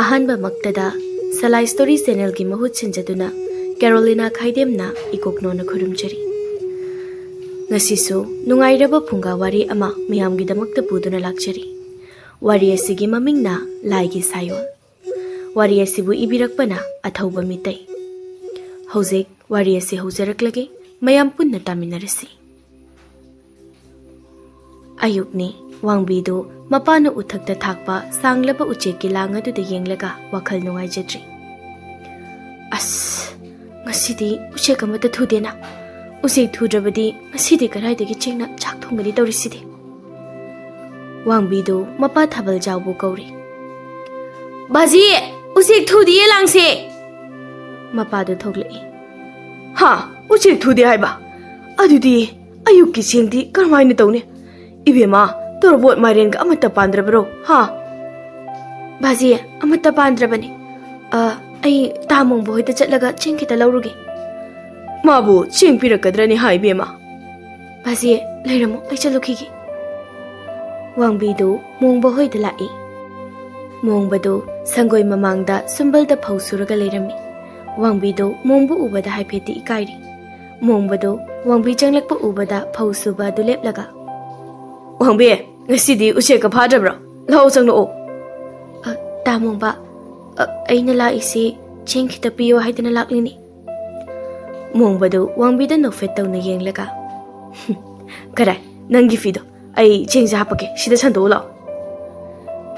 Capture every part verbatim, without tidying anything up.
ꯑꯍꯥꯟꯕꯃꯛꯇꯗ ꯁꯂꯥꯏ story ꯆꯦꯅꯦꯜꯒꯤ ꯃꯍꯨꯠ ꯁꯤꯟꯖꯗꯨꯅ ꯀꯦꯔꯣꯂꯤꯅꯥ ꯈꯥꯏꯗꯦꯝꯅ ꯏꯀꯣꯛꯅꯣꯅ ꯈꯨꯔꯨꯝꯖꯔꯤ꯫ ꯉꯁꯤꯁꯨ ꯅꯨꯡꯉꯥꯏꯔꯕ ꯐꯨꯡꯒꯥ ꯋꯥꯔꯤ ꯑꯃ ꯃꯤꯌꯥꯝꯒꯤꯗꯃꯛꯇ ꯄꯨꯗꯨꯅ ꯂꯥꯛꯆꯔꯤ꯫ ꯋꯥꯔꯤ ꯑꯁꯤꯒꯤ ꯃꯃꯤꯡꯅ ꯂꯥꯏꯒꯤ ꯁꯥꯌꯣꯜ꯫ ꯋꯥꯔꯤ ꯑꯁꯤꯕꯨ ꯏꯕꯤꯔꯛꯄꯅ ꯑꯊꯧꯕ ꯃꯤꯇꯩ꯫ ꯍꯧꯖꯤꯛ ꯋꯥꯔꯤ ꯑꯁꯤ ꯍꯧꯖꯔꯛꯂꯒꯦ, ꯃꯌꯥꯝ ꯄꯨꯟꯅ ꯇꯥꯃꯤꯟꯅꯔꯁꯤ꯫ ꯑꯌꯨꯛꯅꯤ꯫ ꯋꯥꯡꯕꯤꯗꯨ ꯃꯄꯥꯅ ꯎꯊꯛꯇ ꯊꯥꯛꯄ ꯁꯥꯡꯂꯕ ꯎꯆꯦꯛꯀꯤ ꯂꯥꯡ ꯑꯗꯨꯗ ꯌꯦꯡꯂꯒ ꯋꯥꯈꯜ ꯅꯨꯡꯉꯥꯏꯖꯗ꯭ꯔꯤ꯫ "ꯑꯁ, ꯉꯁꯤꯗꯤ ꯎꯆꯦꯛ ꯑꯃꯠꯇ ꯊꯨꯗꯦꯅ꯫ ꯎꯆꯦꯛ ꯊꯨꯗ꯭ꯔꯕꯗꯤ ꯉꯁꯤꯗꯤ ꯀꯗꯥꯏꯗꯒꯤ ꯆꯦꯡꯅ ꯆꯥꯛ ꯊꯣꯡꯒꯅꯤ ꯇꯧꯔꯤꯁꯤꯗꯤ?" ꯋꯥꯡꯕꯤꯗꯨ ꯃꯄꯥ ꯊꯥꯕꯜ ꯖꯥꯎꯕꯨ ꯀꯧꯔꯤ꯫ "ꯕꯥꯖꯤ, ꯎꯆꯦꯛ ꯊꯨꯗꯤꯌꯦ ꯂꯥꯡꯁꯦ!" ꯃꯄꯥꯗꯨ ꯊꯣꯛꯂꯛꯏ꯫ "ꯍꯥ? ꯎꯆꯦꯛ ꯊꯨꯗꯦ ꯍꯥꯏꯕ? ꯑꯗꯨꯗꯤ ꯑꯌꯨꯛꯀꯤ ꯆꯦꯡꯗꯤ ꯀꯔꯝꯍꯥꯏꯅ ꯇꯧꯅꯤ? ꯏꯕꯦꯝꯃ, ꯇꯣꯔꯕꯣꯠ ꯃꯥꯏꯔꯦꯟꯒ ꯑꯃꯠꯇ ꯄꯥꯟꯗ꯭ꯔꯕꯔꯣ? ꯍꯥ?" "ꯕꯥꯖꯤ, ꯑꯃꯠꯇ ꯄꯥꯟꯗ꯭ꯔꯕꯅꯤ꯫ ꯑ, ꯑꯩ ꯇꯥ ꯃꯣꯡꯕ ꯍꯣꯏꯗ ꯆꯠꯂꯒ ꯆꯦꯡ ꯈꯤꯇ ꯂꯧꯔꯨꯒꯦ꯫" "ꯃꯥꯕꯨ ꯆꯦꯡ ꯄꯤꯔꯛꯀꯗ꯭ꯔꯅꯤ ꯍꯥ, ꯏꯕꯦꯝꯃ?" "ꯕꯥꯖꯤ, ꯂꯩꯔꯝꯃꯣ, ꯑꯩ ꯆꯠꯂꯨꯈꯤꯒꯦ꯫" ꯋꯥꯡꯕꯤꯗꯨ ꯃꯣꯡꯕ ꯍꯣꯏꯗ ꯂꯥꯛꯏ꯫ ꯃꯣꯡꯕꯗꯨ ꯁꯪꯒꯣꯏ ꯃꯃꯥꯡꯗ ꯁꯨꯝꯕꯜꯗ ꯐꯧ ꯁꯨꯔꯒ ꯂꯩꯔꯝꯃꯤ꯫ ꯋꯥꯡꯕꯤꯗꯨ ꯃꯣꯡꯕ ꯎꯕꯗ ꯍꯥꯏꯐꯦꯠꯇꯤ ꯏꯀꯥꯏꯔꯤ꯫ ꯃꯣꯡꯕꯗꯨ ꯋꯥꯡꯕꯤ ꯆꯪꯂꯛꯄ ꯎꯕꯗ ꯐꯧ ꯁꯨꯕ ꯑꯗꯨ ꯂꯦꯞꯂꯒ, "ꯋꯥꯡꯕꯤ, ꯉꯁꯤꯗꯤ ꯎꯆꯦꯛꯀ ꯐꯥꯗ꯭ꯔꯕ꯭ꯔꯣ? ꯂꯥꯛꯑꯣ, ꯆꯪꯂꯛꯑꯣ꯫" "ꯑ, ꯇꯥ ꯃꯣꯡꯕ, ꯑ, ꯑꯩꯅ ꯂꯥꯛꯏꯁꯤ ꯆꯦꯡ ꯈꯤꯇ ꯄꯤꯌꯣ ꯍꯥꯏꯗꯅ ꯂꯥꯛꯂꯤꯅꯤ꯫" ꯃꯣꯡꯕꯗꯨ ꯋꯥꯡꯕꯤꯗ ꯅꯣꯛꯐꯦꯠ ꯇꯧꯅ ꯌꯦꯡꯂꯒ, "ꯀꯔꯥꯏ, ꯅꯪꯒꯤ ꯐꯤꯗꯣ? ꯑꯩ ꯆꯦꯡꯁꯦ ꯍꯥꯞꯄꯛꯀꯦ, ꯁꯤꯗ ꯁꯟꯗꯣꯛꯎ ꯂꯥꯛꯑꯣ꯫"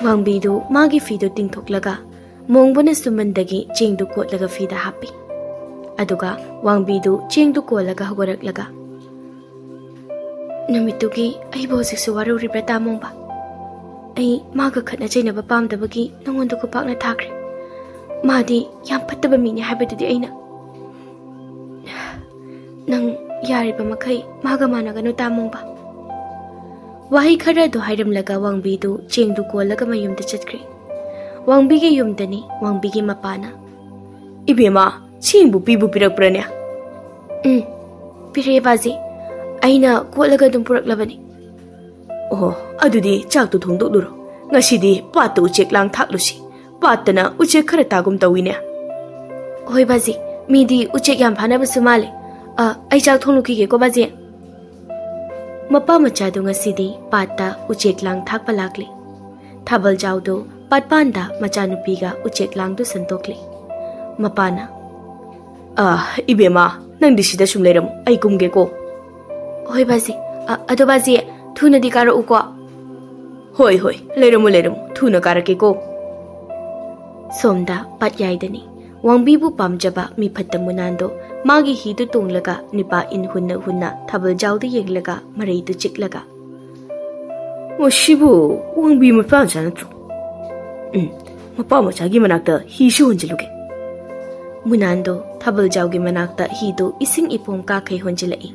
ꯋꯥꯡꯕꯤꯗꯨ ꯃꯥꯒꯤ ꯐꯤꯗꯨ ꯇꯤꯡꯊꯣꯛꯂꯒ ꯃꯣꯡꯕꯅ ꯁꯨꯝꯕꯟꯗꯒꯤ ꯆꯦꯡꯗꯨ ꯀꯣꯠꯂꯒ ꯐꯤꯗ ꯍꯥꯞꯄꯤ꯫ ꯑꯗꯨꯒ ꯋꯥꯡꯕꯤꯗꯨ ꯆꯦꯡꯗꯨ ꯀꯣꯜꯂꯒ ꯍꯧꯒꯠꯂꯛꯂꯒ, "ꯅꯨꯃꯤꯠꯇꯨꯒꯤ ꯑꯩꯕꯨ ꯍꯧꯖꯤꯛꯁꯨ ꯋꯥꯔꯧꯔꯤꯕ꯭ꯔꯥ, ꯇꯥ ꯃꯣꯡꯕ? ꯑꯩ ꯃꯥꯒ ꯈꯠꯅ ꯆꯩꯅꯕ ꯄꯥꯝꯗꯕꯒꯤ ꯅꯉꯣꯟꯗ ꯈꯨꯄꯥꯛꯅ ꯊꯥꯈ꯭ꯔꯦ꯫ ꯃꯥꯗꯤ ꯌꯥꯝ ꯐꯠꯇꯕ ꯃꯤꯅꯤ ꯍꯥꯏꯕꯗꯨꯗꯤ ꯑꯩꯅ꯫ ꯅꯪ ꯌꯥꯔꯤꯕ ꯃꯈꯩ ꯃꯥꯒ ꯃꯥꯟꯅꯒꯅꯨ, ꯇꯥ ꯃꯣꯡꯕ꯫" ꯋꯥꯍꯩ ꯈꯔ ꯑꯗꯨ ꯍꯥꯏꯔꯝꯂꯒ ꯋꯥꯡꯕꯤꯗꯨ ꯆꯦꯡꯗꯨ ꯀꯣꯜꯂꯒ ꯃꯌꯨꯝꯗ ꯆꯠꯈ꯭ꯔꯦ꯫ ꯋꯥꯡꯕꯤꯒꯤ ꯌꯨꯝꯗꯅꯤ ꯋꯥꯡꯕꯤꯒꯤ ꯃꯄꯥꯅ꯫ "ꯏꯕꯦꯝꯃ, ꯆꯦꯡꯕꯨ ꯄꯤꯕꯨ ꯄꯤꯔꯛꯄ꯭ꯔꯅꯦ?" "ꯎꯝ, ꯄꯤꯔꯛꯑꯦ ꯕꯥꯖꯤ꯫ ꯑꯩꯅ ꯀꯣꯠꯂꯒ ꯑꯗꯨꯝ ꯄꯨꯔꯛꯂꯕꯅꯤ꯫" "ꯑꯣ, ꯑꯗꯨꯗꯤ ꯆꯥꯛꯇꯨ ꯊꯣꯡꯗꯣꯛꯂꯨꯔꯣ꯫ ꯉꯁꯤꯗꯤ ꯄꯥꯠꯇ ꯎꯆꯦꯛ ꯂꯥꯡ ꯊꯥꯛꯂꯨꯁꯤ꯫ ꯄꯥꯠꯇꯅ ꯎꯆꯦꯛ ꯈꯔ ꯇꯥꯒꯨꯝ ꯇꯧꯏꯅꯦ꯫ ꯍꯣꯏ ꯕꯥꯖꯤ, ꯃꯤꯗꯤ ꯎꯆꯦꯛ ꯌꯥꯝ ꯐꯥꯅꯕꯁꯨ ꯃꯥꯜꯂꯦ꯫ ꯑ, ꯑꯩ ꯆꯥꯛ ꯊꯣꯡꯂꯨꯈꯤꯒꯦꯀꯣ ꯕꯥꯖꯤ꯫ ꯃꯄꯥ ꯃꯆꯥꯗꯨ ꯉꯁꯤꯗꯤ ꯄꯥꯠꯇ ꯎꯆꯦꯛ ꯂꯥꯡ ꯊꯥꯛꯄ ꯂꯥꯛꯂꯤ꯫ ꯊꯥꯕꯜꯖꯥꯎꯗꯨ ꯄꯥꯠꯄꯥꯟꯗ ꯃꯆꯥꯅꯨꯄꯤꯒ ꯎꯆꯦꯛ ꯂꯥꯡꯗꯨ ꯁꯟꯇꯣꯛꯂꯤ꯫ ꯃꯄꯥꯅ, "ꯑ, ꯏꯕꯦꯝꯃ, ꯅꯪꯗꯤ ꯁꯤꯗ ꯁꯨꯝ ꯂꯩꯔꯝꯃꯨ, ꯑꯩ ꯀꯨꯝꯒꯦꯀꯣ꯫" "ꯍꯣꯏ ꯕꯥꯖꯤ꯫ ꯑ, ꯑꯗꯣ ꯕꯥꯖꯤ, ꯊꯨꯅꯗꯤ ꯀꯥꯔꯛꯎꯀꯣ꯫" "ꯍꯣꯏ, ꯍꯣꯏ, ꯂꯩꯔꯝꯃꯨ, ꯂꯩꯔꯝꯃꯨ, ꯊꯨꯅ ꯀꯥꯔꯛꯀꯦꯀꯣ꯫" ꯁꯣꯝꯗ ꯄꯥꯠꯌꯥꯏꯗꯅꯤ꯫ ꯋꯥꯡꯕꯤꯕꯨ ꯄꯥꯝꯖꯕ ꯃꯤꯐꯠꯇ ꯃꯨꯅꯥꯟꯗꯣ ꯃꯥꯒꯤ ꯍꯤꯗꯨ ꯇꯣꯡꯂꯒ ꯅꯤꯄꯥ ꯏꯟ ꯍꯨꯟꯅ ꯍꯨꯟꯅ ꯊꯥꯕꯜꯖꯥꯎꯗ ꯌꯦꯡꯂꯒ ꯃꯔꯩꯗꯨ ꯆꯤꯛꯂꯒ, "ꯃꯁꯤꯕꯨ ꯋꯥꯡꯕꯤ ꯃꯄꯥ ꯃꯆꯥ ꯅꯠꯇ꯭ꯔꯣ? ꯎꯝ, ꯃꯄꯥ ꯃꯆꯥꯒꯤ ꯃꯅꯥꯛꯇ ꯍꯤꯁꯨ ꯍꯣꯟꯖꯤꯜꯂꯨꯒꯦ꯫" ꯃꯨꯅꯥꯟꯗꯣ ꯊꯥꯕꯜꯖꯥꯎꯒꯤ ꯃꯅꯥꯛꯇ ꯍꯤꯗꯨ ꯏꯁꯤꯡ ꯏꯄꯣꯝ ꯀꯥꯈꯩ ꯍꯣꯟꯖꯤꯜꯂꯛꯏ꯫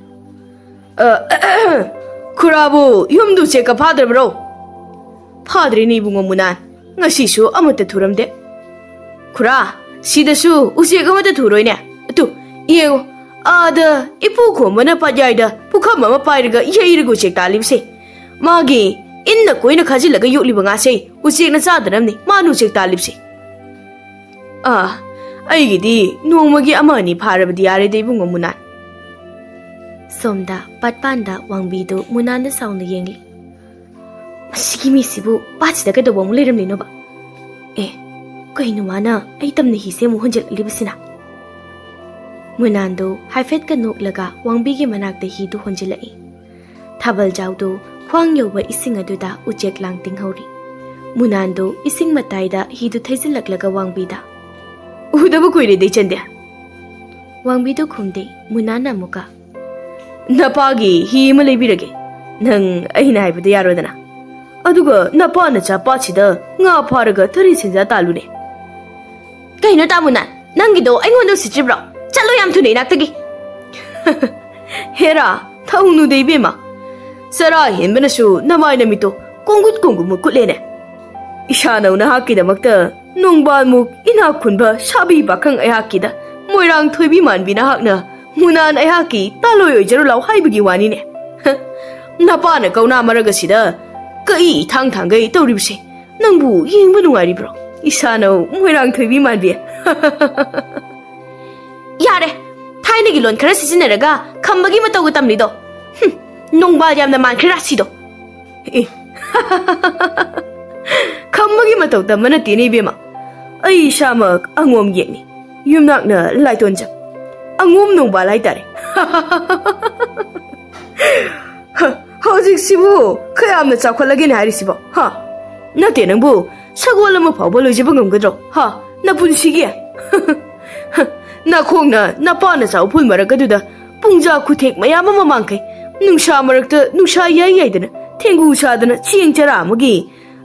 "ꯑ, ꯈꯨꯔꯥꯕꯨ ꯌꯨꯝꯗ ꯎꯆꯦꯛꯀ ꯐꯥꯗ꯭ꯔꯕ꯭ꯔꯣ?" "ꯐꯥꯗ꯭ꯔꯤꯅꯦ ꯏꯕꯨꯡꯉꯣ ꯃꯨꯅꯥꯟ, ꯉꯁꯤꯁꯨ ꯑꯃꯠꯇ ꯊꯨꯔꯝꯗꯦ꯫" "ꯈꯨꯔꯥ, ꯁꯤꯗꯁꯨ ꯎꯆꯦꯛ ꯑꯃꯠꯇ ꯊꯨꯔꯣꯏꯅꯦ꯫ ꯑꯗꯨ ꯌꯦꯡꯉꯨ, ꯑꯥꯗ ꯏꯄꯨ ꯈꯣꯝꯕꯅ ꯄꯥꯠꯌꯥꯏꯗ ꯄꯨꯈꯝ ꯑꯃ ꯄꯥꯏꯔꯒ ꯌꯩꯔꯒ ꯎꯆꯦꯛ ꯇꯥꯜꯂꯤꯕꯁꯦ꯫ ꯃꯥꯒꯤ ꯏꯟꯅ ꯀꯣꯏꯅ ꯈꯥꯖꯤꯜꯂꯒ ꯌꯣꯛꯂꯤꯕ ꯉꯥꯁꯦ ꯎꯆꯦꯛꯅ ꯆꯥꯗꯅꯕꯅꯤ ꯃꯥꯅ ꯎꯆꯦꯛ ꯇꯥꯜꯂꯤꯕꯁꯦ꯫ ꯑꯥ, ꯑꯩꯒꯤꯗꯤ ꯅꯣꯡꯃꯒꯤ ꯑꯃ ꯑꯅꯤ ꯐꯥꯔꯕꯗꯤ ꯌꯥꯔꯦꯗ ꯏꯕꯨꯡꯉꯣ ꯃꯨꯅꯥꯟ꯫" ꯁꯣꯝꯗ ꯄꯥꯠꯄꯥꯟꯗ ꯋꯥꯡꯕꯤꯗꯨ ꯃꯨꯅꯥꯟꯗ ꯁꯥꯎꯅ ꯌꯦꯡꯂꯤ꯫ "ꯃꯁꯤꯒꯤ ꯃꯤꯁꯤꯕꯨ ꯄꯥꯠꯁꯤꯗ ꯀꯩꯗꯧꯕ ꯑꯃꯨꯛ ꯂꯩꯔꯝꯂꯤꯅꯣꯕ? ꯑꯦ, ꯀꯩꯅꯣ ꯃꯥꯅ ꯑꯩ ꯇꯝꯅ ꯍꯤꯁꯦ ꯑꯃꯨꯛ ꯍꯣꯟꯖꯤꯜꯂꯛꯂꯤꯕꯁꯤꯅ?" ꯃꯨꯅꯥꯟꯗꯨ ꯍꯥꯏꯐꯦꯠꯀ ꯅꯣꯛꯂꯒ ꯋꯥꯡꯕꯤꯒꯤ ꯃꯅꯥꯛꯇ ꯍꯤꯗꯨ ꯍꯣꯟꯖꯤꯜꯂꯛꯏ꯫ ꯊꯥꯕꯜꯖꯥꯎꯗꯨ ꯈ꯭ꯋꯥꯡ ꯌꯧꯕ ꯏꯁꯤꯡ ꯑꯗꯨꯗ ꯎꯆꯦꯛ ꯂꯥꯡ ꯇꯤꯡꯍꯧꯔꯤ꯫ ꯃꯨꯅꯥꯟꯗꯨ ꯏꯁꯤꯡ ꯃꯇꯥꯏꯗ ꯍꯤꯗꯨ ꯊꯩꯖꯤꯜꯂꯛꯂꯒ ꯋꯥꯡꯕꯤꯗ, "ꯎꯗꯕ ꯀꯨꯏꯔꯦꯗ ꯏꯆꯟꯗꯤ꯫" ꯋꯥꯡꯕꯤꯗꯨ ꯈꯨꯝꯗꯦ꯫ ꯃꯨꯅꯥꯟꯅ ꯑꯃꯨꯛꯀ, "ꯅꯄꯥꯒꯤ ꯍꯤ ꯑꯃ ꯂꯩꯕꯤꯔꯒꯦ꯫ ꯅꯪ ꯑꯩꯅ ꯍꯥꯏꯕꯗ ꯌꯥꯔꯣꯗꯅ꯫ ꯑꯗꯨꯒ ꯅꯄꯥ ꯅꯆꯥ ꯄꯥꯠꯁꯤꯗ ꯉꯥ ꯐꯥꯔꯒ ꯊꯔꯤ ꯁꯦꯟꯖꯥ ꯇꯥꯜꯂꯨꯅꯦ꯫" "ꯀꯩꯅꯣ ꯇꯥꯃꯨꯅꯥꯟ, ꯅꯪꯒꯤꯗꯣ ꯑꯩꯉꯣꯟꯗ ꯎꯁꯤꯠꯇ꯭ꯔꯤꯕ꯭ꯔꯣ? ꯆꯠꯂꯣ ꯌꯥꯝ ꯊꯨꯅ ꯏꯅꯥꯛꯇꯒꯤ꯫" "ꯍꯦꯔꯥ, ꯊꯧꯅꯨꯗ ꯏꯕꯦꯝꯃ꯫ ꯆꯔꯥ ꯍꯦꯟꯕꯅꯁꯨ ꯅꯃꯥꯏ ꯅꯃꯤꯠꯇꯣ ꯀꯣꯡꯒꯨꯠ ꯀꯣꯡꯒꯨꯠ ꯃꯨꯛꯀꯨꯠꯂꯦꯅꯦ꯫ ꯏꯁꯥꯅꯧ ꯅꯍꯥꯛꯀꯤꯗꯃꯛꯇ ꯅꯣꯡꯕꯥꯜꯃꯨꯛ ꯏꯅꯥꯛ ꯈꯨꯟꯕ ꯁꯥꯕꯤ ꯄꯥꯈꯪ ꯑꯩꯍꯥꯛꯀꯤꯗ ꯃꯣꯏꯔꯥꯡ ꯊꯣꯏꯕꯤ ꯃꯥꯟꯕꯤ ꯅꯍꯥꯛꯅ ꯃꯨꯅꯥꯟ ꯑꯩꯍꯥꯛꯀꯤ ꯇꯥꯂꯣꯏ ꯑꯣꯏꯖꯔꯨ ꯂꯥꯎ ꯍꯥꯏꯕꯒꯤ ꯋꯥꯅꯤꯅꯦ꯫ ꯍ, ꯅꯄꯥꯅ ꯀꯧꯅꯥ ꯃꯔꯛ ꯑꯁꯤꯗ ꯀꯛꯏ ꯏꯊꯥꯡ ꯊꯥꯡꯒꯩ ꯇꯧꯔꯤꯕꯁꯦ ꯅꯪꯕꯨ ꯌꯦꯡꯕ ꯅꯨꯡꯉꯥꯏꯔꯤꯕ꯭ꯔꯣ?" ꯏꯁꯥꯅ ꯃꯣꯏꯔꯥꯡ ꯊꯣꯏꯕꯤ ꯃꯥꯟꯕꯤ꯫ ꯌꯥꯔꯦ, ꯊꯥꯏꯅꯒꯤ ꯂꯣꯟ ꯈꯔ ꯁꯤꯖꯤꯟꯅꯔꯒ ꯈꯝꯕꯒꯤ ꯃꯇꯧꯒ ꯇꯝꯂꯤꯗꯣ꯫ ꯍꯨꯝ, ꯅꯣꯡꯕꯥꯜ ꯌꯥꯝꯅ ꯃꯥꯟꯈ꯭ꯔꯦ ꯔꯥꯁꯤꯗꯣ꯫ ꯑꯦ, ꯈꯝꯕꯒꯤ ꯃꯇꯧ ꯇꯝꯕ ꯅꯠꯇꯦꯅꯦ ꯏꯕꯦꯝꯃ, ꯑꯩ ꯏꯁꯥꯃꯛ ꯑꯉꯣꯝ ꯌꯦꯛꯅꯤ, ꯌꯨꯝꯅꯥꯛꯅ ꯂꯥꯏꯇꯣꯟꯖꯝ꯫ ꯑꯉꯣꯝ ꯅꯣꯡꯕꯥꯜ ꯍꯥꯏꯇꯥꯔꯦ꯫ ꯍ, ꯍꯧꯖꯤꯛꯁꯤꯕꯨ ꯀꯌꯥꯝꯅ ꯆꯥꯎꯈꯠꯂꯒꯦꯅꯦ ꯍꯥꯏꯔꯤꯁꯤꯕꯣ? ꯍꯥ? ꯅꯠꯇꯦ ꯅꯪꯕꯨ, ꯁꯒꯣꯜ ꯑꯃ ꯐꯥꯎꯕ ꯂꯣꯏꯖꯕ ꯉꯝꯒꯗ꯭ꯔꯣ? ꯍꯥ? ꯅꯄꯨꯟꯁꯤꯒꯤ? ꯅꯈꯣꯡꯅ ꯅꯄꯥ ꯅꯆꯥ ꯎꯐꯨꯜ ꯃꯔꯛ ꯑꯗꯨꯗ ꯄꯨꯡꯖꯥ ꯈꯨꯊꯦꯛ ꯃꯌꯥꯝ ꯑꯃ ꯃꯥꯡꯈꯩ, ꯅꯨꯡꯁꯥ ꯃꯔꯛꯇ ꯅꯨꯡꯁꯥ ꯌꯥꯏ ꯌꯥꯏꯗꯅ, ꯊꯦꯡꯒꯨ ꯁꯥꯗꯅ ꯆꯦꯡ ꯆꯔꯥ ꯑꯃꯒꯤ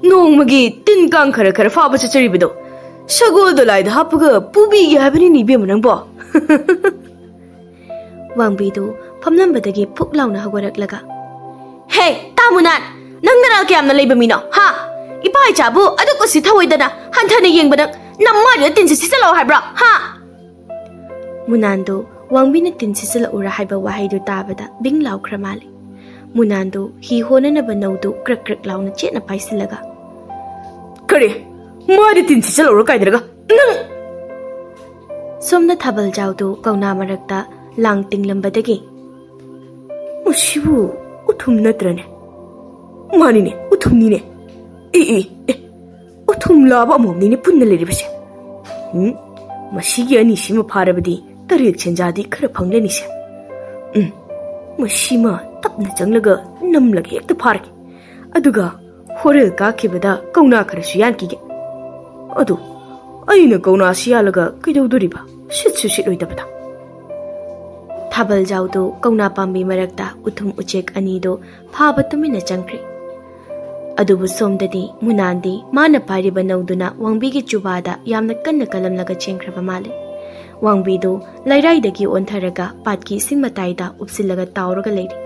ꯅꯣꯡꯃꯒꯤ ꯇꯤꯟ ꯀꯥꯡ ꯈꯔ ꯈꯔ ꯐꯥꯕ ꯆꯠꯆꯔꯤꯕꯗꯣ, ꯁꯒꯣꯜ ꯗꯣꯂꯥꯏꯗ ꯍꯥꯞꯄꯒ ꯄꯨꯕꯤꯒꯦ ꯍꯥꯏꯕꯅꯤꯅꯦ ꯏꯕꯦꯝꯃ ꯅꯪꯕꯣ꯫ ꯋꯥꯡꯕꯤꯗꯨ ꯐꯝꯂꯝꯕꯗꯒꯤ ꯐꯨꯛ ꯂꯥꯎꯅ ꯍꯧꯒꯠꯂꯛꯂꯒ, "ꯍꯦ, ꯇꯥ ꯃꯨꯅꯥꯟ, ꯅꯪ ꯅꯔꯥꯜ ꯀꯌꯥꯝꯅ ꯂꯩꯕ ꯃꯤꯅꯣ, ꯍꯥ? ꯏꯄꯥ ꯏꯆꯥꯕꯨ ꯑꯗꯨꯛ ꯎꯁꯤꯠ ꯊꯑꯣꯏꯗꯅ ꯍꯟꯊꯅ ꯌꯦꯡꯕ ꯅꯪ ꯅꯃꯥꯏꯗꯨꯗ ꯇꯤꯟꯁꯤ ꯁꯤꯠꯆꯜꯂꯛꯑꯣ ꯍꯥꯏꯕ꯭ꯔꯣ, ꯍꯥ?" ꯃꯨꯅꯥꯟꯗꯨ ꯋꯥꯡꯕꯤꯅ ꯇꯤꯟ ꯁꯤꯠꯆꯜꯂꯛꯎꯔꯥ ꯍꯥꯏꯕ ꯋꯥꯍꯩꯗꯨ ꯇꯥꯕꯗ ꯕꯤꯡ ꯂꯥꯎꯈ꯭ꯔ ꯃꯥꯜꯂꯦ꯫ ꯃꯨꯅꯥꯟꯗꯨ ꯍꯤ ꯍꯣꯅꯅꯕ ꯅꯧꯗꯨ ꯀ꯭ꯔꯛ ꯀ꯭ꯔꯛ ꯂꯥꯎꯅ ꯆꯦꯠꯅ ꯄꯥꯏꯁꯤꯜꯂꯒ, "ꯀꯔꯤ? ꯃꯥꯗꯤ ꯇꯤꯟ ꯁꯤꯠꯆꯜꯂꯛꯎꯔꯥ ꯀꯥꯏꯗꯅꯒ? ꯅꯪ!" ꯁꯣꯝꯗ ꯊꯥꯕꯜ ꯖꯥꯎꯗꯨ ꯀꯧꯅꯥ ꯃꯔꯛꯇ ꯂꯥꯡ ꯇꯤꯡꯂꯝꯕꯗꯒꯤ, "ꯃꯁꯤꯕꯨ ꯎꯊꯨꯝ ꯅꯠꯇ꯭ꯔꯅꯦ? ꯃꯥꯅꯤꯅꯦ, ꯎꯊꯨꯝꯅꯤꯅꯦ꯫ ꯑꯦ, ꯑꯦ, ꯑꯦ, ꯎꯊꯨꯝ ꯂꯥꯕ ꯑꯃꯣꯝꯅꯤꯅꯦ ꯄꯨꯟꯅ ꯂꯩꯔꯤꯕꯁꯦ꯫ ꯎꯝ, ꯃꯁꯤꯒꯤ ꯑꯅꯤꯁꯤꯃ ꯐꯥꯔꯕꯗꯤ ꯇꯔꯦꯠ ꯁꯦꯟꯖꯥꯗꯤ ꯈꯔ ꯐꯪꯂꯅꯤꯁꯦ꯫ ꯎꯝ, ꯃꯁꯤꯃ ꯇꯞꯅ ꯆꯪꯂꯒ ꯅꯝꯂꯒ ꯍꯦꯛꯇ ꯐꯥꯔꯒꯦ꯫ ꯑꯗꯨꯒ ꯍꯣꯔꯦꯜ ꯀꯥꯈꯤꯕꯗ ꯀꯧꯅꯥ ꯈꯔꯁꯨ ꯌꯥꯟꯈꯤꯒꯦ꯫ ꯑꯗꯨ ꯑꯩꯅ ꯀꯧꯅꯥꯁꯤ ꯌꯥꯜꯂꯒ ꯀꯩꯗꯧꯗꯣꯔꯤꯕ? ꯁꯤꯠꯁꯨ ꯁꯤꯠꯂꯣꯏꯗꯕꯗ꯫" ꯊꯥꯕꯜ ꯖꯥꯎꯗꯨ ꯀꯧꯅꯥ ꯄꯥꯝꯕꯤ ꯃꯔꯛꯇ ꯎꯊꯨꯝ ꯎꯆꯦꯛ ꯑꯅꯤꯗꯨ ꯐꯥꯕ ꯇꯨꯃꯤꯟꯅ ꯆꯪꯈ꯭ꯔꯦ꯫ ꯑꯗꯨꯕꯨ ꯁꯣꯝꯗꯗꯤ ꯃꯨꯅꯥꯟꯗꯤ ꯃꯥꯅ ꯄꯥꯏꯔꯤꯕ ꯅꯧꯗꯨꯅ ꯋꯥꯡꯕꯤꯒꯤ ꯆꯨꯕꯥꯗ ꯌꯥꯝꯅ ꯀꯟꯅ ꯀꯜꯂꯝꯂꯒ ꯆꯦꯟꯈ꯭ꯔꯕ ꯃꯥꯜꯂꯦ꯫ ꯋꯥꯡꯕꯤꯗꯨ ꯂꯩꯔꯥꯏꯗꯒꯤ ꯑꯣꯟꯊꯔꯒ ꯄꯥꯠꯀꯤ ꯏꯁꯤꯡ ꯃꯇꯥꯏꯗ ꯎꯞꯁꯤꯜꯂꯒ ꯇꯥꯎꯔꯒ ꯂꯩꯔꯤ꯫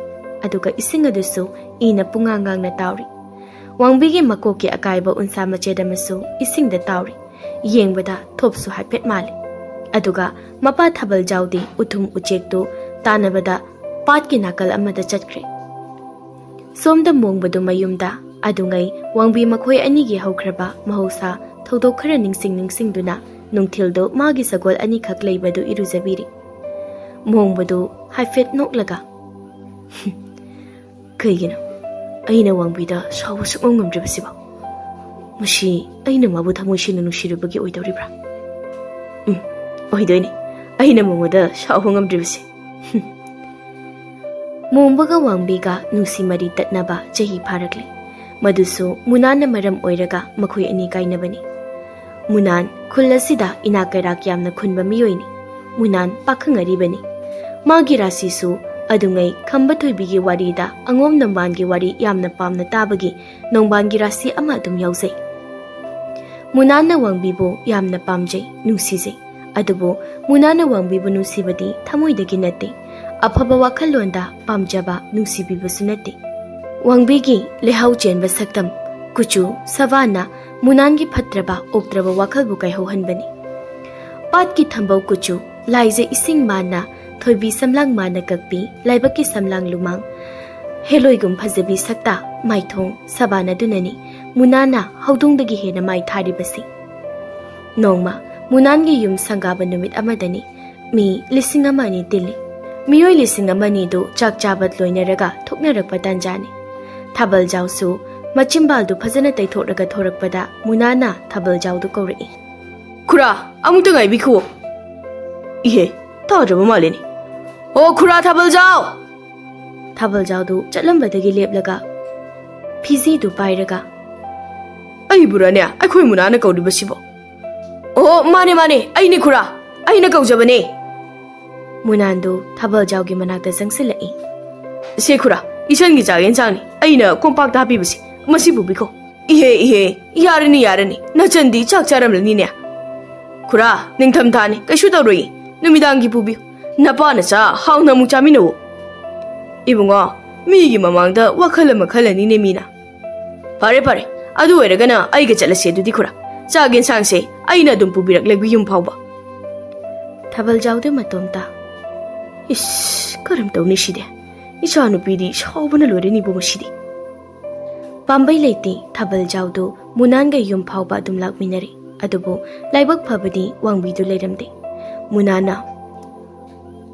ꯑꯗꯨꯒ ꯏꯁꯤꯡ ꯑꯗꯨꯁꯨ ꯏꯅ ꯄꯨꯡꯉꯥꯡ ꯉꯥꯡꯅ ꯇꯥꯎꯔꯤ꯫ ꯋꯥꯡꯕꯤꯒꯤ ꯃꯀꯣꯛꯀꯤ ꯑꯀꯥꯏꯕ ꯎꯟꯁꯥ ꯃꯆꯦꯠ ꯑꯃꯁꯨ ꯏꯁꯤꯡꯗ ꯇꯥꯎꯔꯤ꯫ ꯌꯦꯡꯕꯗ ꯊꯣꯞꯁꯨ ꯍꯥꯏꯐꯦꯠ ꯃꯥꯜꯂꯤ꯫ ꯑꯗꯨꯒ ꯃꯄꯥ ꯊꯥꯕꯜ ꯖꯥꯎꯗꯤ ꯎꯊꯨꯝ ꯎꯆꯦꯛꯇꯨ ꯇꯥꯟꯅꯕꯗ ꯄꯥꯠꯀꯤ ꯅꯥꯀꯜ ꯑꯃꯗ ꯆꯠꯈ꯭ꯔꯦ꯫ ꯁꯣꯝꯗ ꯃꯣꯡꯕꯗꯨ ꯃꯌꯨꯝꯗ, ꯑꯗꯨꯉꯩ ꯋꯥꯡꯕꯤ ꯃꯈꯣꯏ ꯑꯅꯤꯒꯤ ꯍꯧꯈ꯭ꯔꯕ ꯃꯍꯧꯁꯥ ꯊꯧꯗꯣꯛ ꯈꯔ ꯅꯤꯡꯁꯤꯡ ꯅꯤꯡꯁꯤꯡꯗꯨꯅ ꯅꯨꯡꯊꯤꯜꯗꯨ ꯃꯥꯒꯤ ꯁꯒꯣꯜ ꯑꯅꯤꯈꯛ ꯂꯩꯕꯗꯨ ꯏꯔꯨꯖꯕꯤꯔꯤ꯫ ꯃꯣꯡꯕꯗꯨ ꯍꯥꯏꯐꯦꯠ ꯅꯣꯛꯂꯒ, "ꯀꯩꯒꯤꯅꯣ ꯑꯩꯅ ꯋꯥꯡꯕꯤꯗ ꯁꯥꯎꯕ ꯁꯨꯛꯉꯝ ꯉꯝꯗ꯭ꯔꯤꯕꯁꯤꯕꯣ? ꯃꯁꯤ ꯑꯩꯅ ꯃꯥꯕꯨ ꯊꯃꯣꯏ ꯁꯦꯡꯅ ꯅꯨꯡꯁꯤꯔꯨꯕꯒꯤ ꯑꯣꯏꯗꯧꯔꯤꯕ꯭ꯔꯥ? ꯎꯝ, ꯑꯣꯏꯗꯣꯏꯅꯤ꯫ ꯑꯩꯅ ꯃꯉꯣꯟꯗ ꯁꯥꯎꯕ ꯉꯝꯗ꯭ꯔꯤꯕꯁꯤ꯫" ꯃꯣꯡꯕꯒ ꯋꯥꯡꯕꯤꯒ ꯅꯨꯡꯁꯤ ꯃꯔꯤ ꯇꯠꯅꯕ ꯆꯍꯤ ꯐꯥꯔꯛꯂꯦ꯫ ꯃꯗꯨꯁꯨ ꯃꯨꯅꯥꯟꯅ ꯃꯔꯝ ꯑꯣꯏꯔꯒ ꯃꯈꯣꯏ ꯑꯅꯤ ꯀꯥꯏꯅꯕꯅꯤ꯫ ꯃꯨꯅꯥꯟ ꯈꯨꯜ ꯑꯁꯤꯗ ꯏꯅꯥꯛ ꯀꯩꯔꯥꯛ ꯌꯥꯝꯅ ꯈꯨꯟꯕ ꯃꯤꯑꯣꯏꯅꯤ꯫ ꯃꯨꯅꯥꯟ ꯄꯥꯈꯪ ꯑꯔꯤꯕꯅꯤ꯫ ꯃꯥꯒꯤ ꯔꯥꯁꯤꯁꯨ ꯑꯗꯨꯉꯩ ꯈꯝꯕ ꯊꯣꯏꯕꯤꯒꯤ ꯋꯥꯔꯤꯗ ꯑꯉꯣꯝ ꯅꯣꯡꯕꯥꯟꯒꯤ ꯋꯥꯔꯤ ꯌꯥꯝꯅ ꯄꯥꯝꯅ ꯇꯥꯕꯒꯤ ꯅꯣꯡꯕꯥꯟꯒꯤ ꯔꯥꯁꯤ ꯑꯃ ꯑꯗꯨꯝ ꯌꯥꯎꯖꯩ꯫ ꯃꯨꯅꯥꯟꯅ ꯋꯥꯡꯕꯤꯕꯨ ꯌꯥꯝꯅ ꯄꯥꯝꯖꯩ, ꯅꯨꯡꯁꯤꯖꯩ꯫ ꯑꯗꯨꯕꯨ ꯃꯨꯅꯥꯟꯅ ꯋꯥꯡꯕꯤꯕꯨ ꯅꯨꯡꯁꯤꯕꯗꯤ ꯊꯃꯣꯏꯗꯒꯤ ꯅꯠꯇꯦ꯫ ꯑꯐꯕ ꯋꯥꯈꯜꯂꯣꯟꯗ ꯄꯥꯝꯖꯕ, ꯅꯨꯡꯁꯤꯕꯤꯕꯁꯨ ꯅꯠꯇꯦ꯫ ꯋꯥꯡꯕꯤꯒꯤ ꯂꯩꯍꯥꯎ ꯆꯦꯟꯕ ꯁꯛꯇꯝ, ꯀꯨꯆꯨ, ꯁꯕꯥꯟꯅ ꯃꯨꯅꯥꯟꯒꯤ ꯐꯠꯇ꯭ꯔꯕ, ꯑꯣꯛꯇ꯭ꯔꯕ ꯋꯥꯈꯜꯕꯨ ꯀꯥꯏꯍꯧꯍꯟꯕꯅꯤ꯫ ꯄꯥꯠꯀꯤ ꯊꯝꯕꯧ ꯀꯨꯆꯨ, ꯂꯥꯏꯖ ꯏꯁꯤꯡ ꯃꯥꯟꯅ, ꯊꯣꯏꯕꯤ ꯁꯝꯂꯥꯡ ꯃꯥꯟꯅ ꯀꯛꯄꯤ, ꯂꯥꯏꯕꯛꯀꯤ ꯁꯝꯂꯥꯡ ꯂꯨꯃꯥꯡ, ꯍꯦꯂꯣꯏꯒꯨꯝ ꯐꯖꯕꯤ ꯁꯛꯇ ꯃꯥꯏꯊꯣꯡ ꯁꯕꯥꯟ ꯑꯗꯨꯅꯅꯤ ꯃꯨꯅꯥꯟꯅ ꯍꯧꯗꯣꯡꯗꯒꯤ ꯍꯦꯟꯅ ꯃꯥꯏ ꯊꯥꯔꯤꯕꯁꯤ꯫ ꯅꯣꯡꯃ ꯃꯨꯅꯥꯟꯒꯤ ꯌꯨꯝ ꯁꯪꯒꯥꯕ ꯅꯨꯃꯤꯠ ꯑꯃꯗꯅꯤ꯫ ꯃꯤ ꯂꯤꯁꯤꯡ ꯑꯃ ꯑꯅꯤ ꯇꯤꯜꯂꯤ꯫ ꯃꯤꯑꯣꯏ ꯂꯤꯁꯤꯡ ꯑꯃ ꯑꯅꯤꯗꯨ ꯆꯥꯛ ꯆꯥꯕ ꯂꯣꯏꯅꯔꯒ ꯊꯣꯛꯅꯔꯛꯄ ꯇꯥꯟꯖꯥꯅꯤ꯫ ꯊꯥꯕꯜꯖꯥꯎꯁꯨ ꯃꯆꯤꯟꯕꯥꯜꯗꯨ ꯐꯖꯅ ꯇꯩꯊꯣꯛꯂꯒ ꯊꯣꯔꯛꯄꯗ ꯃꯨꯅꯥꯟꯅ ꯊꯥꯕꯜꯖꯥꯎꯗꯨ ꯀꯧꯔꯛꯏ꯫ "ꯈꯨꯔꯥ, ꯑꯃꯨꯛꯇ ꯉꯥꯏꯕꯤꯈꯨꯋꯣ꯫" "ꯏꯍꯦ, ꯇꯥꯗ꯭ꯔꯕ ꯃꯥꯜꯂꯦꯅꯦ꯫ ꯑꯣ ꯈꯨꯔꯥ ꯊꯥꯕꯜꯖꯥꯎ!" ꯊꯥꯕꯜꯖꯥꯎꯗꯨ ꯆꯠꯂꯝꯕꯗꯒꯤ ꯂꯦꯞꯂꯒ ꯐꯤꯖꯤꯗꯨ ꯄꯥꯏꯔꯒ, "ꯑꯩꯕꯨꯔꯅꯦ ꯑꯩꯈꯣꯏ ꯃꯨꯅꯥꯟꯅ ꯀꯧꯔꯤꯕꯁꯤꯕꯣ?" "ꯑꯣ ꯃꯥꯅꯦ ꯃꯥꯅꯦ, ꯑꯩꯅꯦ ꯈꯨꯔꯥ, ꯑꯩꯅ ꯀꯧꯖꯕꯅꯦ꯫" ꯃꯨꯅꯥꯟꯗꯨ ꯊꯥꯕꯜꯖꯥꯎꯒꯤ ꯃꯅꯥꯛꯇ ꯆꯪꯁꯤꯜꯂꯛꯏ꯫ "ꯁꯦ ꯈꯨꯔꯥ, ꯏꯆꯟꯒꯤ ꯆꯥꯛ ꯌꯦꯟꯁꯥꯡꯅꯤ ꯑꯩꯅ ꯀꯣꯝꯄꯥꯛꯇ ꯍꯥꯞꯄꯤꯕꯁꯤ, ꯃꯁꯤ ꯄꯨꯕꯤꯈꯣ꯫" "ꯏꯍꯦ ꯏꯍꯦ, ꯌꯥꯔꯅꯤ ꯌꯥꯔꯅꯤ, ꯅꯆꯟꯗꯤ ꯆꯥꯛ ꯆꯥꯔꯝꯂꯅꯤꯅꯦ꯫" "ꯈꯨꯔꯥ, ꯅꯤꯡꯊꯝꯊꯥꯅꯤ, ꯀꯩꯁꯨ ꯇꯧꯔꯣꯏꯌꯦ, ꯅꯨꯃꯤꯗꯥꯡꯒꯤ ꯄꯨꯕꯤꯌꯨ, ꯅꯄꯥ ꯅꯆꯥ ꯍꯥꯎꯅ ꯑꯃꯨꯛ ꯆꯥꯃꯤꯟꯅꯧ꯫" "ꯏꯕꯨꯡꯉꯣ, ꯃꯤꯒꯤ ꯃꯃꯥꯡꯗ ꯋꯥꯈꯜ ꯑꯃ ꯈꯜꯂꯅꯤꯅꯦ ꯃꯤꯅ꯫" "ꯐꯔꯦ ꯐꯔꯦ, ꯑꯗꯨ ꯑꯣꯏꯔꯒꯅ ꯑꯩꯒ ꯆꯠꯂꯁꯦ ꯑꯗꯨꯗꯤ ꯈꯨꯔꯥ꯫ ꯆꯥꯛ ꯌꯦꯟꯁꯥꯡꯁꯦ ꯑꯩꯅ ꯑꯗꯨꯝ ꯄꯨꯕꯤꯔꯛꯂꯒꯦ ꯌꯨꯝ ꯐꯥꯎꯕ꯫" ꯊꯥꯕꯜꯖꯥꯎꯗꯨ ꯃꯇꯣꯝꯇ, "ꯏꯁ, ꯀꯔꯝ ꯇꯧꯅꯤ ꯁꯤꯗꯤ? ꯏꯆꯥꯅꯨꯄꯤꯗꯤ ꯁꯥꯎꯕꯅ ꯂꯣꯏꯔꯅꯤꯕꯨ ꯃꯁꯤꯗꯤ꯫" ꯄꯥꯝꯕꯩ ꯂꯩꯇꯦ, ꯊꯥꯕꯜ ꯖꯥꯎꯗꯨ ꯃꯨꯅꯥꯟꯒ ꯌꯨꯝ ꯐꯥꯎꯕ ꯑꯗꯨꯝ ꯂꯥꯛꯃꯤꯟꯅꯔꯦ꯫ ꯑꯗꯨꯕꯨ ꯂꯥꯏꯕꯛ ꯐꯕꯗꯤ ꯋꯥꯡꯕꯤꯗꯨ ꯂꯩꯔꯝꯗꯦ꯫ ꯃꯨꯅꯥꯟꯅ,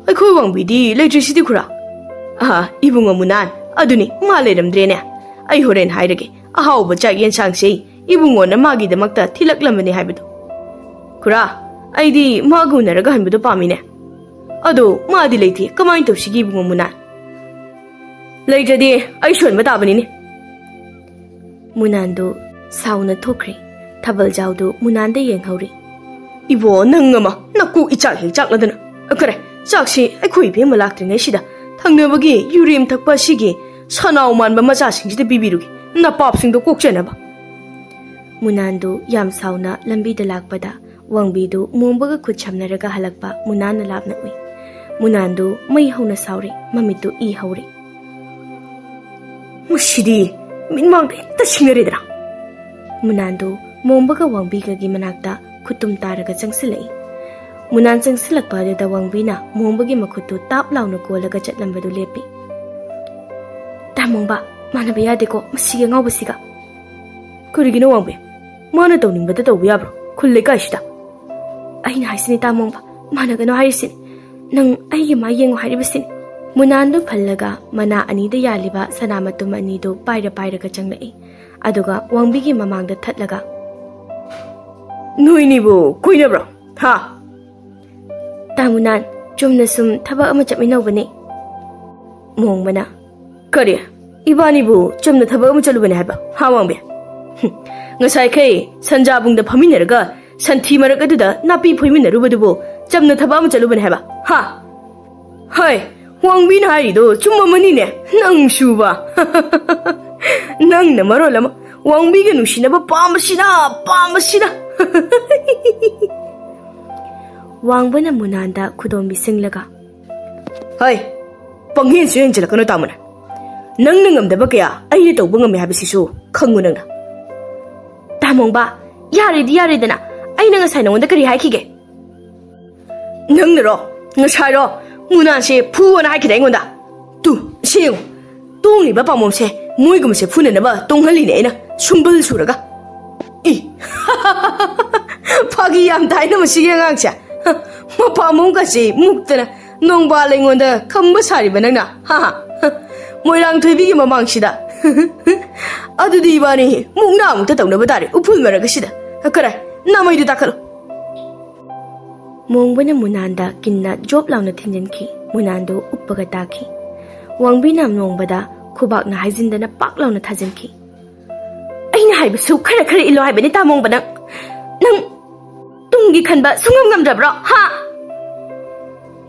"ꯑꯩꯈꯣꯏ ꯋꯥꯡꯕꯤꯗꯤ ꯂꯩꯇ꯭ꯔꯤꯁꯤꯗꯤ ꯈꯨꯔꯥ?" "ꯑꯥ, ꯏꯕꯨꯡꯉꯣ ꯃꯨꯅꯥꯟ, ꯑꯗꯨꯅꯤ, ꯃꯥ ꯂꯩꯔꯝꯗ꯭ꯔꯦꯅꯦ꯫ ꯑꯩ ꯍꯣꯔꯦꯟ ꯍꯥꯏꯔꯒꯦ, ꯑꯍꯥꯎꯕ ꯆꯥꯛ ꯌꯦꯟꯁꯥꯡꯁꯦ ꯏꯕꯨꯡꯉꯣꯅ ꯃꯥꯒꯤꯗꯃꯛꯇ ꯊꯤꯜꯂꯛꯂꯝꯕꯅꯦ ꯍꯥꯏꯕꯗꯨ꯫ ꯈꯨꯔꯥ, ꯑꯩꯗꯤ ꯃꯥꯒ ꯎꯅꯔꯒ ꯍꯟꯕꯗꯣ ꯄꯥꯝꯃꯤꯅꯦ꯫ ꯑꯗꯣ ꯃꯥꯗꯤ ꯂꯩꯇꯦ, ꯀꯃꯥꯏꯅ ꯇꯧꯁꯤꯒꯦ ꯏꯕꯨꯡꯉꯣ ꯃꯨꯅꯥꯟ?" "ꯂꯩꯇ꯭ꯔꯗꯤ ꯑꯩ ꯁꯣꯟꯕ ꯇꯥꯕꯅꯤꯅꯦ꯫" ꯃꯨꯅꯥꯟꯗꯨ ꯁꯥꯎꯅ ꯊꯣꯛꯈ꯭ꯔꯦ꯫ ꯊꯥꯕꯜ ꯖꯥꯎꯗꯨ ꯃꯨꯅꯥꯟꯗ ꯌꯦꯡꯍꯧꯔꯤ꯫ "ꯏꯕꯣ, ꯅꯪ ꯑꯃ ꯅꯀꯣꯛ ꯏꯆꯥꯛ ꯍꯦꯛ ꯆꯥꯛꯂꯗꯅ꯫ ꯈꯔꯦ, ꯆꯥꯛꯁꯤ ꯑꯩꯈꯣꯏ ꯏꯕꯦꯝꯃ ꯂꯥꯛꯇ꯭ꯔꯤꯉꯩꯁꯤꯗ ꯊꯪꯅꯕꯒꯤ ꯌꯨꯔꯦꯝ ꯊꯛꯄ ꯑꯁꯤꯒꯤ ꯁꯅꯥꯎ ꯃꯥꯟꯕ ꯃꯆꯥꯁꯤꯡꯁꯤꯗ ꯄꯤꯕꯤꯔꯨꯒꯦ, ꯅꯄꯥꯞꯁꯤꯡꯗꯣ ꯀꯣꯛꯆꯅꯕ꯫" ꯃꯨꯅꯥꯟꯗꯨ ꯌꯥꯝ ꯁꯥꯎꯅ ꯂꯝꯕꯤꯗ ꯂꯥꯛꯄꯗ ꯋꯥꯡꯕꯤꯗꯨ ꯃꯣꯝꯕꯒ ꯈꯨꯠ ꯁꯝꯅꯔꯒ ꯍꯜꯂꯛꯄ ꯃꯨꯅꯥꯟꯅ ꯂꯥꯞꯅ ꯎꯏ꯫ ꯃꯨꯅꯥꯟꯗꯨ ꯃꯩ ꯍꯧꯅ ꯁꯥꯎꯔꯤ, ꯃꯃꯤꯠꯇꯨ ꯏ ꯍꯧꯔꯤ꯫ "ꯃꯁꯤꯗꯤ ꯃꯤꯠꯃꯥꯡꯗ ꯍꯦꯛꯇ ꯁꯤꯡꯅꯔꯦꯗꯅ!" ꯃꯨꯅꯥꯟꯗꯨ ꯃꯣꯝꯕꯒ ꯋꯥꯡꯕꯤꯒꯒꯤ ꯃꯅꯥꯛꯇ ꯈꯨꯠꯇꯨꯝ ꯇꯥꯔꯒ ꯆꯪꯁꯤꯜꯂꯛꯏ꯫ ꯃꯨꯅꯥꯟ ꯆꯪꯁꯤꯜꯂꯛꯄ ꯑꯗꯨꯗ ꯋꯥꯡꯕꯤꯅ ꯃꯣꯝꯕꯒꯤ ꯃꯈꯨꯠꯇꯨ ꯇꯥꯞ ꯂꯥꯎꯅ ꯀꯣꯜꯂꯒ ꯆꯠꯂꯝꯕꯗꯨ ꯂꯦꯞꯄꯤ꯫ "ꯇꯥ ꯃꯣꯝꯕ, ꯃꯥꯟꯅꯕ ꯌꯥꯗꯦꯀꯣ ꯃꯁꯤꯒꯤ ꯑꯉꯥꯎꯕꯁꯤꯒ꯫" "ꯀꯔꯤꯒꯤꯅꯣ ꯋꯥꯡꯕꯤ? ꯃꯥꯅ ꯇꯧꯅꯤꯡꯕꯗ ꯇꯧꯕ ꯌꯥꯕ꯭ꯔꯣ ꯈꯨꯜ ꯂꯩꯀꯥꯏꯁꯤꯗ?" "ꯑꯩꯅ ꯍꯥꯏꯁꯤꯅꯤ ꯇꯥ ꯃꯣꯝꯕ, ꯃꯥꯟꯅꯒꯅꯣ ꯍꯥꯏꯔꯤꯁꯤꯅꯤ꯫ ꯅꯪ ꯑꯩꯒꯤ ꯃꯥꯏ ꯌꯦꯡꯉꯨ ꯍꯥꯏꯔꯤꯕꯁꯤꯅꯤ꯫" ꯃꯨꯅꯥꯟꯗꯨ ꯐꯜꯂꯒ ꯃꯅꯥ ꯑꯅꯤꯗ ꯌꯥꯜꯂꯤꯕ ꯁꯅꯥ ꯃꯇꯨꯝ ꯑꯅꯤꯗꯨ ꯄꯥꯏꯔ ꯄꯥꯏꯔꯒ ꯆꯪꯂꯛꯏ꯫ ꯑꯗꯨꯒ ꯋꯥꯡꯕꯤꯒꯤ ꯃꯃꯥꯡꯗ ꯊꯠꯂꯒ, "ꯅꯣꯏꯅꯤꯕꯨ ꯀꯣꯏꯅꯕ꯭ꯔꯣ? ꯍꯥ?" "ꯇꯥ ꯃꯨꯅꯥꯟ, ꯆꯨꯝꯅ ꯁꯨꯝ ꯊꯕꯛ ꯑꯃ ꯆꯠꯃꯤꯟꯅꯧꯕꯅꯦ꯫" ꯃꯣꯡꯕꯅ, "ꯀꯔꯤ? ꯏꯕꯥꯅꯤꯕꯨ ꯆꯨꯝꯅ ꯊꯕꯛ ꯑꯃ ꯆꯠꯂꯨꯕꯅꯦ ꯍꯥꯏꯕ, ꯍꯥ ꯋꯥꯡꯕꯤ? ꯍꯨꯝ, ꯉꯁꯥꯏꯈꯩ ꯁꯟꯖꯥꯕꯨꯡꯗ ꯐꯝꯃꯤꯟꯅꯔꯒ ꯁꯟꯊꯤ ꯃꯔꯛ ꯑꯗꯨꯗ ꯅꯥꯄꯤ ꯐꯣꯏꯃꯤꯟꯅꯔꯨꯕꯗꯨꯕꯨ ꯆꯝꯅ ꯊꯕꯛ ꯑꯃ ꯆꯠꯂꯨꯕꯅꯦ ꯍꯥꯏꯕ, ꯍꯥ?" "ꯍꯣꯏ, ꯋꯥꯡꯕꯤꯅ ꯍꯥꯏꯔꯤꯗꯣ ꯆꯨꯝꯃꯝꯃꯅꯤꯅꯦ, ꯅꯪꯁꯨꯕ꯫ ꯅꯪꯅ ꯃꯔꯣꯜ ꯑꯃ ꯋꯥꯡꯕꯤꯒ ꯅꯨꯡꯁꯤꯅꯕ ꯄꯥꯝꯕꯁꯤꯅ, ꯄꯥꯝꯕꯁꯤꯅ꯫" ꯋꯥꯡꯕꯅ ꯃꯨꯅꯥꯟꯗ ꯈꯨꯗꯣꯝ ꯄꯤꯁꯤꯜꯂꯒ, "ꯍꯣꯏ, ꯄꯪꯍꯦꯟꯁꯨ ꯍꯦꯟꯖꯤꯜꯂꯛꯀꯅꯨ ꯇꯥꯃꯣꯅ꯫ ꯅꯪꯅ ꯉꯝꯗꯕ ꯀꯌꯥ ꯑꯩꯅ ꯇꯧꯕ ꯉꯝꯃꯤ ꯍꯥꯏꯕꯁꯤꯁꯨ ꯈꯪꯉꯨ ꯅꯪꯅ꯫" "ꯇꯥꯃꯣꯡꯕ, ꯌꯥꯔꯦꯗꯤ ꯌꯥꯔꯦꯗꯅ, ꯑꯩꯅ ꯉꯁꯥꯏ ꯅꯉꯣꯟꯗ ꯀꯔꯤ ꯍꯥꯏꯈꯤꯒꯦ?" "ꯅꯪꯅꯔꯣ? ꯉꯁꯥꯏꯔꯣ? ꯃꯨꯅꯥꯟꯁꯦ ꯐꯨꯑꯣꯅ ꯍꯥꯏꯈꯤꯗꯥꯏ ꯑꯩꯉꯣꯟꯗ? ꯇꯨ, ꯁꯤ ꯌꯦꯡꯉꯨ꯫ ꯇꯣꯡꯂꯤꯕ ꯄꯥꯝꯕꯣꯝꯁꯦ ꯃꯣꯏꯒꯨꯝꯕꯁꯦ ꯐꯨꯅꯅꯕ ꯇꯣꯡꯍꯜꯂꯤꯅꯦ ꯑꯩꯅ, ꯁꯨꯝꯕꯜ ꯁꯨꯔꯒ꯫ ꯏ! ꯐꯥꯒꯤ ꯌꯥꯝ ꯇꯥꯏꯅ ꯃꯁꯤꯒꯤ ꯑꯉꯥꯡꯁꯦ꯫ ꯃꯄꯥ ꯃꯑꯣꯡꯒꯁꯦ ꯃꯨꯛꯇꯅ ꯅꯣꯡꯕꯥꯜ ꯑꯩꯉꯣꯟꯗ ꯈꯝꯕ ꯁꯥꯔꯤꯕ ꯅꯪꯅ? ꯍꯥ? ꯃꯣꯏꯔꯥꯡ ꯊꯣꯏꯕꯤꯒꯤ ꯃꯃꯥꯡꯁꯤꯗ꯫ ꯑꯗꯨꯗꯤ ꯏꯕꯥꯅꯤ ꯃꯨꯛꯅꯥ ꯑꯃꯨꯛꯇ ꯇꯧꯅꯕ ꯇꯥꯔꯦ, ꯎꯐꯨꯜ ꯃꯔꯛ ꯑꯁꯤꯗ꯫ ꯀꯔꯥꯏ? ꯅꯃꯩꯗꯨ ꯇꯥꯈꯠꯂꯨ꯫ ꯃꯣꯡꯕꯅ ꯃꯨꯅꯥꯟꯗ ꯀꯤꯟꯅ ꯖꯣꯞ ꯂꯥꯎꯅ ꯊꯤꯟꯖꯤꯟꯈꯤ꯫ ꯃꯨꯅꯥꯟꯗꯨ ꯎꯞꯄꯒ ꯇꯥꯈꯤ꯫ ꯋꯥꯡꯕꯤꯅ ꯃꯣꯡꯕꯗ ꯈꯨꯕꯥꯛꯅ ꯍꯥꯏꯖꯤꯟꯗꯅ ꯄꯥꯛ ꯂꯥꯎꯅ ꯊꯥꯖꯤꯟꯈꯤ꯫ "ꯑꯩꯅ ꯍꯥꯏꯕꯁꯨ ꯈꯔ ꯈꯔ ꯏꯜꯂꯣ ꯍꯥꯏꯕꯅꯤ, ꯇꯥ ꯃꯣꯡꯕ ꯅꯪ꯫ ꯅꯪ ꯇꯨꯡꯒꯤ ꯈꯟꯕ ꯁꯨꯡꯉꯝ ꯉꯝꯗ꯭ꯔꯕ꯭ꯔꯣ, ꯍꯥ?"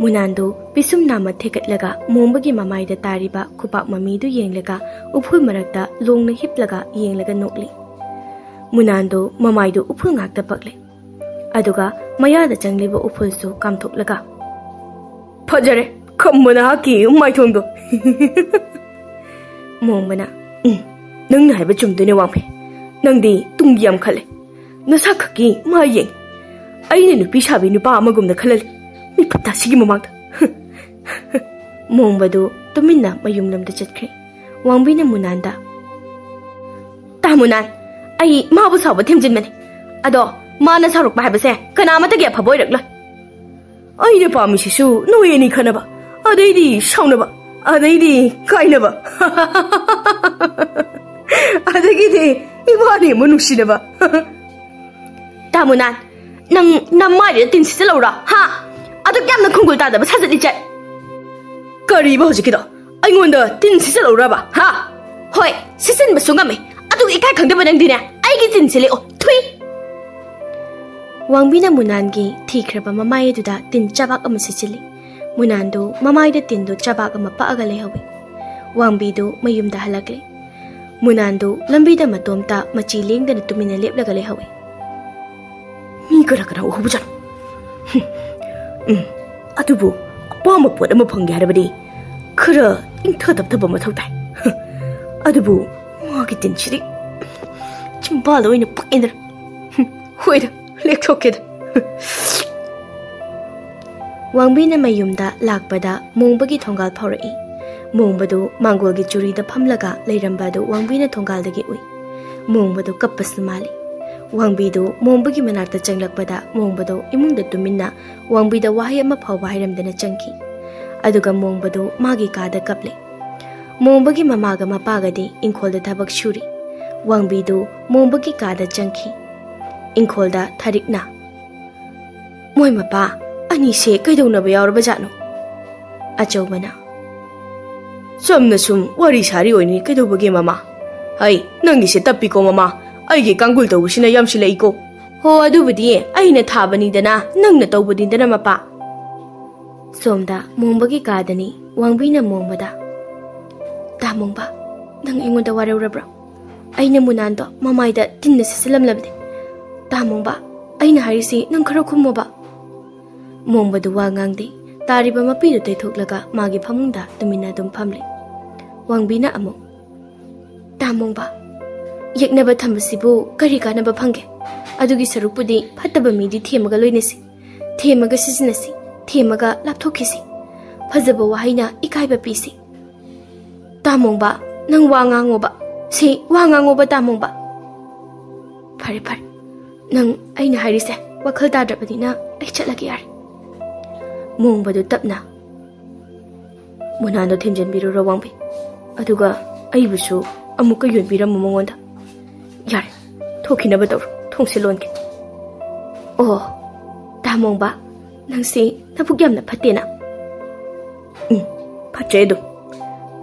ꯃꯨꯅꯥꯟꯗꯨ ꯄꯤꯁꯨꯝ ꯅꯥꯝꯃ ꯊꯦꯛꯀꯠꯂꯒ ꯃꯣꯡꯕꯒꯤ ꯃꯃꯥꯏꯗ ꯇꯥꯔꯤꯕ ꯈꯨꯕꯥꯛ ꯃꯃꯤꯗꯨ ꯌꯦꯡꯂꯒ ꯎꯐꯨꯜ ꯃꯔꯛꯇ ꯂꯣꯡꯅ ꯍꯤꯞꯂꯒ ꯌꯦꯡꯂꯒ ꯅꯣꯛꯂꯤ꯫ ꯃꯨꯅꯥꯟꯗꯨ ꯃꯃꯥꯏꯗꯨ ꯎꯐꯨꯜ ꯉꯥꯛꯇ ꯄꯛꯂꯦ꯫ ꯑꯗꯨꯒ ꯃꯌꯥꯗ ꯆꯪꯂꯤꯕ ꯎꯐꯨꯜꯁꯨ ꯀꯥꯝꯊꯣꯛꯂꯒ, "ꯐꯖꯔꯦ, ꯈꯝꯕ ꯅꯍꯥꯛꯀꯤ ꯃꯥꯏꯊꯣꯡꯗꯣ!" ꯃꯣꯡꯕꯅ, "ꯎꯝ, ꯅꯪꯅ ꯍꯥꯏꯕ ꯆꯨꯝꯗꯣꯏꯅꯦ, ꯋꯥꯡꯐꯩ꯫ ꯅꯪꯗꯤ ꯇꯨꯡꯒꯤ ꯌꯥꯝ ꯈꯜꯂꯦ꯫ ꯅꯁꯥ ꯈꯛꯀꯤ ꯃꯥ ꯌꯦꯡ꯫ ꯑꯩꯅ ꯅꯨꯄꯤ ꯁꯥꯕꯤ ꯅꯨꯄꯥ ꯑꯃꯒꯨꯝꯅ ꯈꯜꯍꯜꯂꯤ꯫ ꯃꯤꯐꯠꯇ ꯑꯁꯤꯒꯤ ꯃꯃꯥꯡꯗ!" ꯃꯣꯡꯕꯗꯨ ꯇꯨꯃꯤꯟꯅ ꯃꯌꯨꯝꯂꯣꯝꯗ ꯆꯠꯈ꯭ꯔꯦ꯫ ꯋꯥꯡꯕꯤꯅ ꯃꯨꯅꯥꯟꯗ, "ꯇꯥ ꯃꯨꯅꯥꯟ, ꯑꯩ ꯃꯥꯕꯨ ꯁꯥꯎꯕ ꯊꯦꯝꯖꯤꯟꯕꯅꯤ꯫ ꯑꯗꯣ ꯃꯥꯅ ꯁꯥꯎꯔꯛꯄ ꯍꯥꯏꯕꯁꯦ ꯀꯅꯥ ꯑꯃꯠꯇꯒꯤ ꯑꯐꯕ ꯑꯣꯏꯔꯛꯂꯣꯏ꯫ ꯑꯩꯅ ꯄꯥꯝꯃꯤꯁꯤꯁꯨ ꯅꯣꯏ ꯑꯅꯤ ꯈꯟꯅꯕ, ꯑꯗꯩꯗꯤ ꯁꯥꯎꯅꯕ, ꯑꯗꯩꯗꯤ ꯀꯥꯏꯅꯕ꯫ ꯑꯗꯒꯤꯗꯤ ꯏꯕꯥꯅꯤ ꯑꯃꯨꯛ ꯅꯨꯡꯁꯤꯅꯕ꯫" "ꯇꯥ ꯃꯨꯅꯥꯟ, ꯅꯪ ꯅꯃꯥꯏꯗꯨꯗ ꯇꯤꯟ ꯁꯤꯠꯆꯜꯍꯧꯔꯣ, ꯍꯥ? ꯑꯗꯨꯛ ꯌꯥꯝꯅ ꯈꯣꯡꯒꯨꯜ ꯇꯥꯗꯕ ꯁꯥꯖꯠ ꯂꯤꯆꯠ!" "ꯀꯔꯤꯕ ꯍꯧꯖꯤꯛꯀꯤꯗꯣ? ꯑꯩꯉꯣꯟꯗ ꯇꯤꯟ ꯁꯤꯠꯆꯜꯍꯧꯔꯕ, ꯍꯥ?" "ꯍꯣꯏ, ꯁꯤꯠꯆꯟꯕꯁꯨ ꯉꯝꯃꯤ꯫ ꯑꯗꯨꯒ ꯏꯀꯥꯏ ꯈꯪꯗꯕ ꯅꯪꯗꯤꯅꯦ, ꯑꯩꯒꯤ ꯇꯤꯟ ꯁꯤꯠꯂꯛꯑꯣ, ꯊꯨꯏ!" ꯋꯥꯡꯕꯤꯅ ꯃꯨꯅꯥꯟꯒꯤ ꯊꯤꯈ꯭ꯔꯕ ꯃꯃꯥꯏ ꯑꯗꯨꯗ ꯇꯤꯟ ꯆꯕꯥꯛ ꯑꯃ ꯁꯤꯠꯆꯤꯜꯂꯤ꯫ ꯃꯨꯅꯥꯟꯗꯨ ꯃꯃꯥꯏꯗ ꯇꯤꯟꯗꯨ ꯆꯕꯥꯛ ꯑꯃ ꯄꯛꯑꯒ ꯂꯩꯍꯧꯏ꯫ ꯋꯥꯡꯕꯤꯗꯨ ꯃꯌꯨꯝꯗ ꯍꯜꯂꯛꯂꯦ꯫ ꯃꯨꯅꯥꯟꯗꯨ ꯂꯝꯕꯤꯗ ꯃꯇꯣꯝꯇ ꯃꯆꯤ ꯂꯦꯡꯗꯅ ꯇꯨꯃꯤꯟꯅ ꯂꯦꯞꯂꯒ ꯂꯩꯍꯧꯏ꯫ "ꯃꯤ ꯀꯅꯥ ꯀꯅꯥ ꯎꯍꯧꯕꯖꯥꯠꯅꯣ? ꯍꯨꯝ, ꯎꯝ, ꯑꯗꯨꯕꯨ ꯑꯄꯥꯝꯕ ꯄꯣꯠ ꯑꯃ ꯐꯪꯒꯦ ꯍꯥꯏꯔꯕꯗꯤ ꯈꯔ ꯏꯪꯊ ꯇꯞꯊꯕ ꯃꯊꯧ ꯇꯥꯏ꯫ ꯍꯨꯝ, ꯑꯗꯨꯕꯨ ꯃꯥꯒꯤ ꯇꯤꯟꯁꯤꯗꯤ ꯆꯤꯝꯕꯥꯜꯗ ꯑꯣꯏꯅ ꯄꯛꯑꯦꯗꯅ꯫ ꯍꯨꯝ, ꯍꯣꯏꯗ, ꯂꯦꯛꯊꯣꯛꯀꯦꯗ꯫" ꯋꯥꯡꯕꯤꯅ ꯃꯌꯨꯝꯗ ꯂꯥꯛꯄꯗ ꯃꯣꯡꯕꯒꯤ ꯊꯣꯡꯒꯥꯜ ꯐꯥꯎꯔꯛꯏ꯫ ꯃꯣꯡꯕꯗꯨ ꯃꯥꯡꯒꯣꯜꯒꯤ ꯆꯨꯔꯤꯗ ꯐꯝꯂꯒ ꯂꯩꯔꯝꯕ ꯑꯗꯨ ꯋꯥꯡꯕꯤꯅ ꯊꯣꯡꯒꯥꯜꯗꯒꯤ ꯎꯏ꯫ ꯃꯣꯡꯕꯗꯨ ꯀꯞꯄꯁꯨ ꯃꯥꯜꯂꯤ꯫ ꯋꯥꯡꯕꯤꯗꯨ ꯃꯣꯡꯕꯒꯤ ꯃꯅꯥꯛꯇ ꯆꯪꯂꯛꯄꯗ ꯃꯣꯡꯕꯗꯨ ꯏꯃꯨꯡꯗ ꯇꯨꯃꯤꯟꯅ ꯋꯥꯡꯕꯤꯗ ꯋꯥꯍꯩ ꯑꯃ ꯐꯥꯎꯕ ꯍꯥꯏꯔꯝꯗꯅ ꯆꯪꯈꯤ꯫ ꯑꯗꯨꯒ ꯃꯣꯡꯕꯗꯨ ꯃꯥꯒꯤ ꯀꯥꯗ ꯀꯞꯂꯦ꯫ ꯃꯣꯡꯕꯒꯤ ꯃꯃꯥꯒ ꯃꯄꯥꯒꯗꯤ ꯏꯪꯈꯣꯜꯗ ꯊꯕꯛ ꯁꯨꯔꯤ꯫ ꯋꯥꯡꯕꯤꯗꯨ ꯃꯣꯡꯕꯒꯤ ꯀꯥꯗ ꯆꯪꯈꯤ꯫ ꯏꯪꯈꯣꯜꯗ ꯊꯥꯔꯤꯛꯅ, "ꯃꯣꯏ ꯃꯄꯥ ꯑꯅꯤꯁꯦ ꯀꯩꯗꯧꯅꯕ ꯌꯥꯎꯔꯕꯖꯥꯠꯅꯣ?" ꯑꯆꯧꯕꯅ, "ꯆꯝꯅ ꯁꯨꯝ ꯋꯥꯔꯤ ꯁꯥꯔꯤ ꯑꯣꯏꯅꯤ, ꯀꯩꯗꯧꯕꯒꯦ ꯃꯃꯥ?" "ꯍꯩ, ꯅꯪꯒꯤꯁꯦ ꯇꯞꯄꯤꯀꯣ ꯃꯃꯥ, ꯑꯩꯒꯤ ꯀꯥꯡꯒꯨꯜ ꯇꯧꯕꯁꯤꯅ ꯌꯥꯝꯁꯤꯜꯂꯛꯏꯀꯣ꯫ ꯍꯣ, ꯑꯗꯨꯕꯨꯗꯤ ꯑꯩꯅ ꯊꯥꯕꯅꯤꯗꯅ, ꯅꯪꯅ ꯇꯧꯕꯅꯤꯗꯅ ꯃꯄꯥ꯫" ꯁꯣꯝꯗ ꯃꯣꯡꯕꯒꯤ ꯀꯥꯗꯅꯤ꯫ ꯋꯥꯡꯕꯤꯅ ꯃꯣꯡꯕꯗ, "ꯇꯥ ꯃꯣꯡꯕ, ꯅꯪ ꯑꯩꯉꯣꯟꯗ ꯋꯥꯔꯧꯔꯕ꯭ꯔꯣ? ꯑꯩꯅ ꯃꯨꯅꯥꯟꯗꯣ ꯃꯃꯥꯏꯗ ꯇꯤꯟꯅ ꯁꯤꯠꯆꯜꯂꯝꯂꯕꯅꯤ꯫ ꯇꯥ ꯃꯣꯡꯕ, ꯑꯩꯅ ꯍꯥꯏꯔꯤꯁꯤ ꯅꯪ ꯈꯔ ꯈꯨꯝꯃꯣꯕ꯫" ꯃꯣꯡꯕꯗꯨ ꯋꯥ ꯉꯥꯡꯗꯦ꯫ ꯇꯥꯔꯤꯕ ꯃꯄꯤꯗꯨ ꯇꯩꯊꯣꯛꯂꯒ ꯃꯥꯒꯤ ꯐꯃꯨꯡꯗ ꯇꯨꯃꯤꯟꯅ ꯑꯗꯨꯝ ꯐꯝꯂꯦ꯫ ꯋꯥꯡꯕꯤꯅ ꯑꯃꯨꯛ, "ꯇꯥ ꯃꯣꯡꯕ, ꯌꯦꯛꯅꯕ ꯊꯝꯕꯁꯤꯕꯨ ꯀꯔꯤ ꯀꯥꯟꯅꯕ ꯐꯪꯒꯦ? ꯑꯗꯨꯒꯤ ꯁꯔꯨꯛꯄꯨꯗꯤ ꯐꯠꯇꯕ ꯃꯤꯗꯤ ꯊꯦꯝꯃꯒ ꯂꯣꯏꯅꯁꯤ꯫ ꯊꯦꯝꯃꯒ ꯁꯤꯖꯤꯟꯅꯁꯤ꯫ ꯊꯦꯝꯃꯒ ꯂꯥꯞꯊꯣꯛꯈꯤꯁꯤ꯫ ꯐꯖꯕ ꯋꯥꯍꯩꯅ ꯏꯀꯥꯏꯕ ꯄꯤꯁꯤ꯫ ꯇꯥ ꯃꯣꯡꯕ, ꯅꯪ ꯋꯥ ꯉꯥꯡꯉꯣꯕ꯫ ꯁꯤ ꯋꯥ ꯉꯥꯡꯉꯣꯕ, ꯇꯥ ꯃꯣꯡꯕ꯫" "ꯐꯔꯦ, ꯐꯔꯦ꯫ ꯅꯪ ꯑꯩꯅ ꯍꯥꯏꯔꯤꯁꯦ ꯋꯥꯈꯜ ꯇꯥꯗ꯭ꯔꯕꯅꯤꯅ ꯑꯩ ꯆꯠꯂꯒꯦ ꯌꯥꯔꯦ꯫" ꯃꯣꯡꯕꯗꯨ ꯇꯞꯅ, "ꯃꯨꯅꯥꯟꯗꯣ ꯊꯦꯝꯖꯤꯟꯕꯤꯔꯨꯔꯣ ꯋꯥꯡꯕꯤ꯫ ꯑꯗꯨꯒ ꯑꯩꯕꯨꯁꯨ ꯑꯃꯨꯛꯀ ꯌꯣꯟꯕꯤꯔꯝꯃꯨ ꯃꯉꯣꯟꯗ꯫ ꯌꯥꯔꯦ, ꯊꯣꯛꯈꯤꯅꯕ ꯇꯧꯔꯣ, ꯊꯣꯡꯁꯦ ꯂꯣꯟꯒꯦ꯫" "ꯑꯣ, ꯇꯥ ꯃꯣꯡꯕ, ꯅꯪꯁꯦ ꯅꯕꯨꯛ ꯌꯥꯝꯅ ꯐꯠꯇꯦꯅ꯫" "ꯎꯝ, ꯐꯠꯇ꯭ꯔꯦ ꯑꯗꯨꯝ꯫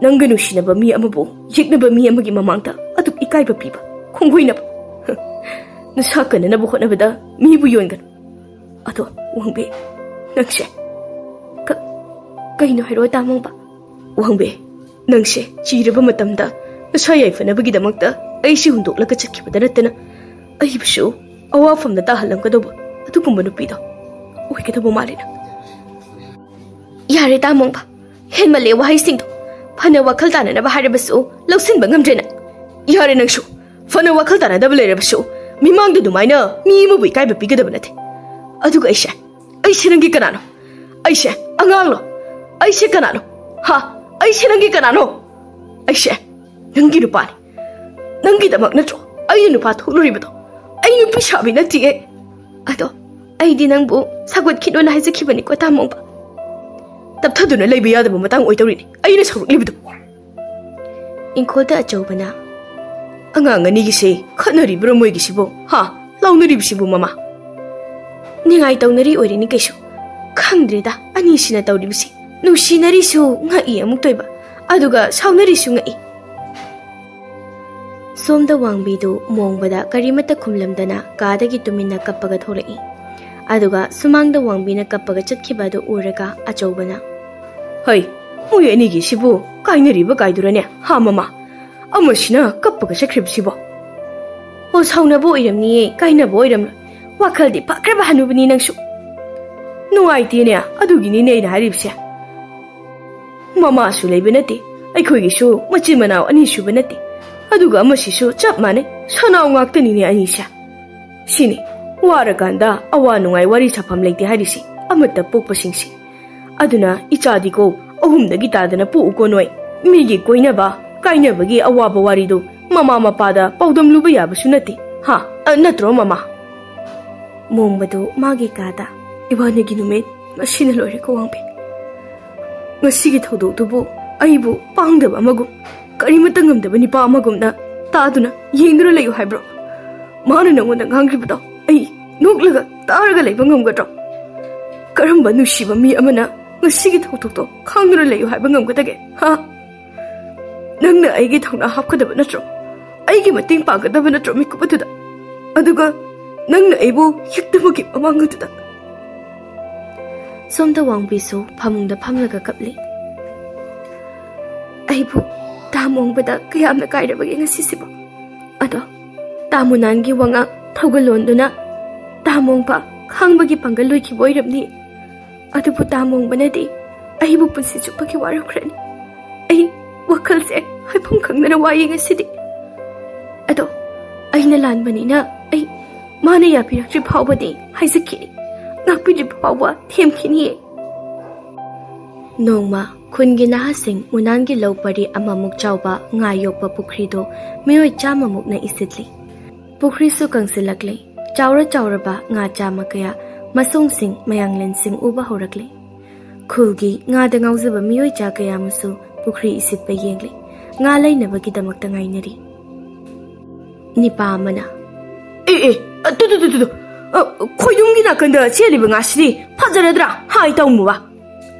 ꯅꯪꯒ ꯅꯨꯡꯁꯤꯅꯕ ꯃꯤ ꯑꯃꯕꯨ ꯌꯦꯛꯅꯕ ꯃꯤ ꯑꯃꯒꯤ ꯃꯃꯥꯡꯗ ꯑꯗꯨꯛ ꯏꯀꯥꯏꯕ ꯄꯤꯕ, ꯈꯣꯡꯒꯣꯏꯅꯕ꯫ ꯅꯁꯥ ꯀꯟꯅꯅꯕ ꯍꯣꯠꯅꯕꯗ ꯃꯤꯕꯨ ꯌꯣꯟꯒꯅꯨ꯫ ꯑꯗꯣ, ꯋꯥꯡꯕꯤ, ꯅꯪꯁꯦ꯫" "ꯀ-, ꯀꯩꯅꯣ ꯍꯥꯏꯔꯛꯑꯣ, ꯇꯥ ꯃꯣꯡꯕ꯫" "ꯋꯥꯡꯕꯤ, ꯅꯪꯁꯦ ꯆꯤꯔꯕ ꯃꯇꯝꯗ ꯅꯁꯥ ꯌꯥꯏꯐꯅꯕꯒꯤꯗꯃꯛꯇ ꯑꯩꯁꯤ ꯍꯨꯟꯗꯣꯛꯂꯒ ꯆꯠꯈꯤꯕꯗ ꯅꯠꯇꯅ ꯑꯩꯕꯨꯁꯨ ꯑꯋꯥꯐꯝꯗ ꯇꯥꯍꯜꯂꯝꯒꯗꯧꯕ ꯑꯗꯨꯒꯨꯝꯕ ꯅꯨꯄꯤꯗꯣ ꯑꯣꯏꯒꯗꯧꯕ ꯃꯥꯜꯂꯦ ꯅꯪ꯫" "ꯌꯥꯔꯦ, ꯇꯥ ꯃꯣꯡꯕ, ꯍꯦꯟꯃꯜꯂꯦ ꯋꯥꯍꯩꯁꯤꯡꯗꯣ꯫ ꯐꯅ ꯋꯥꯈꯜ ꯇꯥꯅꯅꯕ ꯍꯥꯏꯔꯕꯁꯨ ꯂꯧꯁꯤꯟꯕ ꯉꯝꯗ꯭ꯔꯦ ꯅꯪ꯫ ꯌꯥꯔꯦ ꯅꯪꯁꯨ, ꯐꯅ ꯋꯥꯈꯜ ꯇꯥꯅꯗꯕ ꯂꯩꯔꯕꯁꯨ ꯃꯤꯃꯥꯡꯗ ꯑꯗꯨꯃꯥꯏꯅ ꯃꯤ ꯑꯃꯕꯨ ꯏꯀꯥꯏꯕ ꯄꯤꯒꯗꯕ ꯅꯠꯇꯦ꯫ ꯑꯗꯨꯒ ꯑꯩꯁꯦ, ꯑꯩꯁꯦ ꯅꯪꯒꯤ ꯀꯅꯥꯅꯣ? ꯑꯩꯁꯦ ꯑꯉꯥꯡꯂꯣ? ꯑꯩꯁꯦ ꯀꯅꯥꯅꯣ? ꯍꯥ?" ꯑꯩꯁꯦ ꯅꯪꯒꯤ ꯀꯅꯥꯅꯣ? ꯑꯩꯁꯦ ꯅꯪꯒꯤ ꯅꯨꯄꯥꯅꯤ꯫ ꯅꯪꯒꯤꯗꯃꯛ ꯅꯠꯇ꯭ꯔꯣ ꯑꯩꯅ ꯅꯨꯄꯥ ꯊꯣꯛꯂꯨꯔꯤꯕꯗꯣ? ꯑꯩ ꯅꯨꯄꯤ ꯁꯥꯕꯤ ꯅꯠꯇꯤꯌꯦ꯫ ꯑꯗꯣ ꯑꯩꯗꯤ ꯅꯪꯕꯨ ꯁꯧꯒꯠꯈꯤꯅꯣꯅ ꯍꯥꯏꯖꯈꯤꯕꯅꯤꯀꯣ, ꯇꯥꯃꯣꯕ꯫ ꯇꯞꯊꯗꯨꯅ ꯂꯩꯕ ꯌꯥꯗꯕ ꯃꯇꯥꯡ ꯑꯣꯏꯗꯧꯔꯤꯅꯤ ꯑꯩꯅ ꯁꯧꯔꯛꯂꯤꯕꯗꯨ꯫ ꯏꯪꯈꯣꯜꯗ ꯑꯆꯧꯕꯅ, "ꯑꯉꯥꯡ ꯑꯅꯤꯒꯤꯁꯦ ꯈꯠꯅꯔꯤꯕ꯭ꯔꯣ ꯃꯣꯏꯒꯤꯁꯤꯕꯣ? ꯍꯥ? ꯂꯥꯎꯅꯔꯤꯕꯁꯤꯕꯨ, ꯃꯃꯥ?" "ꯅꯤꯡꯉꯥꯏ ꯇꯧꯅꯔꯤ ꯑꯣꯏꯔꯅꯤ ꯀꯩꯁꯨ꯫ ꯈꯪꯗ꯭ꯔꯦꯗ, ꯑꯅꯤꯁꯤꯅ ꯇꯧꯔꯤꯕꯁꯤ꯫ ꯅꯨꯡꯁꯤꯅꯔꯤꯁꯨ ꯉꯛꯏ ꯑꯃꯨꯛ ꯇꯣꯏꯕ, ꯑꯗꯨꯒ ꯁꯥꯎꯅꯔꯤꯁꯨ ꯉꯛꯏ꯫" ꯁꯣꯝꯗ ꯋꯥꯡꯕꯤꯗꯨ ꯃꯣꯡꯕꯗ ꯀꯔꯤꯃꯠꯇ ꯈꯨꯝꯂꯝꯗꯅ ꯀꯥꯗꯒꯤ ꯇꯨꯃꯤꯟꯅ ꯀꯞꯄꯒ ꯊꯣꯛꯂꯛꯏ꯫ ꯑꯗꯨꯒ ꯁꯨꯃꯥꯡꯗ ꯋꯥꯡꯕꯤꯅ ꯀꯞꯄꯒ ꯆꯠꯈꯤꯕ ꯑꯗꯨ ꯎꯔꯒ ꯑꯆꯧꯕꯅ, "ꯍꯩ, ꯃꯣꯏ ꯑꯅꯤꯒꯤꯁꯤꯕꯨ ꯀꯥꯏꯅꯔꯤꯕ ꯀꯥꯏꯗꯨꯔꯅꯦ, ꯍꯥ, ꯃꯃꯥ? ꯑꯃꯁꯤꯅ ꯀꯞꯄꯒ ꯆꯠꯈ꯭ꯔꯤꯕꯁꯤꯕꯣ? ꯑꯣ, ꯁꯥꯎꯅꯕ ꯑꯣꯏꯔꯝꯅꯤꯌꯦ, ꯀꯥꯏꯅꯕ ꯑꯣꯏꯔꯝꯂꯣꯏ꯫ ꯋꯥꯈꯜꯗꯤ ꯐꯈ꯭ꯔꯕ ꯍꯅꯨꯕꯅꯤ ꯅꯪꯁꯨ꯫ ꯅꯨꯡꯉꯥꯏꯇꯦꯅꯦ, ꯑꯗꯨꯒꯤꯅꯤꯅꯦ ꯑꯩꯅ ꯍꯥꯏꯔꯤꯕꯁꯦ꯫ ꯃꯃꯥꯁꯨ ꯂꯩꯕ ꯅꯠꯇꯦ, ꯑꯩꯈꯣꯏꯒꯤꯁꯨ ꯃꯆꯤꯟ ꯃꯅꯥꯎ ꯑꯅꯤ ꯁꯨꯕ ꯅꯠꯇꯦ, ꯑꯗꯨꯒ ꯑꯃꯁꯤꯁꯨ ꯆꯞ ꯃꯥꯟꯅꯩ, ꯁꯅꯥꯎ ꯉꯥꯛꯇꯅꯤꯅꯦ ꯑꯅꯤꯁꯦ꯫ ꯁꯤꯅꯤ, ꯋꯥꯔꯀꯥꯟꯗ ꯑꯋꯥ ꯅꯨꯡꯉꯥꯏ ꯋꯥꯔꯤ ꯁꯥꯐꯝ ꯂꯩꯇꯦ ꯍꯥꯏꯔꯤꯁꯤ, ꯑꯃꯠꯇ ꯄꯣꯛꯄꯁꯤꯡꯁꯤ꯫ ꯑꯗꯨꯅ ꯏꯆꯥꯗꯤꯀꯣ, ꯑꯍꯨꯝꯗꯒꯤ ꯇꯥꯗꯅ ꯄꯣꯛꯎꯀꯣ ꯅꯣꯏ꯫ ꯃꯤꯒꯤ ꯀꯣꯏꯅꯕ, ꯀꯥꯏꯅꯕꯒꯤ ꯑꯋꯥꯕ ꯋꯥꯔꯤꯗꯨ ꯃꯃꯥ ꯃꯄꯥꯗ ꯄꯥꯎꯗꯝꯂꯨꯕ ꯌꯥꯕꯁꯨ ꯅꯠꯇꯦ, ꯍꯥ? ꯑ, ꯅꯠꯇ꯭ꯔꯣ, ꯃꯃꯥ?" ꯃꯣꯡꯕꯗꯨ ꯃꯥꯒꯤ ꯀꯥꯗ, "ꯏꯕꯥꯅꯤꯒꯤ ꯅꯨꯃꯤꯠ ꯉꯁꯤꯅ ꯂꯣꯏꯔꯦꯀꯣ, ꯋꯥꯡꯕꯤ꯫ ꯉꯁꯤꯒꯤ ꯊꯧꯗꯣꯛꯇꯨꯕꯨ ꯑꯩꯕꯨ ꯄꯥꯡꯗꯕ ꯑꯃꯒꯨꯝ, ꯀꯔꯤꯃꯠꯇ ꯉꯝꯗꯕ ꯅꯨꯄꯥ ꯑꯃꯒꯨꯝꯅ ꯇꯥꯗꯨꯅ ꯌꯦꯡꯗꯨꯅ ꯂꯩꯌꯨ ꯍꯥꯏꯕ꯭ꯔꯣ? ꯃꯥꯅ ꯅꯉꯣꯟꯗ ꯉꯥꯡꯈꯤꯕꯗꯣ ꯑꯩ ꯅꯣꯛꯂꯒ ꯇꯥꯔꯒ ꯂꯩꯕ ꯉꯝꯒꯗ꯭ꯔꯣ? ꯀꯔꯝꯕ ꯅꯨꯡꯁꯤꯕ ꯃꯤ ꯑꯃꯅ ꯉꯁꯤꯒꯤ ꯊꯧꯗꯣꯛꯇꯣ ꯈꯥꯡꯗꯨꯅ ꯂꯩꯌꯨ ꯍꯥꯏꯕ ꯉꯝꯒꯗꯒꯦ, ꯍꯥ? ꯅꯪꯅ ꯑꯩꯒꯤ ꯊꯧꯅꯥ ꯍꯥꯞꯀꯗꯕ ꯅꯠꯇ꯭ꯔꯣ? ꯑꯩꯒꯤ ꯃꯇꯦꯡ ꯄꯥꯡꯒꯗꯕ ꯅꯠꯇ꯭ꯔꯣ ꯃꯤꯀꯨꯞ ꯑꯗꯨꯗ? ꯑꯗꯨꯒ ꯅꯪꯅ ꯑꯩꯕꯨ ꯍꯦꯛꯇꯃꯛꯀꯤ ꯃꯃꯥꯡ ꯑꯗꯨꯗ?" ꯁꯣꯝꯗ ꯋꯥꯡꯕꯤꯁꯨ ꯐꯃꯨꯡꯗ ꯐꯝꯂꯒ ꯀꯞꯂꯤ꯫ "ꯑꯩꯕꯨ ꯇꯥꯃꯣꯡꯕꯗ ꯀꯌꯥꯝꯅ ꯀꯥꯏꯔꯕꯒꯦ ꯉꯁꯤꯁꯤꯕꯣ? ꯑꯗꯣ ꯇꯥꯃꯣꯅꯥꯟꯒꯤ ꯋꯥꯉꯥꯡ ꯊꯧꯒꯜꯂꯣꯟꯗꯨꯅ ꯇꯥꯃꯣꯡꯕ ꯈꯥꯡꯕꯒꯤ ꯄꯥꯡꯒꯜ ꯂꯣꯏꯈꯤꯕ ꯑꯣꯏꯔꯝꯅꯤ꯫ ꯑꯗꯨꯕꯨ ꯇꯥꯃꯣꯡꯕꯅꯗꯤ ꯑꯩꯕꯨ ꯄꯨꯟꯁꯤ ꯆꯨꯞꯄꯒꯤ ꯋꯥꯔꯧꯈ꯭ꯔꯅꯤ꯫ ꯑꯩ ꯋꯥꯈꯜꯁꯦ ꯍꯥꯏꯐꯝ ꯈꯪꯗꯅ ꯋꯥꯏꯌꯦ ꯉꯁꯤꯗꯤ꯫ ꯑꯗꯣ ꯑꯩꯅ ꯂꯥꯟꯕꯅꯤꯅ ꯑꯩ ꯃꯥꯅ ꯌꯥꯕꯤꯔꯛꯇ꯭ꯔꯤ ꯐꯥꯎꯕꯗꯤ ꯍꯥꯏꯖꯈꯤꯅꯤ, ꯉꯥꯛꯄꯤꯗ꯭ꯔꯤ ꯐꯥꯎꯕ ꯊꯦꯝꯈꯤꯅꯤꯌꯦ꯫" ꯅꯣꯡꯃ ꯈꯨꯟꯒꯤ ꯅꯍꯥꯁꯤꯡ ꯃꯨꯅꯥꯟꯒꯤ ꯂꯧ ꯄꯔꯤ ꯑꯃꯃꯨꯛ ꯆꯥꯎꯕ ꯉꯥ ꯌꯣꯛꯄ ꯄꯨꯈ꯭ꯔꯤꯗꯣ ꯃꯤꯑꯣꯏ ꯆꯥꯝꯃꯃꯨꯛꯅ ꯏꯁꯤꯠꯂꯤ꯫ ꯄꯨꯈ꯭ꯔꯤꯁꯨ ꯀꯪꯁꯤꯜꯂꯛꯂꯦ꯫ ꯆꯥꯎꯔ ꯆꯥꯎꯔꯕ ꯉꯥ ꯆꯥꯃ ꯀꯌꯥ, ꯃꯁꯣꯡꯁꯤꯡ, ꯃꯌꯥꯡꯂꯦꯟꯁꯤꯡ ꯎꯕ ꯍꯧꯔꯛꯂꯦ꯫ ꯈꯨꯜꯒꯤ ꯉꯥꯗ ꯉꯥꯎꯖꯕ ꯃꯤꯑꯣꯏ ꯆꯥ ꯀꯌꯥ ꯑꯃꯁꯨ ꯄꯨꯈ꯭ꯔꯤ ꯏꯁꯤꯠꯄ ꯌꯦꯡꯂꯤ꯫ ꯉꯥ ꯂꯩꯅꯕꯒꯤꯗꯃꯛꯇ ꯉꯥꯏꯅꯔꯤ꯫ ꯅꯤꯄꯥ ꯑꯃꯅ, "ꯑꯦ, ꯑꯦ, ꯑ, two, two, two, two, two. ꯑ, ꯈꯣꯏꯅꯨꯡꯒꯤ ꯅꯥꯀꯟꯗ ꯆꯦꯜꯂꯤꯕ ꯉꯥꯁꯤꯗꯤ ꯐꯖꯔꯗ꯭ꯔꯥ? ꯍꯥꯏ ꯇꯧꯃꯨꯕ꯫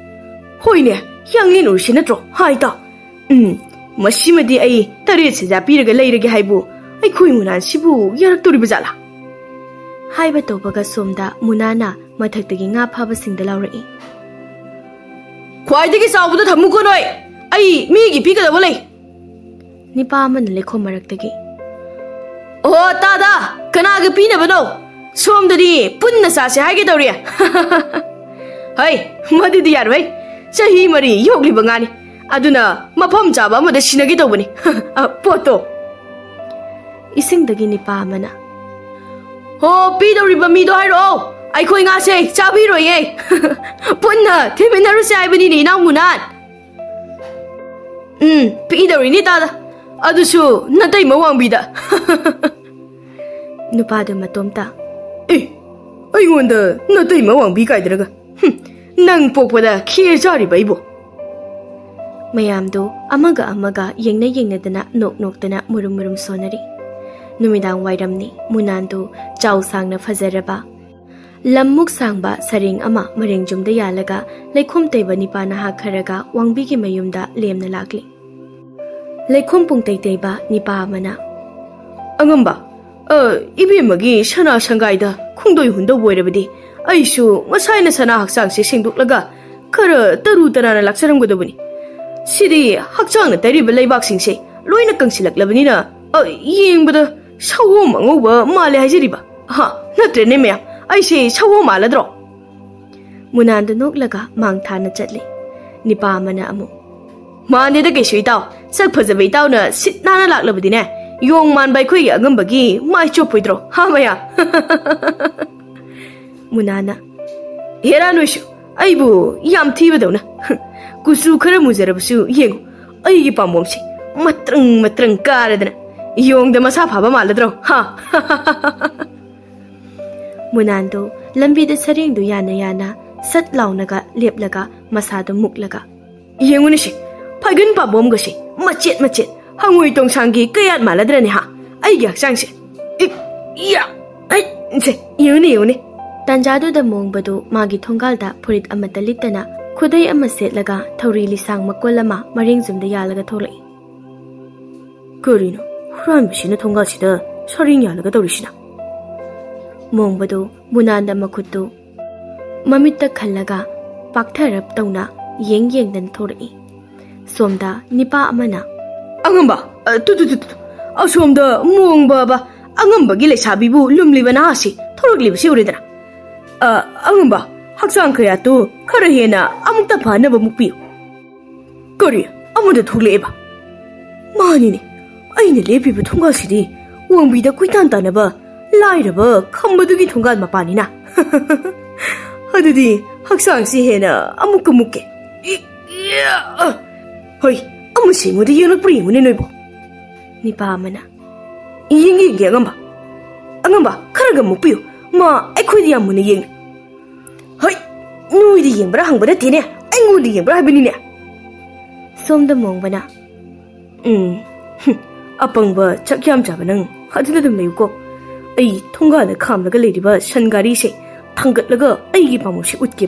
ꯍꯣꯏꯅꯦ, ꯍꯤꯌꯥꯡꯂꯦꯟ ꯎꯔꯤꯁꯤ ꯅꯠꯇ꯭ꯔꯣ? ꯍꯥꯏ ꯇꯥꯎ꯫ ꯎꯝ, ꯃꯁꯤꯃꯗꯤ ꯑꯩ ꯇꯔꯦꯠ ꯁꯦꯖꯥ ꯄꯤꯔꯒ ꯂꯩꯔꯒꯦ ꯍꯥꯏꯕꯨ ꯑꯩꯈꯣꯏ ꯃꯨꯅꯥꯟꯁꯤꯕꯨ ꯌꯥꯔꯛꯇꯣꯔꯤꯕ ꯖꯥꯠꯂꯥ?" ꯍꯥꯏꯕ ꯇꯧꯕꯒ ꯁꯣꯝꯗ ꯃꯨꯅꯥꯅ ꯃꯊꯛꯇꯒꯤ ꯉꯥ ꯐꯥꯕꯁꯤꯡꯗ ꯂꯥꯎꯔꯛꯏ꯫ "ꯈ꯭ꯋꯥꯏꯗꯒꯤ ꯆꯥꯎꯕꯗ ꯊꯝꯃꯨꯀꯣ ꯅꯣꯏ, ꯑꯩ ꯃꯤꯒꯤ ꯄꯤꯒꯗꯕ ꯂꯩ꯫" ꯅꯤꯄꯥ ꯑꯃꯅ ꯂꯩꯈꯣꯝ ꯃꯔꯛꯇꯒꯤ, "ꯑꯣ ꯇꯥꯗ, ꯀꯅꯥꯒ ꯄꯤꯅꯕꯅꯣ? ꯁꯣꯝꯗꯗꯤ ꯄꯨꯟꯅ ꯆꯥꯁꯦ ꯍꯥꯏꯒꯦ ꯇꯧꯔꯤ꯫" "ꯍꯩ, ꯃꯗꯨꯗꯤ ꯌꯥꯔꯣꯏ꯫ ꯆꯍꯤ ꯃꯔꯤ ꯌꯣꯛꯂꯤꯕ ꯉꯥꯅꯤ꯫ ꯑꯗꯨꯅ ꯃꯐꯝ ꯆꯥꯕ ꯑꯃꯗ ꯁꯤꯟꯅꯒꯦ ꯇꯧꯕꯅꯤ꯫ ꯑ, ꯄꯣꯠꯇꯣ꯫" ꯏꯁꯤꯡꯗꯒꯤ ꯅꯤꯄꯥ ꯑꯃꯅ, "ꯍꯣ, ꯄꯤꯗꯧꯔꯤꯕ ꯃꯤꯗꯣ ꯍꯥꯏꯔꯛꯑꯣ꯫ ꯑꯩꯈꯣꯏ ꯉꯥꯁꯦ ꯆꯥꯕꯤꯔꯣꯏꯌꯦ꯫ ꯄꯨꯟꯅ ꯊꯤꯃꯤꯟꯅꯔꯨꯁꯦ ꯍꯥꯏꯕꯅꯤꯅꯦ, ꯏꯅꯥꯎ ꯃꯨꯅꯥꯟ꯫" "ꯎꯝ, ꯄꯤꯗꯧꯔꯤꯅꯤ ꯇꯥꯗ꯫ ꯑꯗꯨꯁꯨ ꯅꯇꯩꯃ ꯋꯥꯡꯕꯤꯗ꯫" ꯅꯨꯄꯥꯗꯨ ꯃꯇꯣꯝꯇ, "ꯑꯦ, ꯑꯩꯉꯣꯟꯗ ꯅꯇꯩꯃ ꯋꯥꯡꯕꯤ ꯀꯥꯏꯗ꯭ꯔꯒ? ꯍꯨꯝ, ꯅꯪ ꯄꯣꯛꯄꯗ ꯈꯦꯔ ꯆꯥꯔꯤꯕ ꯑꯩꯕꯨ?" ꯃꯌꯥꯝꯗꯨ ꯑꯃꯒ ꯑꯃꯒ ꯌꯦꯡꯅ ꯌꯦꯡꯅꯗꯅ ꯅꯣꯛ ꯅꯣꯛꯇꯅ ꯃꯨꯔꯨꯝ ꯃꯨꯔꯨꯝ ꯁꯣꯟꯅꯔꯤ꯫ ꯅꯨꯃꯤꯗꯥꯡ ꯋꯥꯏꯔꯝꯅꯤ꯫ ꯃꯨꯅꯥꯟꯗꯨ ꯆꯥꯎ ꯁꯥꯡꯅ ꯐꯖꯔꯕ, ꯂꯝꯃꯨꯛ ꯁꯥꯡꯕ ꯁꯔꯦꯡ ꯑꯃ ꯃꯔꯦꯡꯖꯨꯝꯗ ꯌꯥꯜꯂꯒ ꯂꯩꯈꯣꯝ ꯇꯩꯕ ꯅꯤꯄꯥ ꯅꯍꯥ ꯈꯔꯒ ꯋꯥꯡꯕꯤꯒꯤ ꯃꯌꯨꯝꯗ ꯂꯦꯝꯅ ꯂꯥꯛꯂꯤ꯫ ꯂꯩꯈꯣꯝ ꯄꯨꯡꯇꯩ ꯇꯩꯕ ꯅꯤꯄꯥ ꯑꯃꯅ, "ꯑꯉꯝꯕ, ꯑ, ꯏꯕꯦꯝꯃꯒꯤ ꯁꯅꯥ ꯁꯪꯒꯥꯏꯗ ꯈꯣꯡꯗꯣꯏ ꯍꯨꯟꯗꯧꯕ ꯑꯣꯏꯔꯕꯗꯤ ꯑꯩꯁꯨ ꯉꯁꯥꯏꯅ ꯁꯅꯥ ꯍꯛꯆꯥꯡꯁꯦ ꯁꯦꯡꯗꯣꯛꯂꯒ ꯈꯔ ꯇꯔꯨ ꯇꯅꯥꯟꯅ ꯂꯥꯛꯆꯔꯝꯒꯗꯕꯅꯤ꯫ ꯁꯤꯗꯤ ꯍꯛꯆꯥꯡꯅ ꯇꯩꯔꯤꯕ ꯂꯩꯕꯥꯛꯁꯤꯡꯁꯦ ꯂꯣꯏꯅ ꯀꯪꯁꯤꯜꯂꯛꯂꯕꯅꯤꯅ, ꯑ, ꯌꯦꯡꯕꯗ ꯁꯑꯣꯝ ꯑꯉꯧꯕ ꯃꯥꯜꯂꯦ ꯍꯥꯏꯖꯔꯤꯕ꯫ ꯍꯥ, ꯅꯠꯇ꯭ꯔꯦꯅꯦ ꯃꯌꯥꯝ, ꯑꯩꯁꯦ ꯁꯑꯣꯝ ꯃꯥꯜꯂꯗ꯭ꯔꯣ?" ꯃꯨꯅꯥꯟꯗ ꯅꯣꯛꯂꯒ ꯃꯥꯡ ꯊꯥꯅ ꯆꯠꯂꯤ꯫ ꯅꯤꯄꯥ ꯑꯃꯅ ꯑꯃꯨꯛ, "ꯃꯥꯟꯗꯦꯗ ꯀꯩꯁꯨ ꯏꯇꯥꯎ, ꯁꯛ ꯐꯖꯕ ꯏꯇꯥꯎꯅ ꯁꯤꯠ ꯅꯥꯟꯅ ꯂꯥꯛꯂꯕꯗꯤꯅꯦ, ꯌꯣꯡ ꯃꯥꯟꯕ ꯑꯩꯈꯣꯏꯒꯤ ꯑꯉꯝꯕꯒꯤ ꯃꯥꯏ ꯆꯣꯞꯄꯣꯏꯗ꯭ꯔꯣ? ꯍꯥ ꯃꯌꯥꯝ?" ꯃꯨꯅꯥꯅ, "ꯍꯦꯔꯥ ꯅꯣꯏꯁꯨ, ꯑꯩꯕꯨ ꯌꯥꯝ ꯊꯤꯕꯗꯧꯅ꯫ ꯀꯨꯆꯨ ꯈꯔ ꯃꯨꯖꯔꯕꯁꯨ ꯌꯦꯡꯉꯨ, ꯑꯩꯒꯤ ꯄꯥꯝꯕꯣꯝꯁꯦ ꯃꯇ꯭ꯔꯪ ꯃꯇ꯭ꯔꯪ ꯀꯥꯔꯗꯅ ꯌꯣꯡꯗ ꯃꯁꯥ ꯐꯥꯕ ꯃꯥꯜꯂꯗ꯭ꯔꯣ? ꯍꯥ? ꯃꯨꯅꯥꯟꯗꯣ ꯂꯝꯕꯤꯗ ꯁꯔꯦꯡꯗꯨ ꯌꯥꯅ ꯌꯥꯅ ꯁꯠ ꯂꯥꯎꯅꯒ ꯂꯦꯞꯂꯒ ꯃꯁꯥꯗꯨ ꯃꯨꯛꯂꯒ, "ꯌꯦꯡꯉꯨꯅꯦ ꯁꯤ, ꯐꯥꯏꯒꯟ ꯄꯥꯝꯕꯣꯝꯒꯁꯦ ꯃꯆꯦꯠ ꯃꯆꯦꯠ, ꯍꯪꯉꯣꯏ ꯇꯣꯡꯁꯥꯡꯒꯤ ꯀꯌꯥꯠ ꯃꯥꯜꯂꯗ꯭ꯔꯅꯦ ꯍꯥ? ꯑꯩꯒꯤ ꯍꯛꯆꯥꯡꯁꯦ꯫ ꯏ, ꯏꯌꯥ, ꯑꯩ, ꯁꯦ, ꯌꯦꯡꯉꯨꯅꯦ, ꯌꯦꯡꯉꯨꯅꯦ"꯫ ꯇꯥꯟꯖꯥꯗꯨꯗ ꯃꯣꯡꯕꯗꯨ ꯃꯥꯒꯤ ꯊꯣꯡꯒꯥꯜꯗ ꯐꯨꯔꯤꯠ ꯑꯃꯠꯇ ꯂꯤꯠꯇꯅ ꯈꯨꯗꯩ ꯑꯃ ꯁꯦꯠꯂꯒ ꯊꯧꯔꯤ ꯂꯤꯁꯥꯡ ꯃꯀꯣꯜ ꯑꯃ ꯃꯔꯦꯡꯖꯨꯝꯗ ꯌꯥꯜꯂꯒ ꯊꯣꯛꯂꯛꯏ꯫ "ꯀꯔꯤꯅꯣ ꯍꯨꯔꯥꯟꯕꯁꯤꯅ ꯊꯣꯡꯒꯥꯜꯁꯤꯗ ꯁꯔꯦꯡ ꯌꯥꯜꯂꯒ ꯇꯧꯔꯤꯁꯤꯅ?" ꯃꯣꯡꯕꯗꯨ ꯃꯨꯅꯥꯟꯗ ꯃꯈꯨꯠꯇꯨ ꯃꯃꯤꯠꯇ ꯈꯜꯂꯒ ꯄꯥꯛꯊꯔꯞ ꯇꯧꯅ ꯌꯦꯡ ꯌꯦꯡꯗꯅ ꯊꯣꯔꯛꯏ꯫ ꯁꯣꯝꯗ ꯅꯤꯄꯥ ꯑꯃꯅ, "ꯑꯉꯝꯕ, ꯑ, ꯇꯨ, ꯇꯨ, ꯇꯨ, ꯇꯨ, ꯑꯁꯣꯝꯗ ꯃꯣꯡꯕꯕ ꯑꯉꯝꯕꯒꯤ ꯂꯩꯁꯥꯕꯤꯕꯨ ꯂꯨꯝꯂꯤꯕ ꯅꯍꯥꯁꯤ ꯊꯣꯔꯛꯂꯤꯕꯁꯤ ꯎꯔꯦꯗꯅ? ꯑ, ꯑꯉꯝꯕ, ꯍꯛꯆꯥꯡ ꯀꯌꯥꯠꯇꯨ ꯈꯔ ꯍꯦꯟꯅ ꯑꯃꯨꯛꯇ ꯐꯅꯕ ꯃꯨꯛꯄꯤꯌꯨ"꯫ ꯀꯔꯤ? ꯑꯃꯗ ꯊꯣꯛꯂꯛꯑꯦꯕ? ꯃꯥꯅꯤꯅꯦ, ꯑꯩꯅ ꯂꯦꯞꯄꯤꯕ ꯊꯣꯡꯒꯥꯜꯁꯤꯗꯤ ꯋꯥꯡꯕꯤꯗ ꯀꯣꯏꯇꯥꯟ ꯇꯥꯟꯅꯕ ꯂꯥꯏꯔꯕ ꯈꯝꯕꯗꯨꯒꯤ ꯊꯣꯡꯒꯥꯜ ꯃꯄꯥꯅꯤꯅ꯫ ꯑꯗꯨꯗꯤ ꯍꯛꯆꯥꯡꯁꯤ ꯍꯦꯟꯅ ꯑꯃꯨꯛꯀ ꯃꯨꯛꯀꯦ꯫ ꯏ-, ꯏꯌꯥ! ꯍꯣꯏ, ꯑꯃꯁꯤ ꯑꯩꯉꯣꯟꯗ ꯌꯦꯡꯂꯛꯄ꯭ꯔꯥ ꯌꯦꯡꯉꯨꯅꯦ ꯅꯣꯏꯕꯣ꯫ ꯅꯤꯄꯥ ꯑꯃꯅ, "ꯌꯦꯡꯒꯦ, ꯌꯦꯡꯒꯦ, ꯑꯉꯝꯕ꯫ ꯑꯉꯝꯕ, ꯈꯔꯒ ꯃꯨꯛꯄꯤꯌꯨ꯫ ꯃꯥ ꯑꯩꯈꯣꯏꯗ ꯌꯥꯝ ꯃꯨꯟꯅ ꯌꯦꯡꯂꯤ"꯫ "ꯍꯣꯏ, ꯅꯣꯏꯗ ꯌꯦꯡꯕ꯭ꯔꯥ ꯍꯪꯕ ꯅꯠꯇꯦꯅꯦ, ꯑꯩꯉꯣꯟꯗ ꯌꯦꯡꯕ꯭ꯔꯥ ꯍꯥꯏꯕꯅꯤꯅꯦ"꯫ ꯁꯣꯝꯗ ꯃꯣꯡꯕꯅ, "ꯎꯝ, ꯍꯨꯝ, ꯑꯄꯪꯕ ꯆꯥꯛ ꯌꯥꯝ ꯆꯥꯕ ꯅꯪ, ꯑꯗꯨꯅ ꯑꯗꯨꯝ ꯂꯩꯌꯨꯀꯣ꯫ ꯑꯩ ꯊꯣꯡꯒꯥꯜꯗ ꯈꯥꯝꯂꯒ ꯂꯩꯔꯤꯕ ꯁꯟ ꯒꯥꯔꯤꯁꯦ ꯊꯥꯡꯒꯠꯂꯒ ꯑꯩꯒꯤ ꯄꯥꯝꯕꯣꯝꯁꯤ ꯎꯠꯀꯦ"꯫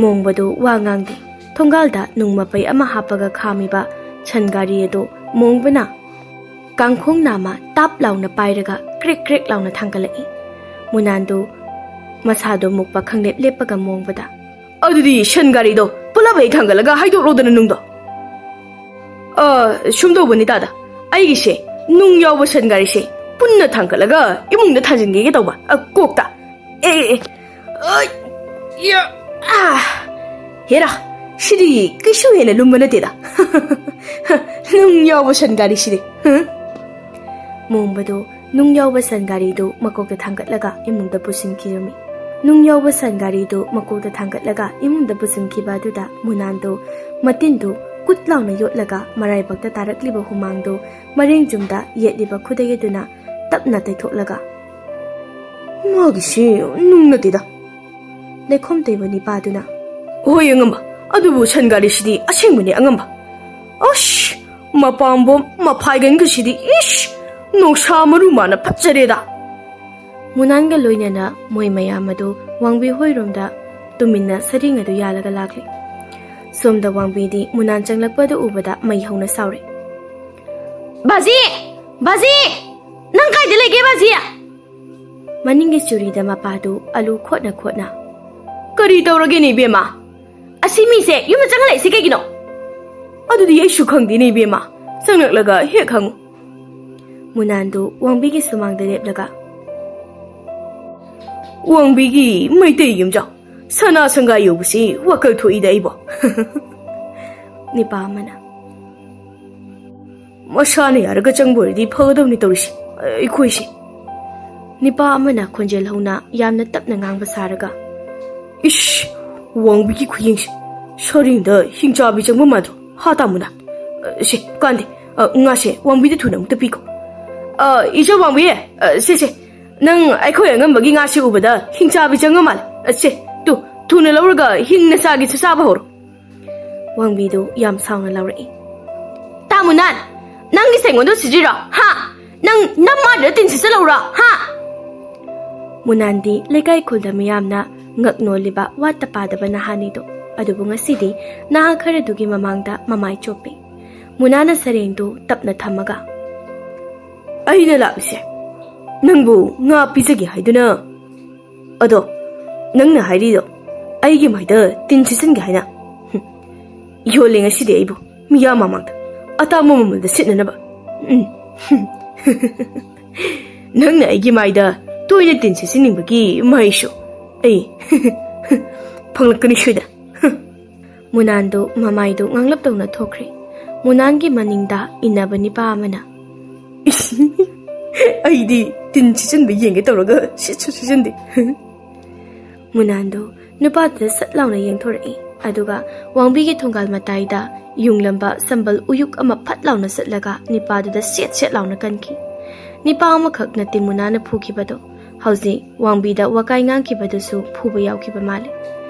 ꯃꯣꯡꯕꯗꯨ ꯋꯥ ꯉꯥꯡꯗꯦ꯫ ꯊꯣꯡꯒꯥꯜꯗ ꯅꯨꯡ ꯃꯄꯩ ꯑꯃ ꯍꯥꯞꯄꯒ ꯈꯥꯝꯃꯤꯕ ꯁꯟ ꯒꯥꯔꯤ ꯑꯗꯨ ꯃꯣꯡꯕꯅ ꯀꯥꯡꯈꯣꯡ ꯅꯥꯝꯃ ꯇꯥꯞ ꯂꯥꯎꯅ ꯄꯥꯏꯔꯒ ꯀ꯭ꯔꯦꯛ ꯀ꯭ꯔꯦꯛ ꯂꯥꯎꯅ ꯊꯥꯡꯒꯠꯂꯛꯏ꯫ ꯃꯨꯅꯥꯟꯗꯨ ꯃꯁꯥꯗꯨ ꯃꯨꯛꯄ ꯈꯪꯂꯦꯞ ꯂꯦꯞꯄꯒ ꯃꯣꯡꯕꯗ, "ꯑꯗꯨꯗꯤ ꯁꯟ ꯒꯥꯔꯤꯗꯣ ꯄꯨꯂꯞ ꯍꯦꯛ ꯊꯥꯡꯒꯠꯂꯒ ꯍꯥꯏꯗꯣꯛꯂꯣꯗꯅ ꯅꯨꯡꯗꯣ"꯫ "ꯑ, ꯁꯨꯝ ꯇꯧꯕꯅꯤ ꯇꯥꯗ, ꯑꯩꯒꯤꯁꯦ ꯅꯨꯡ ꯌꯥꯎꯕ ꯁꯟ ꯒꯥꯔꯤꯁꯦ ꯄꯨꯟꯅ ꯊꯥꯡꯒꯠꯂꯒ ꯏꯃꯨꯡꯗ ꯊꯥꯡꯖꯤꯟꯒꯦ ꯇꯧꯕ, ꯑ, ꯀꯣꯛꯇ꯫ ꯑꯦ, ꯑꯦ, ꯑꯦ꯫ ꯑꯩ, ꯌꯥ, ꯑꯥ꯫ ꯍꯦꯔꯥ, ꯁꯤꯗꯤ ꯀꯩꯁꯨ ꯍꯦꯟꯅ ꯂꯨꯝꯕ ꯅꯠꯇꯦꯗ꯫ ꯅꯨꯡ ꯌꯥꯎꯕ ꯁꯟ ꯒꯥꯔꯤꯁꯤꯗꯤ"꯫ ꯃꯣꯡꯕꯗꯨ ꯅꯨꯡ ꯌꯥꯎꯕ ꯁꯟ ꯒꯥꯔꯤꯗꯨ ꯃꯀꯣꯛꯇ ꯊꯥꯡꯒꯠꯂꯒ ꯏꯃꯨꯡꯗ ꯄꯨꯁꯤꯟꯈꯤꯔꯝꯃꯤ꯫ ꯅꯨꯡ ꯌꯥꯎꯕ ꯁꯟ ꯒꯥꯔꯤꯗꯨ ꯃꯀꯣꯛꯇ ꯊꯥꯡꯒꯠꯂꯒ ꯏꯃꯨꯡꯗ ꯄꯨꯁꯤꯟꯈꯤꯕ ꯑꯗꯨꯗ ꯃꯨꯅꯥꯟꯗꯨ ꯃꯇꯤꯟꯗꯨ ꯀꯨꯠ ꯂꯥꯎꯅ ꯌꯣꯠꯂꯒ ꯃꯔꯥꯏꯕꯛꯇ ꯇꯥꯔꯛꯂꯤꯕ ꯍꯨꯃꯥꯡꯗꯨ ꯃꯔꯦꯡ ꯆꯨꯝꯗ ꯌꯦꯠꯂꯤꯕ ꯈꯨꯗꯩ ꯑꯗꯨꯅ ꯇꯞꯅ ꯇꯩꯊꯣꯛꯂꯒ, "ꯃꯥꯒꯤꯁꯤ ꯅꯨꯡ ꯅꯠꯇꯦꯗ꯫" ꯂꯩꯈꯣꯝ ꯇꯩꯕ ꯅꯤꯄꯥꯗꯨꯅ, "ꯍꯣꯏ ꯑꯉꯝꯕ, ꯑꯗꯨꯕꯨ ꯁꯟ ꯒꯥꯔꯤꯁꯤꯗꯤ ꯑꯁꯦꯡꯕꯅꯤ ꯑꯉꯝꯕ꯫ ꯑꯁ, ꯃꯄꯥꯝꯕꯣꯝ ꯃꯐꯥꯏꯒꯟꯒꯁꯤꯗꯤ, ꯏꯁ, ꯅꯣꯡꯁꯥ ꯃꯔꯨ ꯃꯥꯅ ꯐꯠꯖꯔꯦꯗ꯫" ꯃꯨꯅꯥꯟꯒ ꯂꯣꯏꯅꯅ ꯃꯣꯏ ꯃꯌꯥꯝ ꯑꯗꯨ ꯋꯥꯡꯕꯤ ꯍꯣꯏꯔꯣꯝꯗ ꯇꯨꯃꯤꯟꯅ ꯁꯔꯦꯡ ꯑꯗꯨ ꯌꯥꯜꯂꯒ ꯂꯥꯛꯂꯤ꯫ ꯁꯣꯝꯗ ꯋꯥꯡꯕꯤꯗꯤ ꯃꯨꯅꯥꯟ ꯆꯪꯂꯛꯄꯗꯨ ꯎꯕꯗ ꯃꯩ ꯍꯧꯅ ꯁꯥꯎꯔꯦ꯫ "ꯕꯥꯖꯤ! ꯕꯥꯖꯤ! ꯅꯪ ꯀꯥꯏꯗ ꯂꯩꯒꯦ, ꯕꯥꯖꯤ?" ꯃꯅꯤꯡꯒꯤ ꯆꯨꯔꯤꯗ ꯃꯄꯥꯗꯨ ꯑꯂꯨ ꯈꯣꯠꯅ ꯈꯣꯠꯅ, "ꯀꯔꯤ ꯇꯧꯔꯒꯦꯅꯦ, ꯏꯕꯦꯝꯃ? ꯑꯁꯤ ꯃꯤꯁꯦ ꯌꯨꯝꯗ ꯆꯪꯍꯜꯂꯛꯏꯁꯤ ꯀꯩꯒꯤꯅꯣ?" "ꯑꯗꯨꯗꯤ ꯑꯩꯁꯨ ꯈꯪꯗꯦꯅꯦ, ꯏꯕꯦꯝꯃ꯫ ꯆꯪꯂꯛꯂꯒ ꯍꯦꯛ ꯍꯪꯉꯨ꯫" ꯃꯨꯅꯥꯟꯗꯨ ꯋꯥꯡꯕꯤꯒꯤ ꯁꯨꯃꯥꯡꯗ ꯂꯦꯞꯂꯒ, "ꯋꯥꯡꯕꯤꯒꯤ ꯃꯩꯇꯩ ꯌꯨꯝꯖꯥꯎ ꯁꯅꯥ ꯁꯪꯒꯥ ꯌꯧꯕꯁꯤ ꯋꯥꯈꯜ ꯊꯣꯛꯏꯗ ꯑꯩꯕꯣ꯫" ꯅꯤꯄꯥ ꯑꯃꯅ, "ꯃꯁꯥꯅ ꯌꯥꯔꯒ ꯆꯪꯕ ꯑꯣꯏꯔꯗꯤ ꯐꯒꯗꯕꯅꯤ ꯇꯧꯔꯤꯁꯦ, ꯑꯩꯈꯣꯏꯁꯦ꯫" ꯅꯤꯄꯥ ꯑꯃꯅ ꯈꯣꯟꯖꯦꯜ ꯍꯧꯅ ꯌꯥꯝꯅ ꯇꯞꯅ ꯉꯥꯡꯕ ꯁꯥꯔꯒ, "ꯏꯁ, ꯋꯥꯡꯕꯤꯒꯤ ꯈꯨꯌꯦꯡꯁꯦ, ꯁꯔꯦꯡꯗ ꯍꯤꯡꯆꯥꯕꯤ ꯆꯪꯕ ꯃꯥꯟꯗ꯭ꯔꯣ, ꯍꯥ ꯇꯥꯃꯨꯅ? ꯑ, ꯁꯦ, ꯀꯥꯟꯗꯦ, ꯑ, ꯉꯥꯁꯦ ꯋꯥꯡꯕꯤꯗ ꯊꯨꯅ ꯑꯃꯨꯛꯇ ꯄꯤꯈꯣ꯫ ꯑ, ꯏꯆꯧ ꯋꯥꯡꯕꯤ, ꯑ, ꯁꯦ, ꯁꯦ, ꯅꯪ ꯑꯩꯈꯣꯏ ꯑꯉꯝꯕꯒꯤ ꯉꯥꯁꯦ ꯎꯕꯗ ꯍꯤꯡꯆꯥꯕꯤ ꯆꯪꯕ ꯃꯥꯜꯂꯦ꯫ ꯑ, ꯁꯦ, ꯇꯨ, ꯊꯨꯅ ꯂꯧꯔꯒ ꯍꯤꯡꯅ ꯆꯥꯒꯦꯁꯨ ꯆꯥꯕ ꯍꯧꯔꯣ꯫" ꯋꯥꯡꯕꯤꯗꯨ ꯌꯥꯝ ꯁꯥꯎꯅ ꯂꯧꯔꯛꯏ꯫ "ꯇꯥꯃꯨꯅꯥꯟ, ꯅꯪꯒꯤ ꯁꯦꯡꯉꯣꯟꯗꯣ ꯁꯤꯖꯤꯔꯣ? ꯍꯥ? ꯅꯪ ꯅꯝꯃꯥꯗ ꯇꯤꯟ ꯁꯤꯠꯆꯜꯂꯧꯔꯣ? ꯍꯥ?" ꯃꯨꯅꯥꯟꯗꯤ ꯂꯩꯀꯥꯏ ꯈꯨꯜꯗ ꯃꯤꯌꯥꯝꯅ ꯉꯛ ꯅꯣꯜꯂꯤꯕ ꯋꯥꯠꯇ ꯄꯥꯗꯕ ꯅꯍꯥꯅꯤꯗꯣ, ꯑꯗꯨꯕꯨ ꯉꯁꯤꯗꯤ ꯅꯍꯥ ꯈꯔꯗꯨꯒꯤ ꯃꯃꯥꯡꯗ ꯃꯃꯥꯏ ꯆꯣꯞꯄꯤ꯫ ꯃꯨꯅꯥꯅ ꯁꯔꯦꯡꯗꯨ ꯇꯞꯅ ꯊꯝꯃꯒ, "ꯑꯩꯅ ꯂꯥꯛꯂꯤꯁꯦ ꯅꯪꯕꯨ ꯉꯥ ꯄꯤꯖꯒꯦ ꯍꯥꯏꯗꯨꯅ, ꯑꯗꯣ ꯅꯪꯅ ꯍꯥꯏꯔꯤꯗꯣ ꯑꯩꯒꯤ ꯃꯥꯏꯗ ꯇꯤꯟ ꯁꯤꯠꯆꯟꯒꯦ ꯍꯥꯏꯅ? ꯍꯨꯝ, ꯌꯣꯜꯂꯦ ꯉꯁꯤꯗꯤ ꯑꯩꯕꯨ ꯃꯤꯌꯥꯝ ꯃꯃꯥꯡꯗ ꯑꯇꯥꯡꯕ ꯃꯃꯜꯗ ꯁꯤꯠꯅꯅꯕ꯫ ꯎꯝ, ꯍꯨꯝ, ꯅꯪꯅ ꯑꯩꯒꯤ ꯃꯥꯏꯗ ꯇꯣꯏꯅ ꯇꯤꯟ ꯁꯤꯠꯆꯟꯅꯤꯡꯕꯒꯤ ꯃꯍꯩꯁꯨ ꯑꯩ ꯐꯪꯂꯛꯀꯅꯤ ꯁꯣꯏꯗꯅ꯫" ꯃꯨꯅꯥꯟꯗꯨ ꯃꯃꯥꯏꯗꯨ ꯉꯥꯡꯂꯞ ꯇꯧꯅ ꯊꯣꯛꯈ꯭ꯔꯦ꯫ ꯃꯨꯅꯥꯟꯒꯤ ꯃꯅꯤꯡꯗ ꯏꯟꯅꯕ ꯅꯤꯄꯥ ꯑꯃꯅ, "ꯏꯁ, ꯑꯩꯗꯤ ꯇꯤꯟ ꯁꯤꯠꯆꯟꯕ ꯌꯦꯡꯒꯦ ꯇꯧꯔꯒ ꯁꯤꯠꯁꯨ ꯁꯤꯠꯆꯟꯗꯦ꯫" ꯃꯨꯅꯥꯟꯗꯨ ꯅꯨꯄꯥꯗꯨꯗ ꯁꯠ ꯂꯥꯎꯅ ꯌꯦꯡꯊꯣꯔꯛꯏ꯫ ꯑꯗꯨꯒ ꯋꯥꯡꯕꯤꯒꯤ ꯊꯣꯡꯒꯥꯜ ꯃꯇꯥꯏꯗ ꯌꯨꯡꯂꯝꯕ ꯁꯝꯕꯜ ꯎꯌꯨꯛ ꯑꯃ ꯐꯠ ꯂꯥꯎꯅ ꯆꯠꯂꯒ ꯅꯤꯄꯥꯗꯨꯗ ꯁꯦꯠ ꯁꯦꯠ ꯂꯥꯎꯅ ꯀꯟꯈꯤ꯫ ꯅꯤꯄꯥ ꯑꯃꯈꯛ ꯅꯠꯇꯦ ꯃꯨꯅꯥꯅ ꯐꯨꯈꯤꯕꯗꯣ, ꯍꯧꯖꯤꯛ ꯋꯥꯡꯕꯤꯗ ꯋꯥꯀꯥꯏ ꯉꯥꯡꯈꯤꯕꯗꯨꯁꯨ ꯐꯨꯕ ꯌꯥꯎꯈꯤꯕ ꯃꯥꯜꯂꯦ꯫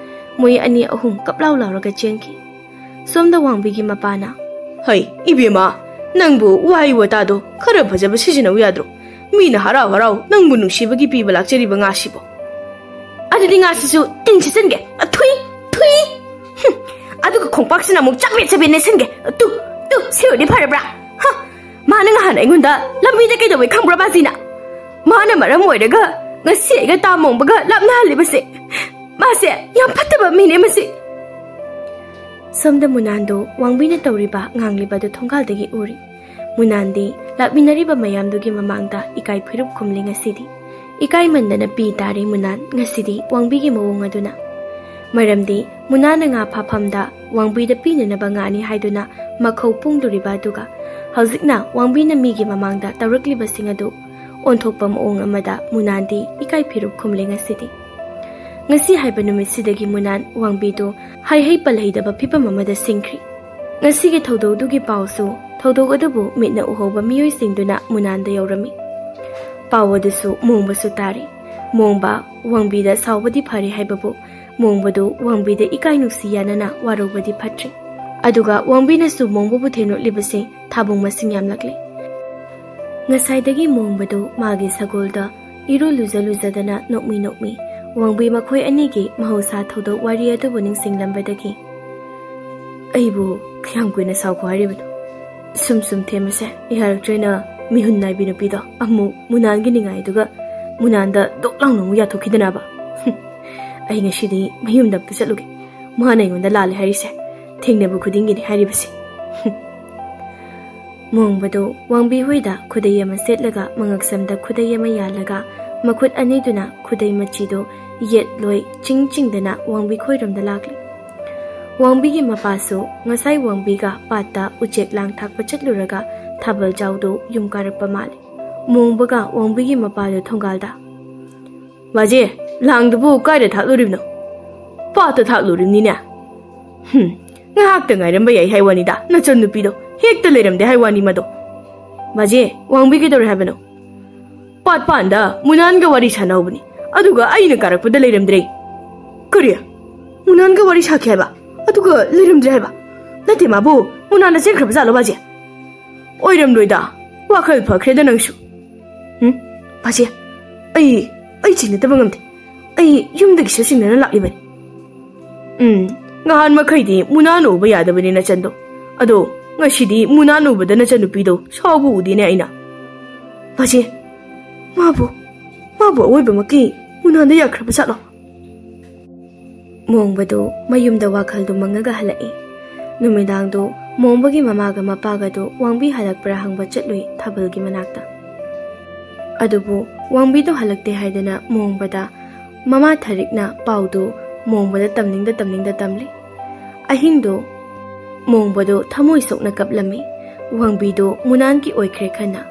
ꯃꯣꯏ ꯑꯅꯤ ꯑꯍꯨꯝ ꯀꯞꯂꯥꯎ ꯂꯥꯎꯔꯒ ꯆꯦꯟꯈꯤ꯫ ꯁꯣꯝꯗ ꯋꯥꯡꯕꯤꯒꯤ ꯃꯄꯥꯅ, "ꯍꯩ, ꯏꯕꯦꯝꯃ, ꯅꯪꯕꯨ ꯋꯥꯍꯩ ꯋꯥꯇꯥꯗꯣ ꯈꯔ ꯐꯖꯕ ꯁꯤꯖꯤꯟꯅꯧ ꯌꯥꯗ꯭ꯔꯣ? ꯃꯤꯅ ꯍꯔꯥꯎ ꯍꯔꯥꯎ ꯅꯪꯕꯨ ꯅꯨꯡꯁꯤꯕꯒꯤ ꯄꯤꯕ ꯂꯥꯛꯆꯔꯤꯕ ꯉꯥꯁꯤꯕꯣ꯫ ꯑꯗꯨꯗꯤ ꯉꯥꯁꯤꯁꯨ ꯇꯤꯟ ꯁꯤꯠꯆꯟꯒꯦ꯫ ꯊꯨꯏ, ꯊꯨꯏ꯫ ꯍꯨꯝ, ꯑꯗꯨꯒ ꯈꯣꯡꯄꯥꯛꯁꯤꯅ ꯑꯃꯨꯛ ꯆꯕꯦꯠ ꯆꯕꯦꯠ ꯅꯦꯠꯁꯟꯒꯦ꯫ ꯇꯨ, ꯇꯨ, ꯁꯤ ꯑꯣꯏꯔꯗꯤ ꯐꯔꯕ꯭ꯔꯥ? ꯍ, ꯃꯥꯅ ꯉꯍꯥꯟ ꯑꯩꯉꯣꯟꯗ ꯂꯝꯕꯤꯗ ꯀꯩꯗꯧꯋꯦ ꯈꯪꯕ꯭ꯔꯥ ꯃꯥꯁꯤꯅ? ꯃꯥꯅ ꯃꯔꯝ ꯑꯣꯏꯔꯒ ꯉꯁꯤ ꯑꯩꯒ ꯇꯥ ꯃꯣꯡꯕꯒ ꯂꯥꯞꯅꯍꯜꯂꯤꯕꯁꯦ꯫ ꯃꯥꯁꯦ ꯌꯥꯝ ꯐꯠꯇꯕ ꯃꯤꯅꯦ ꯃꯁꯤ꯫" ꯁꯣꯝꯗ ꯃꯨꯅꯥꯟꯗꯣ ꯋꯥꯡꯕꯤꯅ ꯇꯧꯔꯤꯕ ꯉꯥꯡꯂꯤꯕꯗꯨ ꯊꯣꯡꯒꯥꯜꯗꯒꯤ ꯎꯔꯤ꯫ ꯃꯨꯅꯥꯟꯗꯤ ꯂꯥꯛꯃꯤꯟꯅꯔꯤꯕ ꯃꯌꯥꯝꯗꯨꯒꯤ ꯃꯃꯥꯡꯗ ꯏꯀꯥꯏ ꯐꯤꯔꯨꯞ ꯈꯨꯝꯂꯤ ꯉꯁꯤꯗꯤ꯫ ꯏꯀꯥꯏꯃꯟꯗꯅ ꯄꯤ ꯇꯥꯔꯦ ꯃꯨꯅꯥꯟ ꯉꯁꯤꯗꯤ ꯋꯥꯡꯕꯤꯒꯤ ꯃꯑꯣꯡ ꯑꯗꯨꯅ꯫ ꯃꯔꯝꯗꯤ ꯃꯨꯅꯥꯟꯅ ꯉꯥ ꯐꯥꯐꯝꯗ ꯋꯥꯡꯕꯤꯗ ꯄꯤꯅꯅꯕ ꯉꯥꯅꯤ ꯍꯥꯏꯗꯨꯅ ꯃꯈꯧ ꯄꯨꯡꯗꯣꯔꯤꯕ ꯑꯗꯨꯒ ꯍꯧꯖꯤꯛꯅ ꯋꯥꯡꯕꯤꯅ ꯃꯤꯒꯤ ꯃꯃꯥꯡꯗ ꯇꯧꯔꯛꯂꯤꯕꯁꯤꯡ ꯑꯗꯨ ꯑꯣꯟꯊꯣꯛꯄ ꯃꯑꯣꯡ ꯑꯃꯗ ꯃꯨꯅꯥꯟꯗꯤ ꯏꯀꯥꯏ ꯐꯤꯔꯨꯞ ꯈꯨꯝꯂꯤ ꯉꯁꯤꯗꯤ꯫ ꯉꯁꯤ ꯍꯥꯏꯕ ꯅꯨꯃꯤꯠꯁꯤꯗꯒꯤ ꯃꯨꯅꯥꯟ ꯋꯥꯡꯕꯤꯗꯨ ꯍꯩꯍꯩ ꯄꯜꯍꯩꯗꯕ ꯐꯤꯕꯝ ꯑꯃꯗ ꯁꯤꯡꯈ꯭ꯔꯤ꯫ ꯉꯁꯤꯒꯤ ꯊꯧꯗꯣꯛꯇꯨꯒꯤ ꯄꯥꯎꯁꯨ ꯊꯧꯗꯣꯛ ꯑꯗꯨꯕꯨ ꯃꯤꯠꯅ ꯎꯍꯧꯕ ꯃꯤꯑꯣꯏꯁꯤꯡꯗꯨꯅ ꯃꯨꯅꯥꯟꯗ ꯌꯧꯔꯝꯃꯤ꯫ ꯄꯥꯎ ꯑꯗꯨꯁꯨ ꯃꯣꯡꯕꯁꯨ ꯇꯥꯔꯤ꯫ ꯃꯣꯡꯕ ꯋꯥꯡꯕꯤꯗ ꯁꯥꯎꯕꯗꯤ ꯐꯔꯦ ꯍꯥꯏꯕꯕꯨ ꯃꯣꯡꯕꯗꯨ ꯋꯥꯡꯕꯤꯗ ꯏꯀꯥꯏ ꯅꯨꯡꯁꯤ ꯌꯥꯅꯅ ꯋꯥꯔꯧꯕꯗꯤ ꯐꯠꯇ꯭ꯔꯤ꯫ ꯑꯗꯨꯒ ꯋꯥꯡꯕꯤꯅꯁꯨ ꯃꯣꯡꯕꯕꯨ ꯊꯦꯡꯂꯛꯂꯤꯕꯁꯤ ꯊꯥꯕꯨꯡ ꯃꯁꯤꯡ ꯌꯥꯝꯂꯛꯂꯤ꯫ ꯉꯁꯥꯏꯗꯒꯤ ꯃꯣꯡꯕꯗꯨ ꯃꯥꯒꯤ ꯁꯒꯣꯜꯗ ꯏꯔꯨ ꯂꯨꯖ ꯂꯨꯖꯗꯅ ꯅꯣꯛꯃꯤ ꯅꯣꯛꯃꯤ ꯋꯥꯡꯕꯤ ꯃꯈꯣꯏ ꯑꯅꯤꯒꯤ ꯃꯍꯧꯁꯥ ꯊꯧꯗꯣꯛ ꯋꯥꯔꯤ ꯑꯗꯨꯕꯨ ꯅꯤꯡꯁꯤꯡꯂꯝꯕꯗꯒꯤ, "ꯑꯩꯕꯨ ꯀꯌꯥꯝ ꯀꯨꯏꯅ ꯁꯥꯎꯈꯣ ꯍꯥꯏꯔꯤꯕꯅꯣ? ꯁꯨꯝ ꯁꯨꯝ ꯊꯦꯝꯃꯁꯦ ꯌꯥꯔꯛꯇ꯭ꯔꯦꯅ ꯃꯤꯍꯨꯟ ꯅꯥꯏꯕꯤ ꯅꯨꯄꯤꯗꯣ ꯑꯃꯨꯛ ꯃꯨꯅꯥꯟꯒꯤ ꯅꯤꯡꯉꯥꯏꯗꯨꯒ ꯃꯨꯅꯥꯟꯗ ꯗꯣꯛ ꯂꯥꯎꯅ ꯑꯃꯨꯛ ꯌꯥꯊꯣꯛꯈꯤꯗꯅꯕ꯫ ꯍꯨꯝ, ꯑꯩ ꯉꯁꯤꯗꯤ ꯃꯌꯨꯝꯗ ꯑꯝꯇ ꯆꯠꯂꯨꯒꯦ꯫ ꯃꯥꯅ ꯑꯩꯉꯣꯟꯗ ꯂꯥꯜꯂꯦ ꯍꯥꯏꯔꯤꯁꯦ ꯊꯦꯡꯅꯕ ꯈꯨꯗꯤꯡꯒꯤꯅꯤ ꯍꯥꯏꯔꯤꯕꯁꯦ꯫" ꯍꯨꯝ꯫ ꯃꯣꯡꯕꯗꯨ ꯋꯥꯡꯕꯤ ꯍꯣꯏꯗ ꯈꯨꯗꯩ ꯑꯃ ꯁꯦꯠꯂꯒ ꯃꯉꯛꯁꯝꯗ ꯈꯨꯗꯩ ꯑꯃ ꯌꯥꯜꯂꯒ ꯃꯈꯨꯠ ꯑꯅꯤꯗꯨꯅ ꯈꯨꯗꯩ ꯃꯆꯤꯗꯨ ꯌꯦꯠ ꯂꯣꯏ ꯆꯤꯡ ꯆꯤꯡꯗꯅ ꯋꯥꯡꯕꯤ ꯈꯣꯏꯔꯣꯝꯗ ꯂꯥꯛꯂꯤ꯫ ꯋꯥꯡꯕꯤꯒꯤ ꯃꯄꯥꯁꯨ ꯉꯁꯥꯏ ꯋꯥꯡꯕꯤꯒ ꯄꯥꯠꯇ ꯎꯆꯦꯛ ꯂꯥꯡ ꯊꯥꯛꯄ ꯆꯠꯂꯨꯔꯒ ꯊꯥꯕꯜ ꯆꯥꯎꯗꯨ ꯌꯨꯝ ꯀꯥꯔꯛꯄ ꯃꯥꯜꯂꯤ꯫ ꯃꯣꯡꯕꯒ ꯋꯥꯡꯕꯤꯒꯤ ꯃꯄꯥꯗꯨ ꯊꯣꯡꯒꯥꯜꯗ, "ꯕꯥꯖꯤ, ꯂꯥꯡꯗꯨꯕꯨ ꯀꯥꯏꯗ ꯊꯥꯛꯂꯨꯔꯤꯕꯅꯣ? ꯄꯥꯠꯇ ꯊꯥꯛꯂꯨꯔꯤꯕꯅꯤꯅꯦ꯫ ꯍꯨꯝ, ꯉꯥꯏꯍꯥꯛꯇ ꯉꯥꯏꯔꯝꯕ ꯌꯥꯏ ꯍꯥꯏ ꯋꯥꯅꯤꯗ, ꯅꯆꯟ ꯅꯨꯄꯤꯗꯣ ꯍꯦꯛꯇ ꯂꯩꯔꯝꯗꯦ ꯍꯥꯏ ꯋꯥꯅꯤ ꯃꯗꯣ꯫ ꯕꯥꯖꯦ, ꯋꯥꯡꯕꯤ ꯀꯩꯗꯧꯔꯦ ꯍꯥꯏꯕꯅꯣ? ꯄꯥꯠ ꯄꯥꯟꯗ ꯃꯨꯅꯥꯟꯒ ꯋꯥꯔꯤ ꯁꯥꯟꯅꯍꯧꯕꯅꯤ, ꯑꯗꯨꯒ ꯑꯩꯅ ꯀꯥꯔꯛꯄꯗ ꯂꯩꯔꯝꯗ꯭ꯔꯦ꯫ ꯀꯔꯤ? ꯃꯨꯅꯥꯟꯒ ꯋꯥꯔꯤ ꯁꯥꯈꯤ ꯍꯥꯏꯕ, ꯑꯗꯨꯒ ꯂꯩꯔꯝꯗ꯭ꯔꯦ ꯍꯥꯏꯕ? ꯅꯠꯇꯦ ꯃꯥꯕꯨ, ꯃꯨꯅꯥꯟꯗ ꯆꯦꯟꯈ꯭ꯔꯕ ꯖꯥꯠꯂꯣ ꯕꯥꯖꯦ? ꯑꯣꯏꯔꯝꯂꯣꯏꯗ, ꯋꯥꯈꯜ ꯐꯈ꯭ꯔꯦꯗ ꯅꯪꯁꯨ꯫ ꯎꯝ, ꯕꯥꯖꯦ, ꯑꯩ, ꯑꯩ ꯆꯤꯡꯅꯗꯕ ꯉꯝꯗꯦ꯫ ꯑꯩ ꯌꯨꯝꯗꯒꯤꯁꯨ ꯆꯤꯡꯅꯅ ꯂꯥꯛꯂꯤꯕꯅꯤ꯫ ꯎꯝ, ꯉꯍꯥꯟ ꯃꯈꯩꯗꯤ ꯃꯨꯅꯥꯟ ꯎꯕ ꯌꯥꯗꯕꯅꯤ ꯅꯆꯟꯗꯣ꯫ ꯑꯗꯣ ꯉꯁꯤꯗꯤ ꯃꯨꯅꯥꯟ ꯎꯕꯗ ꯅꯆꯟꯅꯨꯄꯤꯗꯣ ꯁꯥꯎꯕ ꯎꯗꯦꯅꯦ ꯑꯩꯅ꯫ ꯕꯥꯖꯦ, ꯃꯥꯕꯨ, ꯃꯥꯕꯨ ꯑꯋꯣꯏꯕꯃꯛꯀꯤ ꯃꯨꯅꯥꯟꯗ ꯌꯥꯈ꯭ꯔꯕ ꯖꯥꯠꯂꯣ? ꯃꯣꯡꯕꯗꯨ ꯃꯌꯨꯝꯗ ꯋꯥꯈꯜꯗꯨ ꯃꯪꯉꯒ ꯍꯜꯂꯛꯏ꯫ ꯅꯨꯃꯤꯗꯥꯡꯗꯨ ꯃꯣꯡꯕꯒꯤ ꯃꯃꯥꯒ ꯃꯄꯥꯒꯗꯨ ꯋꯥꯡꯕꯤ ꯍꯜꯂꯛꯄ꯭ꯔꯥ ꯍꯪꯕ ꯆꯠꯂꯨꯏ ꯊꯥꯕꯜꯒꯤ ꯃꯅꯥꯛꯇ꯫ ꯑꯗꯨꯕꯨ ꯋꯥꯡꯕꯤꯗꯨ ꯍꯜꯂꯛꯇꯦ ꯍꯥꯏꯗꯅ ꯃꯣꯡꯕꯗ ꯃꯃꯥ ꯊꯔꯤꯛꯅ ꯄꯥꯎꯗꯨ ꯃꯣꯡꯕꯗ ꯇꯝꯅꯤꯡꯗ ꯇꯝꯅꯤꯡꯗ ꯇꯝꯂꯤ꯫ ꯑꯍꯤꯡꯗꯨ ꯃꯣꯡꯕꯗꯨ ꯊꯃꯣꯏ ꯁꯣꯛꯅ ꯀꯞꯂꯝꯃꯤ꯫ ꯋꯥꯡꯕꯤꯗꯨ ꯃꯨꯅꯥꯟꯒꯤ ꯑꯣꯏꯈ꯭ꯔꯦ ꯈꯟꯅ꯫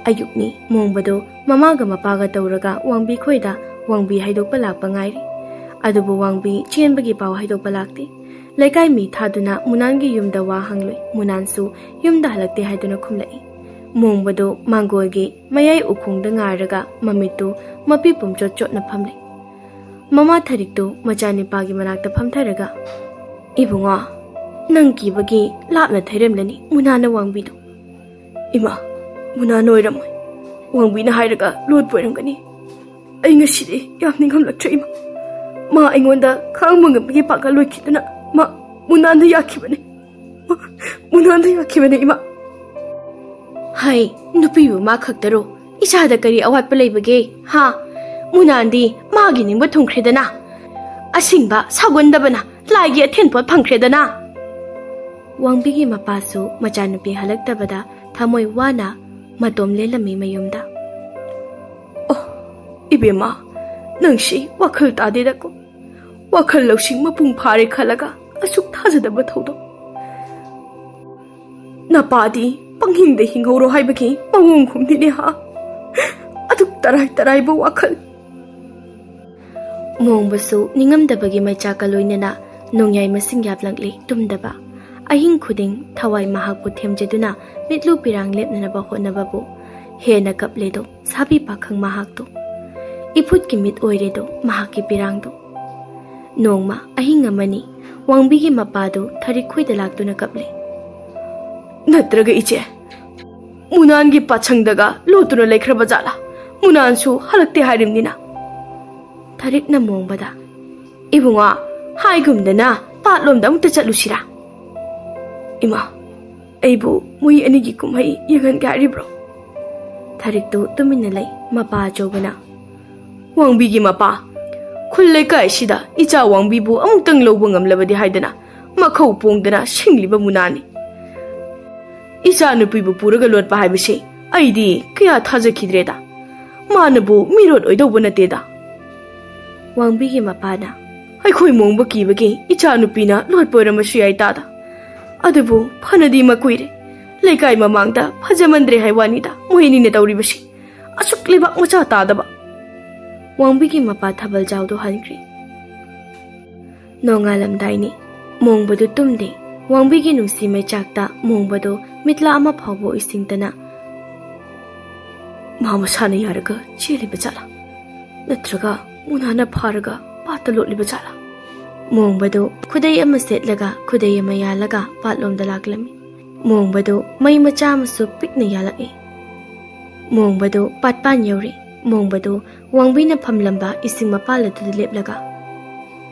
ꯑꯌꯨꯛꯅꯤ, ꯃꯣꯡꯕꯗꯨ ꯃꯃꯥꯒ ꯃꯄꯥꯒ ꯇꯧꯔꯒ ꯋꯥꯡꯕꯤ ꯈꯣꯏꯗ ꯋꯥꯡꯕꯤ ꯍꯥꯏꯗꯣꯛꯄ ꯂꯥꯛꯄ ꯉꯥꯏꯔꯤ꯫ ꯑꯗꯨꯕꯨ ꯋꯥꯡꯕꯤ ꯆꯦꯟꯕꯒꯤ ꯄꯥꯎ ꯍꯥꯏꯗꯣꯛꯄ ꯂꯥꯛꯇꯦ꯫ ꯂꯩꯀꯥꯏ ꯃꯤ ꯊꯥꯗꯨꯅ ꯃꯨꯅꯥꯟꯒꯤ ꯌꯨꯝꯗ ꯋꯥ ꯍꯪꯂꯨꯏ꯫ ꯃꯨꯅꯥꯟꯁꯨ ꯌꯨꯝꯗ ꯍꯜꯂꯛꯇꯦ ꯍꯥꯏꯗꯨꯅ ꯈꯨꯝꯂꯛꯏ꯫ ꯃꯣꯡꯕꯗꯨ ꯃꯥꯡꯒꯣꯜꯒꯤ ꯃꯌꯥꯏ ꯎꯈꯣꯡꯗ ꯉꯥꯔꯒ ꯃꯃꯤꯠꯇꯨ ꯃꯄꯤ ꯄꯨꯝꯆꯣꯠ ꯆꯣꯠꯅ ꯐꯝꯂꯤ꯫ ꯃꯃꯥ ꯊꯔꯤꯛꯇꯨ ꯃꯆꯥꯅꯤꯄꯥꯒꯤ ꯃꯅꯥꯛꯇ ꯐꯝꯊꯔꯒ, "ꯏꯕꯨꯡꯉꯣ, ꯅꯪ ꯀꯤꯕꯒꯤ ꯂꯥꯞꯅ ꯊꯩꯔꯝꯂꯅꯤ ꯃꯨꯅꯥꯅ ꯋꯥꯡꯕꯤꯗꯨ꯫ ꯏꯃꯥ, ꯃꯨꯅꯥꯅ ꯑꯣꯏꯔꯝꯃꯣꯏ꯫ ꯋꯥꯡꯕꯤꯅ ꯍꯥꯏꯔꯒ ꯂꯣꯠꯄ ꯑꯣꯏꯔꯝꯒꯅꯤ꯫ ꯑꯩ ꯉꯁꯤꯗꯤ ꯌꯥꯝ ꯅꯤꯡꯉꯝꯂꯛꯇ꯭ꯔꯦ ꯏꯃꯥ꯫ ꯃꯥ ꯑꯩꯉꯣꯟꯗ ꯈꯥꯡꯕ ꯉꯝꯕꯒꯤ ꯄꯥꯡꯒꯜ ꯂꯣꯏꯈꯤꯗꯨꯅ ꯃꯥ ꯃꯨꯅꯥꯟꯗ ꯌꯥꯈꯤꯕꯅꯦ꯫ ꯃꯨꯅꯥꯟꯗ ꯌꯥꯈꯤꯕꯅꯦ ꯏꯃꯥ꯫" "ꯍꯩ, ꯅꯨꯄꯤꯕꯨ ꯃꯥ ꯈꯛꯇꯔꯣ? ꯏꯆꯥꯗ ꯀꯔꯤ ꯑꯋꯥꯠꯄ ꯂꯩꯕꯒꯦ? ꯍꯥ? ꯃꯨꯅꯥꯟꯗꯤ ꯃꯥꯒꯤ ꯅꯤꯡꯕ ꯊꯨꯡꯈ꯭ꯔꯦꯗꯅ꯫ ꯑꯁꯤꯡꯕ ꯁꯥꯎꯒꯟꯗꯕꯅ ꯂꯥꯏꯒꯤ ꯑꯊꯦꯟ ꯄꯣꯠ ꯐꯪꯈ꯭ꯔꯦꯗꯅ꯫" ꯋꯥꯡꯕꯤꯒꯤ ꯃꯄꯥꯁꯨ ꯃꯆꯥꯅꯨꯄꯤ ꯍꯜꯂꯛꯇꯕꯗ ꯊꯃꯣꯏ ꯋꯥꯅ ꯃꯇꯣꯝ ꯂꯦꯜꯂꯝꯃꯤ ꯃꯌꯨꯝꯗ꯫ "ꯑꯣ, ꯏꯕꯦꯝꯃ, ꯅꯪꯁꯤ ꯋꯥꯈꯜ ꯇꯥꯗꯦꯗꯀꯣ꯫ ꯋꯥꯈꯜ ꯂꯧꯁꯤꯡ ꯃꯄꯨꯡ ꯐꯥꯔꯦ ꯈꯜꯂꯒ ꯑꯁꯨꯛ ꯊꯥꯖꯗꯕ ꯊꯧꯗꯣꯛ꯫ ꯅꯄꯥꯗꯤ ꯄꯪꯍꯤꯡꯗ ꯍꯤꯡꯍꯧꯔꯣ ꯍꯥꯏꯕꯒꯤ ꯃꯑꯣꯡ ꯈꯨꯝꯗꯤꯅꯦ ꯍꯥ? ꯑꯗꯨꯛ ꯇꯔꯥꯏ ꯇꯔꯥꯏꯕ ꯋꯥꯈꯜ꯫" ꯃꯣꯡꯕꯁꯨ ꯅꯤꯡꯉꯝꯗꯕꯒꯤ ꯃꯩꯆꯥꯛꯀ ꯂꯣꯏꯅꯅ ꯅꯣꯡꯌꯥꯏ ꯃꯁꯤꯡ ꯌꯥꯞꯂꯛꯂꯤ ꯇꯨꯝꯗꯕ꯫ ꯑꯍꯤꯡ ꯈꯨꯗꯤꯡ ꯊꯋꯥꯏ ꯃꯍꯥꯛꯄꯨ ꯊꯦꯝꯖꯗꯨꯅ ꯃꯤꯠꯂꯨ ꯄꯤꯔꯥꯡ ꯂꯦꯞꯅꯅꯕ ꯍꯣꯠꯅꯕꯕꯨ ꯍꯦꯟꯅ ꯀꯞꯂꯦꯗꯣ ꯁꯥꯕꯤ ꯄꯥꯈꯪ ꯃꯍꯥꯛꯇꯣ꯫ ꯏꯐꯨꯠꯀꯤ ꯃꯤꯠ ꯑꯣꯏꯔꯦꯗꯣ ꯃꯍꯥꯛꯀꯤ ꯄꯤꯔꯥꯡꯗꯣ꯫ ꯅꯣꯡꯃ ꯑꯍꯤꯡ ꯑꯃꯅꯤ ꯋꯥꯡꯕꯤꯒꯤ ꯃꯄꯥꯗꯨ ꯊꯔꯤꯛ ꯈꯣꯏꯗ ꯂꯥꯛꯇꯨꯅ ꯀꯞꯂꯦ꯫ "ꯅꯠꯇ꯭ꯔꯒ ꯏꯆꯦ, ꯃꯨꯅꯥꯟꯒꯤ ꯄꯥꯠꯁꯪꯗꯒ ꯂꯣꯠꯇꯨꯅ ꯂꯩꯈ꯭ꯔꯕ ꯖꯥꯠꯂꯥ? ꯃꯨꯅꯥꯟꯁꯨ ꯍꯜꯂꯛꯇꯦ ꯍꯥꯏꯔꯤꯕꯅꯤꯅ?" ꯊꯔꯤꯛꯅ ꯃꯣꯡꯕꯗ, "ꯏꯕꯨꯡꯉꯣ, ꯍꯥꯏꯒꯨꯝꯗꯅ ꯄꯥꯠꯂꯣꯝꯗ ꯑꯃꯨꯛꯇ ꯆꯠꯂꯨꯁꯤꯔꯥ?" "ꯏꯃꯥ, ꯑꯩꯕꯨ ꯃꯣꯏ ꯑꯅꯤꯒꯤ ꯀꯨꯝꯍꯩ ꯌꯦꯡꯍꯟꯒꯦ ꯍꯥꯏꯔꯤꯕ꯭ꯔꯣ?" ꯊꯔꯤꯛꯇꯨ ꯇꯨꯃꯤꯟꯅ ꯂꯩ꯫ ꯃꯄꯥ ꯑꯆꯧꯕꯅ, "ꯋꯥꯡꯕꯤꯒꯤ ꯃꯄꯥ, ꯈꯨꯜ ꯂꯩꯀꯥꯏꯁꯤꯗ ꯏꯆꯥ ꯋꯥꯡꯕꯤꯕꯨ ꯑꯃꯨꯛꯇꯪ ꯂꯧꯕ ꯉꯝꯂꯕꯗꯤ ꯍꯥꯏꯗꯅ ꯃꯈꯧ ꯄꯣꯡꯗꯅ ꯁꯤꯡꯂꯤꯕ ꯃꯨꯅꯥꯅꯤ꯫ ꯏꯆꯥ ꯅꯨꯄꯤꯕꯨ ꯄꯨꯔꯒ ꯂꯣꯠꯄ ꯍꯥꯏꯕꯁꯤ ꯑꯩꯗꯤ ꯀꯌꯥ ꯊꯥꯖꯈꯤꯗ꯭ꯔꯦꯗ꯫ ꯃꯥꯅꯕꯨ ꯃꯤꯔꯣꯠ ꯑꯣꯏꯗꯧꯕ ꯅꯠꯇꯦꯗ꯫" ꯋꯥꯡꯕꯤꯒꯤ ꯃꯄꯥꯅ, "ꯑꯩꯈꯣꯏ ꯃꯣꯡꯕ ꯀꯤꯕꯒꯤ ꯏꯆꯥ ꯅꯨꯄꯤꯅ ꯂꯣꯠꯄ ꯑꯣꯏꯔꯝꯕꯁꯨ ꯌꯥꯏ ꯇꯥꯗ꯫ ꯑꯗꯨꯕꯨ ꯐꯅꯗꯤ ꯃꯀꯨꯏꯔꯦ꯫ ꯂꯩꯀꯥꯏ ꯃꯃꯥꯡꯗ ꯐꯖꯃꯟꯗ꯭ꯔꯦ ꯍꯥꯏ ꯋꯥꯅꯤꯗ ꯃꯣꯏ ꯑꯅꯤꯅ ꯇꯧꯔꯤꯕꯁꯤ꯫ ꯑꯁꯨꯛ ꯂꯩꯕꯥꯛ ꯃꯆꯥ ꯇꯥꯗꯕ꯫" ꯋꯥꯡꯕꯤꯒꯤ ꯃꯄꯥ ꯊꯥꯕꯜ ꯖꯥꯎꯗꯨ ꯍꯟꯈ꯭ꯔꯦ꯫ ꯅꯣꯡꯉꯥꯜꯂꯝꯗꯥꯏꯅꯤ꯫ ꯃꯣꯡꯕꯗꯨ ꯇꯨꯝꯗꯦ꯫ ꯋꯥꯡꯕꯤꯒꯤ ꯅꯨꯡꯁꯤ ꯃꯩꯆꯥꯛꯇ ꯃꯣꯡꯕꯗꯨ ꯃꯤꯠꯂꯥ ꯑꯃ ꯐꯥꯎꯕ ꯎꯏꯁꯤꯟꯗꯅ, "ꯃꯥ ꯃꯁꯥꯅ ꯌꯥꯔꯒ ꯆꯦꯜꯂꯤꯕ ꯖꯥꯠꯂꯥ? ꯅꯠꯇ꯭ꯔꯒ ꯃꯨꯅꯥꯅ ꯐꯥꯔꯒ ꯄꯥꯠꯇ ꯂꯣꯠꯂꯤꯕ ꯖꯥꯠꯂꯥ?" ꯃꯣꯡꯕꯗꯨ ꯈꯨꯗꯩ ꯑꯃ ꯁꯦꯠꯂꯒ ꯈꯨꯗꯩ ꯑꯃ ꯌꯥꯜꯂꯒ ꯄꯥꯠꯂꯣꯝꯗ ꯂꯥꯛꯂꯝꯃꯤ꯫ ꯃꯣꯡꯕꯗꯨ ꯃꯩ ꯃꯆꯥ ꯑꯃꯁꯨ ꯄꯤꯛꯅ ꯌꯥꯜꯂꯛꯏ꯫ ꯃꯣꯡꯕꯗꯨ ꯄꯥꯠꯄꯥꯟ ꯌꯧꯔꯦ꯫ ꯃꯣꯡꯕꯗꯨ ꯋꯥꯡꯕꯤꯅ ꯐꯝꯂꯝꯕ ꯏꯁꯤꯡ ꯃꯄꯥꯜ ꯑꯗꯨꯗ ꯂꯦꯞꯂꯒ,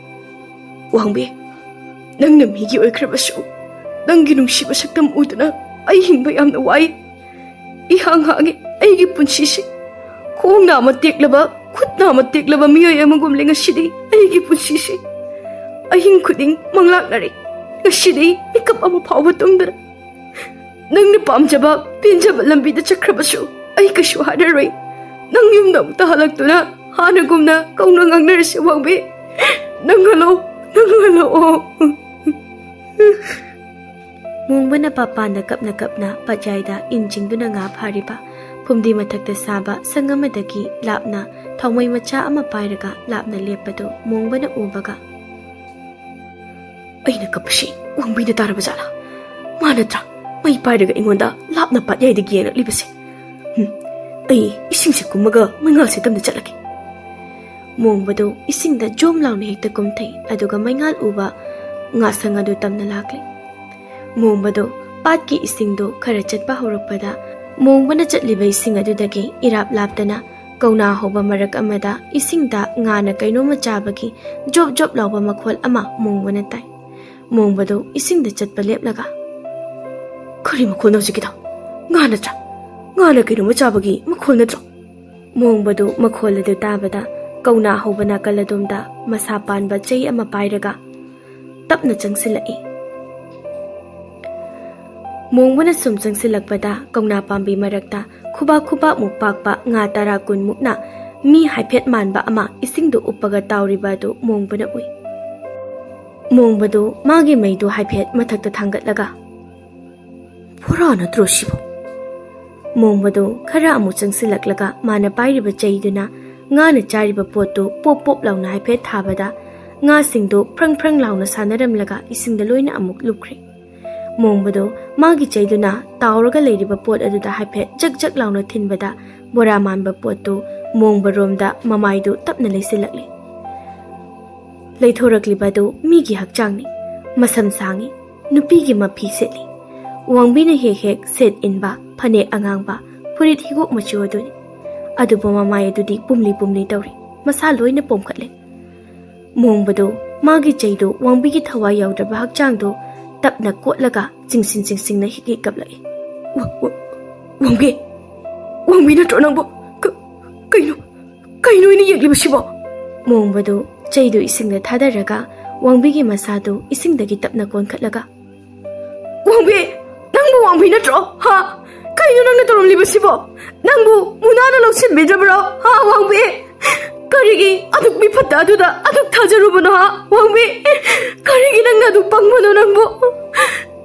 "ꯋꯥꯡꯕꯤ, ꯅꯪꯅ ꯃꯤꯒꯤ ꯑꯣꯏꯈ꯭ꯔꯕꯁꯨ ꯅꯪꯒꯤ ꯅꯨꯡꯁꯤꯕ ꯁꯛꯇꯝ ꯎꯗꯨꯅ ꯑꯩ ꯍꯤꯡꯕ ꯌꯥꯝꯅ ꯋꯥꯏ꯫ ꯏꯍꯥꯡ ꯍꯥꯡꯉꯤ ꯑꯩꯒꯤ ꯄꯨꯟꯁꯤꯁꯤ꯫ ꯈꯣꯡ ꯅꯥꯝꯃ ꯇꯦꯛꯂꯕ, ꯈꯨꯠ ꯅꯥꯝꯃ ꯇꯦꯛꯂꯕ ꯃꯤꯑꯣꯏ ꯑꯃꯒꯨꯝꯂꯦ ꯉꯁꯤꯗꯤ ꯑꯩꯒꯤ ꯄꯨꯟꯁꯤꯁꯤ꯫ ꯑꯍꯤꯡ ꯈꯨꯗꯤꯡ ꯃꯪꯂꯥꯛꯅꯔꯦ꯫ ꯉꯁꯤꯗꯤ ꯃꯤꯀꯞ ꯑꯃ ꯐꯥꯎꯕ ꯇꯨꯝꯗꯅ ꯅꯪꯅ ꯄꯥꯝꯖꯕ ꯄꯦꯟꯖꯕ ꯂꯝꯕꯤꯗ ꯆꯠꯈ꯭ꯔꯕꯁꯨ ꯑꯩ ꯀꯩꯁꯨ ꯍꯥꯏꯔꯔꯣꯏ꯫ ꯅꯪ ꯌꯨꯝꯗ ꯑꯃꯨꯛꯇ ꯍꯜꯂꯛꯇꯨꯅ ꯍꯥꯟꯅꯒꯨꯝꯅ ꯀꯧꯅ ꯉꯥꯡꯅꯔꯁꯤ ꯋꯥꯡꯕꯤ꯫ ꯅꯪ ꯍꯜꯂꯛꯑꯣ, ꯅꯪ ꯍꯜꯂꯛꯑꯣ꯫" ꯃꯣꯡꯕꯅ ꯄꯥꯄꯥꯟꯗ ꯀꯞꯅ ꯀꯞꯅ ꯄꯠꯌꯥꯏꯗ ꯏꯟ ꯆꯤꯡꯗꯨꯅ ꯉꯥ ꯐꯥꯔꯤꯕ ꯐꯨꯝꯗꯤ ꯃꯊꯛꯇ ꯁꯥꯕ ꯁꯪ ꯑꯃꯗꯒꯤ ꯂꯥꯞꯅ ꯊꯥꯎꯃꯩ ꯃꯆꯥ ꯑꯃ ꯄꯥꯏꯔꯒ ꯂꯥꯞꯅ ꯂꯦꯞꯄꯗꯨ ꯃꯣꯡꯕꯅ ꯎꯕꯒ, "ꯑꯩꯅ ꯀꯞꯄꯁꯤ ꯋꯥꯡꯕꯤꯅ ꯇꯥꯔꯕ ꯖꯥꯠꯂꯥ? ꯃꯥ ꯅꯠꯇ꯭ꯔꯥ ꯃꯩ ꯄꯥꯏꯔꯒ ꯑꯩꯉꯣꯟꯗ ꯂꯥꯞꯅ ꯄꯥꯠꯌꯥꯏꯗꯒꯤ ꯌꯦꯡꯂꯛꯂꯤꯕꯁꯦ? ꯍꯨꯝ, ꯑꯩ ꯏꯁꯤꯡꯁꯦ ꯀꯨꯝꯃꯒ ꯃꯩꯉꯥꯜꯁꯦ ꯇꯝꯅ ꯆꯠꯂꯒꯦ꯫" ꯃꯣꯡꯕꯗꯨ ꯏꯁꯤꯡꯗ ꯖꯣꯝ ꯂꯥꯎꯅ ꯍꯦꯛꯇ ꯀꯨꯝꯊꯩ, ꯑꯗꯨꯒ ꯃꯩꯉꯥꯜ ꯎꯕ ꯉꯥꯁꯪ ꯑꯗꯨ ꯇꯝꯅ ꯂꯥꯛꯂꯦ꯫ ꯃꯣꯡꯕꯗꯨ ꯄꯥꯠꯀꯤ ꯏꯁꯤꯡꯗꯨ ꯈꯔ ꯆꯠꯄ ꯍꯧꯔꯛꯄꯗ, ꯃꯣꯡꯕꯅ ꯆꯠꯂꯤꯕ ꯏꯁꯤꯡ ꯑꯗꯨꯗꯒꯤ ꯏꯔꯥꯞ ꯂꯥꯞꯇꯅ ꯀꯧꯅꯥ ꯍꯧꯕ ꯃꯔꯛ ꯑꯃꯗ ꯏꯁꯤꯡꯗ ꯉꯥꯅ ꯀꯩꯅꯣꯝꯃ ꯆꯥꯕꯒꯤ ꯖꯣꯞ ꯖꯣꯞ ꯂꯥꯎꯕ ꯃꯈꯣꯜ ꯑꯃ ꯃꯣꯡꯕꯅ ꯇꯥꯏ꯫ ꯃꯣꯡꯕꯗꯨ ꯏꯁꯤꯡꯗ ꯆꯠꯄ ꯂꯦꯞꯂꯒ, "ꯀꯔꯤ ꯃꯈꯣꯜꯅꯣ ꯍꯧꯖꯤꯛꯀꯤꯗꯣ? ꯉꯥ ꯅꯠꯇ꯭ꯔꯥ? ꯉꯥꯅ ꯀꯩꯅꯣꯝꯃ ꯆꯥꯕꯒꯤ ꯃꯈꯣꯜ ꯅꯠꯇ꯭ꯔꯣ?" ꯃꯣꯡꯕꯗꯨ ꯃꯈꯣꯜ ꯑꯗꯨ ꯇꯥꯕꯗ ꯀꯧꯅꯥ ꯍꯧꯕ ꯅꯥꯀꯜ ꯑꯗꯣꯝꯗ ꯃꯁꯥ ꯄꯥꯟꯕ ꯆꯩ ꯑꯃ ꯄꯥꯏꯔꯒ ꯇꯞꯅ ꯆꯪꯁꯤꯜꯂꯛꯏ꯫ ꯃꯣꯡꯕꯅ ꯁꯨꯝ ꯆꯪꯁꯤꯜꯂꯛꯄꯗ ꯀꯧꯅꯥ ꯄꯥꯝꯕꯤ ꯃꯔꯛꯇ ꯈꯨꯕꯥꯛ ꯈꯨꯕꯥꯛꯃꯨꯛ ꯄꯥꯛꯄ ꯉꯥ ꯇꯔꯥ ꯀꯨꯟꯃꯨꯛꯅ ꯃꯤ ꯍꯥꯏꯐꯦꯠ ꯃꯥꯟꯕ ꯑꯃ ꯏꯁꯤꯡꯗꯨ ꯎꯞꯄꯒ ꯇꯥꯎꯔꯤꯕ ꯑꯗꯨ ꯃꯣꯡꯕꯅ ꯎꯏ꯫ ꯃꯣꯡꯕꯗꯨ ꯃꯥꯒꯤ ꯃꯩꯗꯨ ꯍꯥꯏꯐꯦꯠ ꯃꯊꯛꯇ ꯊꯥꯡꯒꯠꯂꯒ, "ꯕꯣꯔꯥ ꯅꯠꯇ꯭ꯔꯣ ꯁꯤꯕꯣ?" ꯃꯣꯡꯕꯗꯨ ꯈꯔ ꯑꯃꯨꯛ ꯆꯪꯁꯤꯜꯂꯛꯂꯒ ꯃꯥꯅ ꯄꯥꯏꯔꯤꯕ ꯆꯩꯗꯨꯅ ꯉꯥꯅ ꯆꯥꯔꯤꯕ ꯄꯣꯠꯇꯨ ꯄꯣꯞ ꯄꯣꯞ ꯂꯥꯎꯅ ꯍꯥꯏꯐꯦꯠ ꯊꯥꯕꯗ ꯉꯥꯁꯤꯡꯗꯨ ꯐ꯭ꯔꯪ ꯐ꯭ꯔꯪ ꯂꯥꯎꯅ ꯁꯥꯟꯅꯔꯝꯂꯒ ꯏꯁꯤꯡꯗ ꯂꯣꯏꯅ ꯑꯃꯨꯛ ꯂꯨꯞꯈ꯭ꯔꯦ꯫ ꯃꯣꯡꯕꯗꯨ ꯃꯥꯒꯤ ꯆꯩꯗꯨꯅ ꯇꯥꯎꯔꯒ ꯂꯩꯔꯤꯕ ꯄꯣꯠ ꯑꯗꯨꯗ ꯍꯥꯏꯐꯦꯠ ꯖꯛ ꯖꯛ ꯂꯥꯎꯅ ꯊꯤꯟꯕꯗ ꯕꯣꯔꯥ ꯃꯥꯟꯕ ꯄꯣꯠꯇꯨ ꯃꯣꯡꯕꯔꯣꯝꯗ ꯃꯃꯥꯏꯗꯨ ꯇꯞꯅ ꯂꯩꯁꯤꯜꯂꯛꯂꯦ꯫ ꯂꯩꯊꯣꯔꯛꯂꯤꯕ ꯑꯗꯨ ꯃꯤꯒꯤ ꯍꯛꯆꯥꯡꯅꯤ, ꯃꯁꯝ ꯁꯥꯡꯉꯤ, ꯅꯨꯄꯤꯒꯤ ꯃꯐꯤ ꯁꯦꯠꯂꯤ꯫ ꯋꯥꯡꯕꯤꯅ ꯍꯦꯛ ꯍꯦꯛ ꯁꯦꯠ ꯏꯟꯕ ꯐꯅꯦꯛ ꯑꯉꯥꯡꯕ, ꯐꯨꯔꯤꯠ ꯍꯤꯒꯣꯛ ꯃꯆꯨ ꯑꯗꯨꯅꯤ꯫ ꯑꯗꯨꯕꯨ ꯃꯃꯥꯏ ꯑꯗꯨꯗꯤ ꯄꯨꯝꯂꯤ ꯄꯨꯝꯂꯤ ꯇꯧꯔꯤ, ꯃꯁꯥ ꯂꯣꯏꯅ ꯄꯣꯝꯈꯠꯂꯦ꯫ ꯃꯣꯡꯕꯗꯨ ꯃꯥꯒꯤ ꯆꯩꯗꯨ ꯋꯥꯡꯕꯤꯒꯤ ꯊꯋꯥꯏ ꯌꯥꯎꯗ꯭ꯔꯕ ꯍꯛꯆꯥꯡꯗꯨ ꯇꯞꯅ ꯀꯣꯠꯂꯒ ꯆꯤꯡꯁꯤꯟ ꯆꯤꯡꯁꯤꯟꯅ ꯍꯤꯛ ꯍꯤꯛ ꯀꯞꯂꯛꯏ꯫ "ꯋꯥ-, ꯋꯥ-, ꯋꯥꯡꯕꯤ! ꯋꯥꯡꯕꯤ ꯅꯠꯇ꯭ꯔꯣ ꯅꯪꯕꯨ? ꯀ-, ꯀꯩꯅꯣ? ꯀꯩꯅꯣ ꯑꯩꯅ ꯌꯦꯛꯂꯤꯕꯁꯤꯕꯣ?" ꯃꯣꯡꯕꯗꯨ ꯆꯩꯗꯨ ꯏꯁꯤꯡꯗ ꯊꯥꯗꯔꯒ ꯋꯥꯡꯕꯤꯒꯤ ꯃꯁꯥꯗꯨ ꯏꯁꯤꯡꯗꯒꯤ ꯇꯞꯅ ꯀꯣꯟꯈꯠꯂꯒ, "ꯋꯥꯡꯕꯤ! ꯅꯪꯕꯨ ꯋꯥꯡꯕꯤ ꯅꯠꯇ꯭ꯔꯣ? ꯍꯥ? ꯀꯩꯅꯣ ꯅꯪꯅ ꯇꯧꯔꯝꯂꯤꯕꯁꯤꯕꯣ? ꯅꯪꯕꯨ ꯃꯨꯅꯥꯅ ꯂꯧꯁꯤꯟꯕꯤꯗ꯭ꯔꯕ꯭ꯔꯣ? ꯍꯥ, ꯋꯥꯡꯕꯤ? ꯀꯔꯤꯒꯤ ꯑꯗꯨꯛ ꯃꯤ ꯐꯠꯇ ꯑꯗꯨꯗ ꯑꯗꯨꯛ ꯊꯥꯖꯔꯨꯕꯅꯣ, ꯍꯥ, ꯋꯥꯡꯕꯤ? ꯀꯔꯤꯒꯤ ꯅꯪꯅ ꯑꯗꯨꯛ ꯄꯪꯕꯅꯣ ꯅꯪꯕꯨ?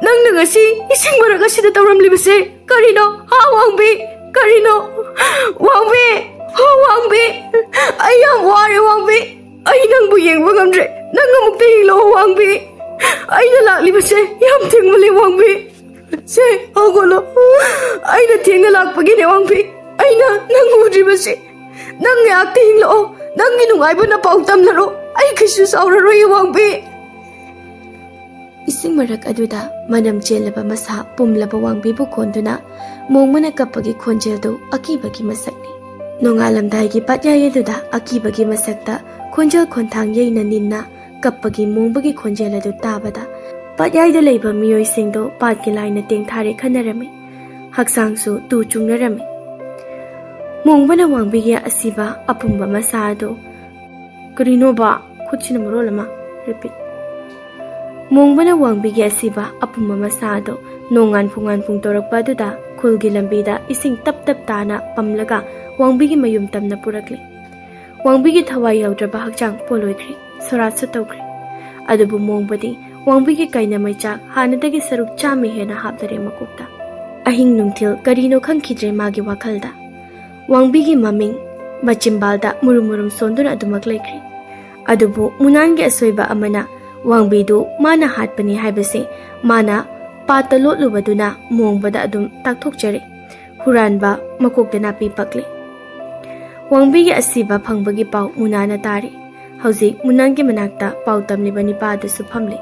ꯅꯪꯅ ꯉꯁꯤ ꯏꯁꯤꯡ ꯃꯔꯛ ꯑꯁꯤꯗ ꯇꯧꯔꯝꯂꯤꯕꯁꯦ ꯀꯔꯤꯅꯣ, ꯍꯥ, ꯋꯥꯡꯕꯤ? ꯀꯔꯤꯅꯣ? ꯋꯥꯡꯕꯤ!" ꯋꯥꯡꯕꯤ, ꯑꯩ ꯌꯥꯝ ꯋꯥꯔꯦ ꯋꯥꯡꯕꯤ꯫ ꯑꯩ ꯅꯪꯕꯨ ꯌꯦꯡꯕ ꯉꯝꯗ꯭ꯔꯦ꯫ ꯅꯪ ꯑꯃꯨꯛꯇ ꯌꯦꯡꯂꯛꯑꯣ ꯋꯥꯡꯕꯤ꯫ ꯑꯩꯅ ꯂꯥꯛꯂꯤꯕꯁꯦ ꯌꯥꯝ ꯊꯦꯡꯃꯜꯂꯦ ꯋꯥꯡꯕꯤ꯫ ꯁꯦ, ꯍꯧꯒꯠꯂꯣ꯫ ꯑꯩꯅ ꯊꯦꯡꯅ ꯂꯥꯛꯄꯒꯤꯅꯦ ꯋꯥꯡꯕꯤ꯫ ꯑꯩꯅ ꯅꯪ ꯎꯗ꯭ꯔꯤꯕꯁꯦ꯫ ꯅꯪ ꯉꯥꯏꯍꯥꯛꯇ ꯌꯦꯡꯂꯛꯑꯣ꯫ ꯅꯪꯒꯤ ꯅꯨꯡꯉꯥꯏꯕꯅ ꯄꯥꯎ ꯇꯝꯂꯔꯣ꯫ ꯑꯩ ꯀꯩꯁꯨ ꯁꯥꯎꯔꯔꯣꯏ ꯋꯥꯡꯕꯤ꯫ ꯏꯁꯤꯡ ꯃꯔꯛ ꯑꯗꯨꯗ ꯃꯅꯝ ꯆꯦꯜꯂꯕ ꯃꯁꯥ ꯄꯨꯝꯂꯕ ꯋꯥꯡꯕꯤꯕꯨ ꯀꯣꯟꯗꯨꯅ ꯃꯣꯡꯕꯅ ꯀꯞꯄꯒꯤ ꯈꯣꯟꯖꯦꯜꯗꯨ ꯑꯀꯤꯕꯒꯤ ꯃꯁꯛꯅꯤ꯫ ꯅꯣꯡꯉꯥꯜꯂꯝꯗꯥꯏꯒꯤ ꯄꯥꯠꯌꯥꯏ ꯑꯗꯨꯗ ꯑꯀꯤꯕꯒꯤ ꯃꯁꯛꯇ ꯈꯣꯟꯖꯦꯜ ꯈꯣꯟꯊꯥꯡ ꯌꯩꯅ ꯅꯤꯟꯅ ꯀꯞꯄꯒꯤ ꯃꯣꯡꯕꯒꯤ ꯈꯣꯟꯖꯦꯜ ꯑꯗꯨ ꯇꯥꯕꯗ ꯄꯥꯠꯌꯥꯏꯗ ꯂꯩꯕ ꯃꯤꯑꯣꯏꯁꯤꯡꯗꯨ ꯄꯥꯠꯀꯤ ꯂꯥꯏꯅ ꯇꯦꯡꯊꯥꯔꯦ ꯈꯟꯅꯔꯝꯃꯤ꯫ ꯍꯛꯆꯥꯡꯁꯨ ꯇꯨ ꯆꯨꯡꯅꯔꯝꯃꯤ꯫ ꯃꯣꯡꯕꯅ ꯋꯥꯡꯕꯤꯒꯤ ꯑꯁꯤꯕ ꯑꯄꯨꯝꯕ ꯃꯁꯥ ꯑꯗꯨ, ꯀꯔꯤꯅꯣꯕ? ꯈꯨꯠꯁꯤꯅ ꯃꯔꯣꯜ ꯑꯃ꯫ Repeat. ꯃꯣꯡꯕꯅ ꯋꯥꯡꯕꯤꯒꯤ ꯑꯁꯤꯕ ꯑꯄꯨꯝꯕ ꯃꯁꯥ ꯑꯗꯨ ꯅꯣꯡꯉꯥꯟ ꯐꯨꯉꯥꯟ ꯄꯨꯡ ꯇꯧꯔꯛꯄ ꯑꯗꯨꯗ ꯈꯨꯜꯒꯤ ꯂꯝꯕꯤꯗ ꯏꯁꯤꯡ ꯇꯞ ꯇꯞ ꯇꯥꯅ ꯄꯝꯂꯒ ꯋꯥꯡꯕꯤꯒꯤ ꯃꯌꯨꯝ ꯇꯝꯅ ꯄꯨꯔꯛꯂꯦ꯫ ꯋꯥꯡꯕꯤꯒꯤ ꯊꯋꯥꯏ ꯌꯥꯎꯗ꯭ꯔꯕ ꯍꯛꯆꯥꯡ ꯄꯣꯂꯣꯏꯈ꯭ꯔꯦ, ꯁꯣꯔꯥꯠꯁꯨ ꯇꯧꯈ꯭ꯔꯦ꯫ ꯑꯗꯨꯕꯨ ꯃꯣꯡꯕꯗꯤ ꯋꯥꯡꯕꯤꯒꯤ ꯀꯩꯅ ꯃꯩꯆꯥꯛ ꯍꯥꯟꯅꯗꯒꯤ ꯁꯔꯨꯛ ꯆꯥꯝꯃ ꯍꯦꯟꯅ ꯍꯥꯞꯂꯔꯦ ꯃꯀꯣꯛꯇ꯫ ꯑꯍꯤꯡ ꯅꯨꯡꯊꯤꯜ ꯀꯔꯤꯅꯣ ꯈꯪꯈꯤꯗ꯭ꯔꯦ ꯃꯥꯒꯤ ꯋꯥꯈꯜꯗ꯫ ꯋꯥꯡꯕꯤꯒꯤ ꯃꯃꯤꯡ ꯃꯆꯤꯝꯕꯥꯜꯗ ꯃꯨꯔꯨꯝ ꯃꯨꯔꯨꯝ ꯁꯣꯟꯗꯨꯅ ꯑꯗꯨꯃꯛ ꯂꯩꯈ꯭ꯔꯦ꯫ ꯑꯗꯨꯕꯨ ꯃꯨꯅꯥꯟꯒꯤ ꯑꯁꯣꯏꯕ ꯑꯃꯅ ꯋꯥꯡꯕꯤꯗꯨ ꯃꯥꯅ ꯍꯥꯠꯄꯅꯤ ꯍꯥꯏꯕꯁꯦ ꯃꯥꯅ ꯄꯥꯠꯇ ꯂꯣꯠꯂꯨꯕꯗꯨꯅ ꯃꯣꯡꯕꯗ ꯑꯗꯨꯝ ꯇꯥꯛꯊꯣꯛꯆꯔꯦ꯫ ꯍꯨꯔꯥꯟꯕ ꯃꯀꯣꯛꯇ ꯅꯥꯄꯤ ꯄꯛꯂꯦ꯫ ꯋꯥꯡꯕꯤꯒꯤ ꯑꯁꯤꯕ ꯐꯪꯕꯒꯤ ꯄꯥꯎ ꯃꯨꯅꯥꯅ ꯇꯥꯔꯦ꯫ ꯍꯧꯖꯤꯛ ꯃꯨꯅꯥꯟꯒꯤ ꯃꯅꯥꯛꯇ ꯄꯥꯎ ꯇꯝꯂꯤꯕ ꯅꯤꯄꯥ ꯑꯗꯨꯁꯨ ꯐꯝꯂꯦ꯫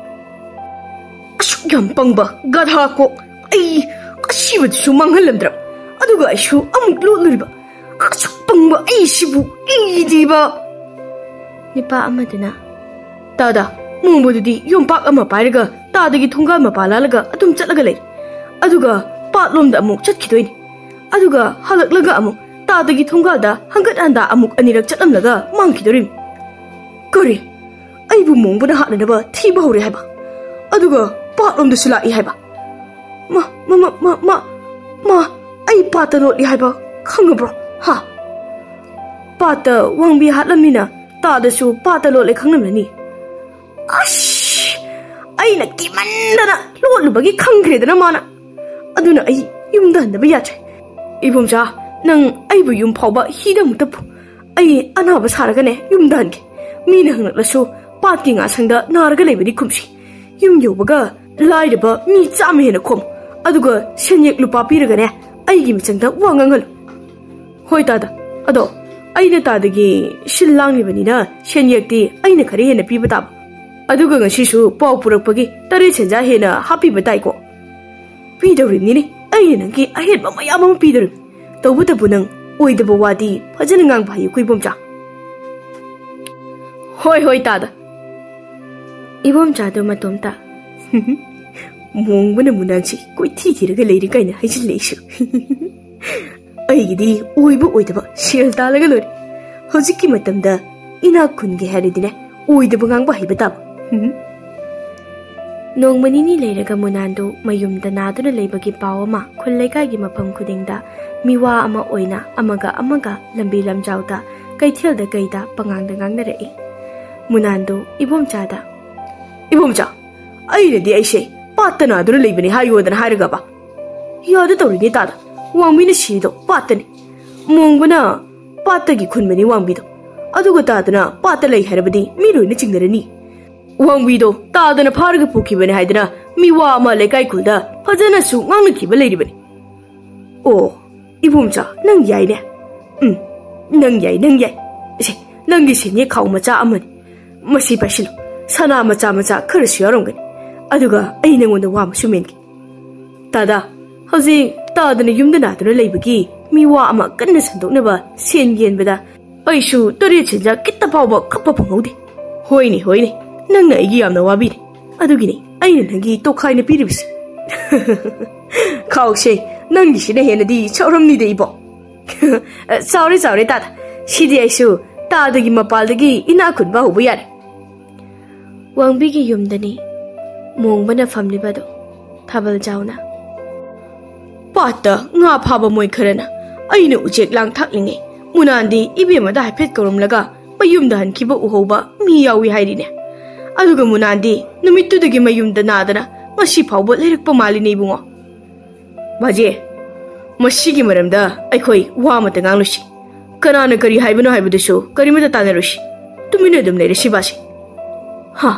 ꯑꯁꯨꯛ ꯌꯥꯝ ꯄꯪꯕ ꯒꯙꯥ ꯀꯣꯛ! ꯑꯩ ꯑꯁꯤꯕꯗꯨꯁꯨ ꯃꯥꯡꯍꯜꯂꯝꯗ꯭ꯔꯕ, ꯑꯗꯨꯒ ꯑꯩꯁꯨ ꯑꯃꯨꯛ ꯂꯣꯠꯂꯨꯔꯤꯕ꯫ ꯑꯁꯨꯛ ꯄꯪꯕ ꯑꯩꯁꯤꯕꯨ! ꯑꯩꯗꯤꯕ! ꯅꯤꯄꯥ ꯑꯃꯗꯨꯅ, ꯇꯥꯗ, ꯃꯣꯡꯕꯗꯨꯗꯤ ꯌꯣꯝꯄꯥꯛ ꯑꯃ ꯄꯥꯏꯔꯒ ꯇꯥꯗꯒꯤ ꯊꯣꯡꯒꯥꯜ ꯃꯄꯥ ꯂꯥꯜꯂꯒ ꯑꯗꯨꯝ ꯆꯠꯂꯒ ꯂꯩ꯫ ꯑꯗꯨꯒ ꯄꯥꯠꯂꯣꯝꯗ ꯑꯃꯨꯛ ꯆꯠꯈꯤꯗꯣꯏꯅꯤ꯫ ꯑꯗꯨꯒ ꯍꯜꯂꯛꯂꯒ ꯑꯃꯨꯛ ꯇꯥꯗꯒꯤ ꯊꯣꯡꯒꯥꯜꯗ ꯍꯪꯒꯠ ꯍꯟꯗꯥ ꯑꯃꯨꯛ ꯑꯅꯤꯔꯛ ꯆꯠꯂꯝꯂꯒ ꯃꯥꯡꯈꯤꯗꯣꯔꯤꯕꯅꯤ꯫ ꯀꯔꯤ? ꯑꯩꯕꯨ ꯃꯣꯡꯕꯅ ꯍꯥꯠꯅꯅꯕ ꯊꯤꯕ ꯍꯧꯔꯦ ꯍꯥꯏꯕ? ꯑꯗꯨꯒ ꯄꯥꯠꯂꯣꯝꯗꯁꯨ ꯂꯥꯛꯏ ꯍꯥꯏꯕ? ꯃꯥ, ꯃꯥ, ꯃꯥ, ꯃꯥ, ꯃꯥ, ꯃꯥ, ꯑꯩ ꯄꯥꯠꯇ ꯂꯣꯠꯂꯤ ꯍꯥꯏꯕ ꯈꯪꯉꯕ꯭ꯔꯣ? ꯍꯥ? ꯄꯥꯠꯇ ꯋꯥꯡꯕꯤ ꯍꯥꯠꯂꯝꯃꯤꯅ ꯇꯥꯗꯁꯨ ꯄꯥꯠꯇ ꯂꯣꯠꯂꯦ ꯈꯪꯂꯝꯂꯅꯤ꯫ ꯑꯁ! ꯑꯩꯅ ꯀꯤꯃꯟꯗꯅ ꯂꯣꯠꯂꯨꯕꯒꯤ ꯈꯪꯈ꯭ꯔꯦꯗꯅ ꯃꯥꯅ꯫ ꯑꯗꯨꯅ ꯑꯩ ꯌꯨꯝꯗ ꯍꯟꯗꯕ ꯌꯥꯗ꯭ꯔꯦ꯫ ꯏꯕꯣꯝꯆꯥ, ꯅꯪ ꯑꯩꯕꯨ ꯌꯨꯝ ꯐꯥꯎꯕ ꯍꯤꯗ ꯑꯃꯨꯛꯇ ꯄꯨ꯫ ꯑꯩ ꯑꯅꯥꯕ ꯁꯥꯔꯒꯅꯦ ꯌꯨꯝꯗ ꯍꯟꯒꯦ꯫ ꯃꯤꯅ ꯍꯪꯂꯛꯂꯁꯨ ꯄꯥꯠꯀꯤ ꯉꯥꯁꯪꯗ ꯅꯥꯔꯒ ꯂꯩꯕꯅꯤ ꯈꯨꯝꯁꯤ꯫ ꯌꯨꯝ ꯌꯧꯕꯒ ꯂꯥꯏꯔꯕ ꯃꯤ ꯆꯥꯝꯃ ꯍꯦꯟꯅ ꯈꯣꯝꯃꯨ꯫ ꯑꯗꯨꯒ ꯁꯦꯟꯌꯦꯛ ꯂꯨꯄꯥ ꯄꯤꯔꯒꯅꯦ ꯑꯩꯒꯤ ꯃꯤꯆꯪꯗ ꯋꯥ ꯉꯥꯡꯍꯜꯂꯨ꯫ ꯍꯣꯏ ꯇꯥꯗ, ꯑꯗꯣ ꯑꯩꯅ ꯇꯥꯗꯒꯤ ꯁꯤꯜ ꯂꯥꯡꯂꯤꯕꯅꯤꯅ ꯁꯦꯟꯌꯦꯛꯇꯤ ꯑꯩꯅ ꯈꯔ ꯍꯦꯟꯅ ꯄꯤꯕ ꯇꯥꯕ꯫ ꯑꯗꯨꯒ ꯉꯁꯤꯁꯨ ꯄꯥꯎ ꯄꯨꯔꯛꯄꯒꯤ ꯇꯔꯦꯠ ꯁꯦꯟꯖꯥ ꯍꯦꯟꯅ ꯍꯥꯞꯄꯤꯕ ꯇꯥꯏꯀꯣ꯫ ꯄꯤꯗꯧꯔꯤꯕꯅꯤꯅꯦ, ꯑꯩꯅ ꯅꯪꯒꯤ ꯑꯍꯦꯟꯕ ꯃꯌꯥꯝ ꯑꯃ ꯄꯤꯗꯧꯔꯤꯕꯅꯤ꯫ ꯇꯧꯕꯇꯕꯨ ꯅꯪ ꯑꯣꯏꯗꯕ ꯋꯥꯗꯤ ꯐꯖꯅ ꯉꯥꯡꯕ ꯍꯩꯌꯨꯀꯣ ꯏꯕꯣꯝꯆꯥ꯫ ꯍꯣꯏ ꯍꯣꯏ ꯇꯥꯗ꯫ ꯏꯕꯣꯝꯆꯥꯗꯣ ꯃꯇꯣꯝꯇ ꯃꯣꯡꯕꯅ ꯃꯨꯅꯥꯟꯁꯤ ꯀꯣꯏꯊꯤ ꯊꯤꯔꯒ ꯂꯩꯔꯤ ꯀꯥꯏꯅ ꯍꯥꯏꯖꯤꯜꯂꯛꯏꯁꯨ꯫ ꯑꯩꯒꯤꯗꯤ ꯑꯣꯏꯕ ꯑꯣꯏꯗꯕ ꯁꯦꯜ ꯇꯥꯜꯂꯒ ꯂꯣꯏꯔꯦ꯫ ꯍꯧꯖꯤꯛꯀꯤ ꯃꯇꯝꯗ ꯏꯅꯥꯛ ꯈꯨꯟꯒꯦ ꯍꯥꯏꯔꯗꯤꯅꯦ, ꯑꯣꯏꯗꯕ ꯉꯥꯡꯕ ꯍꯩꯕ ꯇꯥꯕ꯫ ꯅꯣꯡꯃ ꯅꯤꯅꯤ ꯂꯩꯔꯒ ꯃꯨꯅꯥꯟꯗꯨ ꯃꯌꯨꯝꯗ ꯅꯥꯗꯨꯅ ꯂꯩꯕꯒꯤ ꯄꯥꯎ ꯑꯃ ꯈꯨꯜ ꯂꯩꯀꯥꯏꯒꯤ ꯃꯐꯝ ꯈꯨꯗꯤꯡꯗ ꯃꯤꯋꯥ ꯑꯃ ꯑꯣꯏꯅ ꯑꯃꯒ ꯑꯃꯒ ꯂꯝꯕꯤ ꯂꯝꯖꯥꯎꯗ, ꯀꯩꯊꯦꯜꯗ ꯀꯩꯗ ꯄꯉꯥꯡꯗ ꯉꯥꯡꯅꯔꯛꯏ꯫ ꯃꯨꯅꯥꯟꯗꯨ ꯏꯕꯣꯝꯆꯥꯗ, "ꯏꯕꯣꯝꯆꯥ, ꯑꯩꯅꯗꯤ ꯑꯩꯁꯦ ꯄꯥꯠꯇ ꯅꯥꯗꯨꯅ ꯂꯩꯕꯅꯤ ꯍꯥꯏꯌꯣꯗꯅ ꯍꯥꯏꯔꯒꯕ?" ꯌꯥꯗ ꯇꯧꯔꯤꯅꯤ ꯇꯥꯗ, ꯋꯥꯡꯕꯤꯅ ꯁꯤꯔꯤꯗꯣ ꯄꯥꯠꯇꯅꯤ꯫ ꯃꯣꯡꯕꯅ ꯄꯥꯠꯇꯒꯤ ꯈꯨꯟꯕꯅꯤ ꯋꯥꯡꯕꯤꯗꯣ꯫ ꯑꯗꯨꯒ ꯇꯥꯗꯅ ꯄꯥꯠꯇ ꯂꯩ ꯍꯥꯏꯔꯕꯗꯤ ꯃꯤ ꯂꯣꯏꯅ ꯆꯤꯡꯅꯔꯅꯤ꯫ ꯋꯥꯡꯕꯤꯗꯣ ꯇꯥꯗꯅ ꯐꯥꯔꯒ ꯄꯨꯈꯤꯕꯅꯤ ꯍꯥꯏꯗꯅ ꯃꯤ ꯋꯥ ꯑꯃ ꯂꯩꯀꯥꯏ ꯈꯨꯜꯗ ꯐꯖꯅꯁꯨ ꯉꯥꯡꯅꯈꯤꯕ ꯂꯩꯔꯤꯕꯅꯤ꯫ ꯑꯣ, ꯏꯕꯣꯝꯆꯥ, ꯅꯪ ꯌꯥꯏꯅꯦ꯫ ꯎꯝ, ꯅꯪ ꯌꯥꯏ, ꯅꯪ ꯌꯥꯏ꯫ ꯁꯦ, ꯅꯪꯒꯤ ꯁꯦꯟꯌꯦꯛ ꯈꯥꯎ ꯃꯆꯥ ꯑꯃꯅꯤ꯫ ꯃꯁꯤ ꯄꯥꯏꯁꯤꯜꯂꯨ꯫ ꯁꯅꯥ ꯃꯆꯥ ꯃꯆꯥ ꯈꯔꯁꯨ ꯌꯥꯎꯔꯝꯒꯅꯤ꯫ ꯑꯗꯨꯒ ꯑꯩ ꯅꯪꯉꯣꯟꯗ ꯋꯥ ꯑꯃꯁꯨ ꯃꯦꯟꯒꯦ꯫ ꯇꯥꯗ, ꯍꯧꯖꯤꯛ ꯇꯥꯗꯅ ꯌꯨꯝꯗ ꯅꯥꯗꯨꯅ ꯂꯩꯕꯒꯤ ꯃꯤ ꯋꯥ ꯑꯃ ꯀꯟꯅ ꯁꯟꯗꯣꯛꯅꯕ ꯁꯦꯟ ꯌꯦꯟꯕꯗ ꯑꯩꯁꯨ ꯇꯔꯦꯠ ꯁꯦꯟꯖꯥ ꯈꯤꯠꯇ ꯐꯥꯎꯕ ꯈꯞꯄ ꯐꯪꯍꯧꯗꯦ꯫ ꯍꯣꯏꯅꯦ, ꯍꯣꯏꯅꯦ, ꯅꯪꯅ ꯑꯩꯒꯤ ꯌꯥꯝꯅ ꯋꯥꯕꯤꯔꯦ꯫ ꯑꯗꯨꯒꯤꯅꯤ ꯑꯩꯅ ꯅꯪꯒꯤ ꯇꯣꯈꯥꯏꯅ ꯄꯤꯔꯤꯕꯁꯦ꯫ ꯈꯥꯎꯁꯦ, ꯅꯪꯒꯤꯁꯤꯅ ꯍꯦꯟꯅꯗꯤ ꯁꯥꯎꯔꯝꯅꯤꯗ ꯏꯕꯣ꯫ ꯆꯥꯎꯔꯦ, ꯆꯥꯎꯔꯦ ꯇꯥꯗ꯫ ꯁꯤꯗꯤ ꯑꯩꯁꯨ ꯇꯥꯗꯒꯤ ꯃꯄꯥꯜꯗꯒꯤ ꯏꯅꯥꯛ ꯈꯨꯟꯕ ꯍꯧꯕ ꯌꯥꯔꯦ꯫ ꯋꯥꯡꯕꯤꯒꯤ ꯌꯨꯝꯗꯅꯤ ꯃꯣꯡꯕꯅ ꯐꯝꯂꯤꯕꯗꯨ ꯊꯥꯕꯜ ꯆꯥꯎꯅ꯫ ꯄꯥꯠꯇ ꯉꯥ ꯐꯥꯕ ꯃꯣꯏ ꯈꯔꯅ ꯑꯩꯅ ꯎꯆꯦꯛ ꯂꯥꯡ ꯊꯥꯛꯂꯤꯉꯩ ꯃꯨꯅꯥꯟꯗꯤ ꯏꯕꯦꯝꯃꯗ ꯍꯥꯏꯐꯦꯠ ꯀꯧꯔꯝꯂꯒ ꯃꯌꯨꯝꯗ ꯍꯟꯈꯤꯕ ꯎꯍꯧꯕ ꯃꯤ ꯌꯥꯎꯏ ꯍꯥꯏꯔꯤꯅꯦ꯫ ꯑꯗꯨꯒ ꯃꯨꯅꯥꯟꯗꯤ ꯅꯨꯃꯤꯠꯇꯨꯗꯒꯤ ꯃꯌꯨꯝꯗ ꯅꯥꯗꯅ ꯉꯁꯤ ꯐꯥꯎꯕ ꯂꯩꯔꯛꯄ ꯃꯥꯜꯂꯤꯅꯦ ꯏꯕꯨꯡꯉꯣ꯫ ꯕꯥꯖꯦ, ꯃꯁꯤꯒꯤ ꯃꯔꯝꯗ ꯑꯩꯈꯣꯏ ꯋꯥ ꯑꯃꯇ ꯉꯥꯡꯂꯨꯁꯤ꯫ ꯀꯅꯥꯅ ꯀꯔꯤ ꯍꯥꯏꯕꯅꯣ ꯍꯥꯏꯕꯗꯨꯁꯨ ꯀꯔꯤꯃꯇ ꯇꯥꯟꯅꯔꯨꯁꯤ꯫ ꯇꯨꯃꯤꯟꯅ ꯑꯗꯨꯝ ꯂꯩꯔꯁꯤ ꯕꯥꯁꯤ꯫ ꯍꯥ?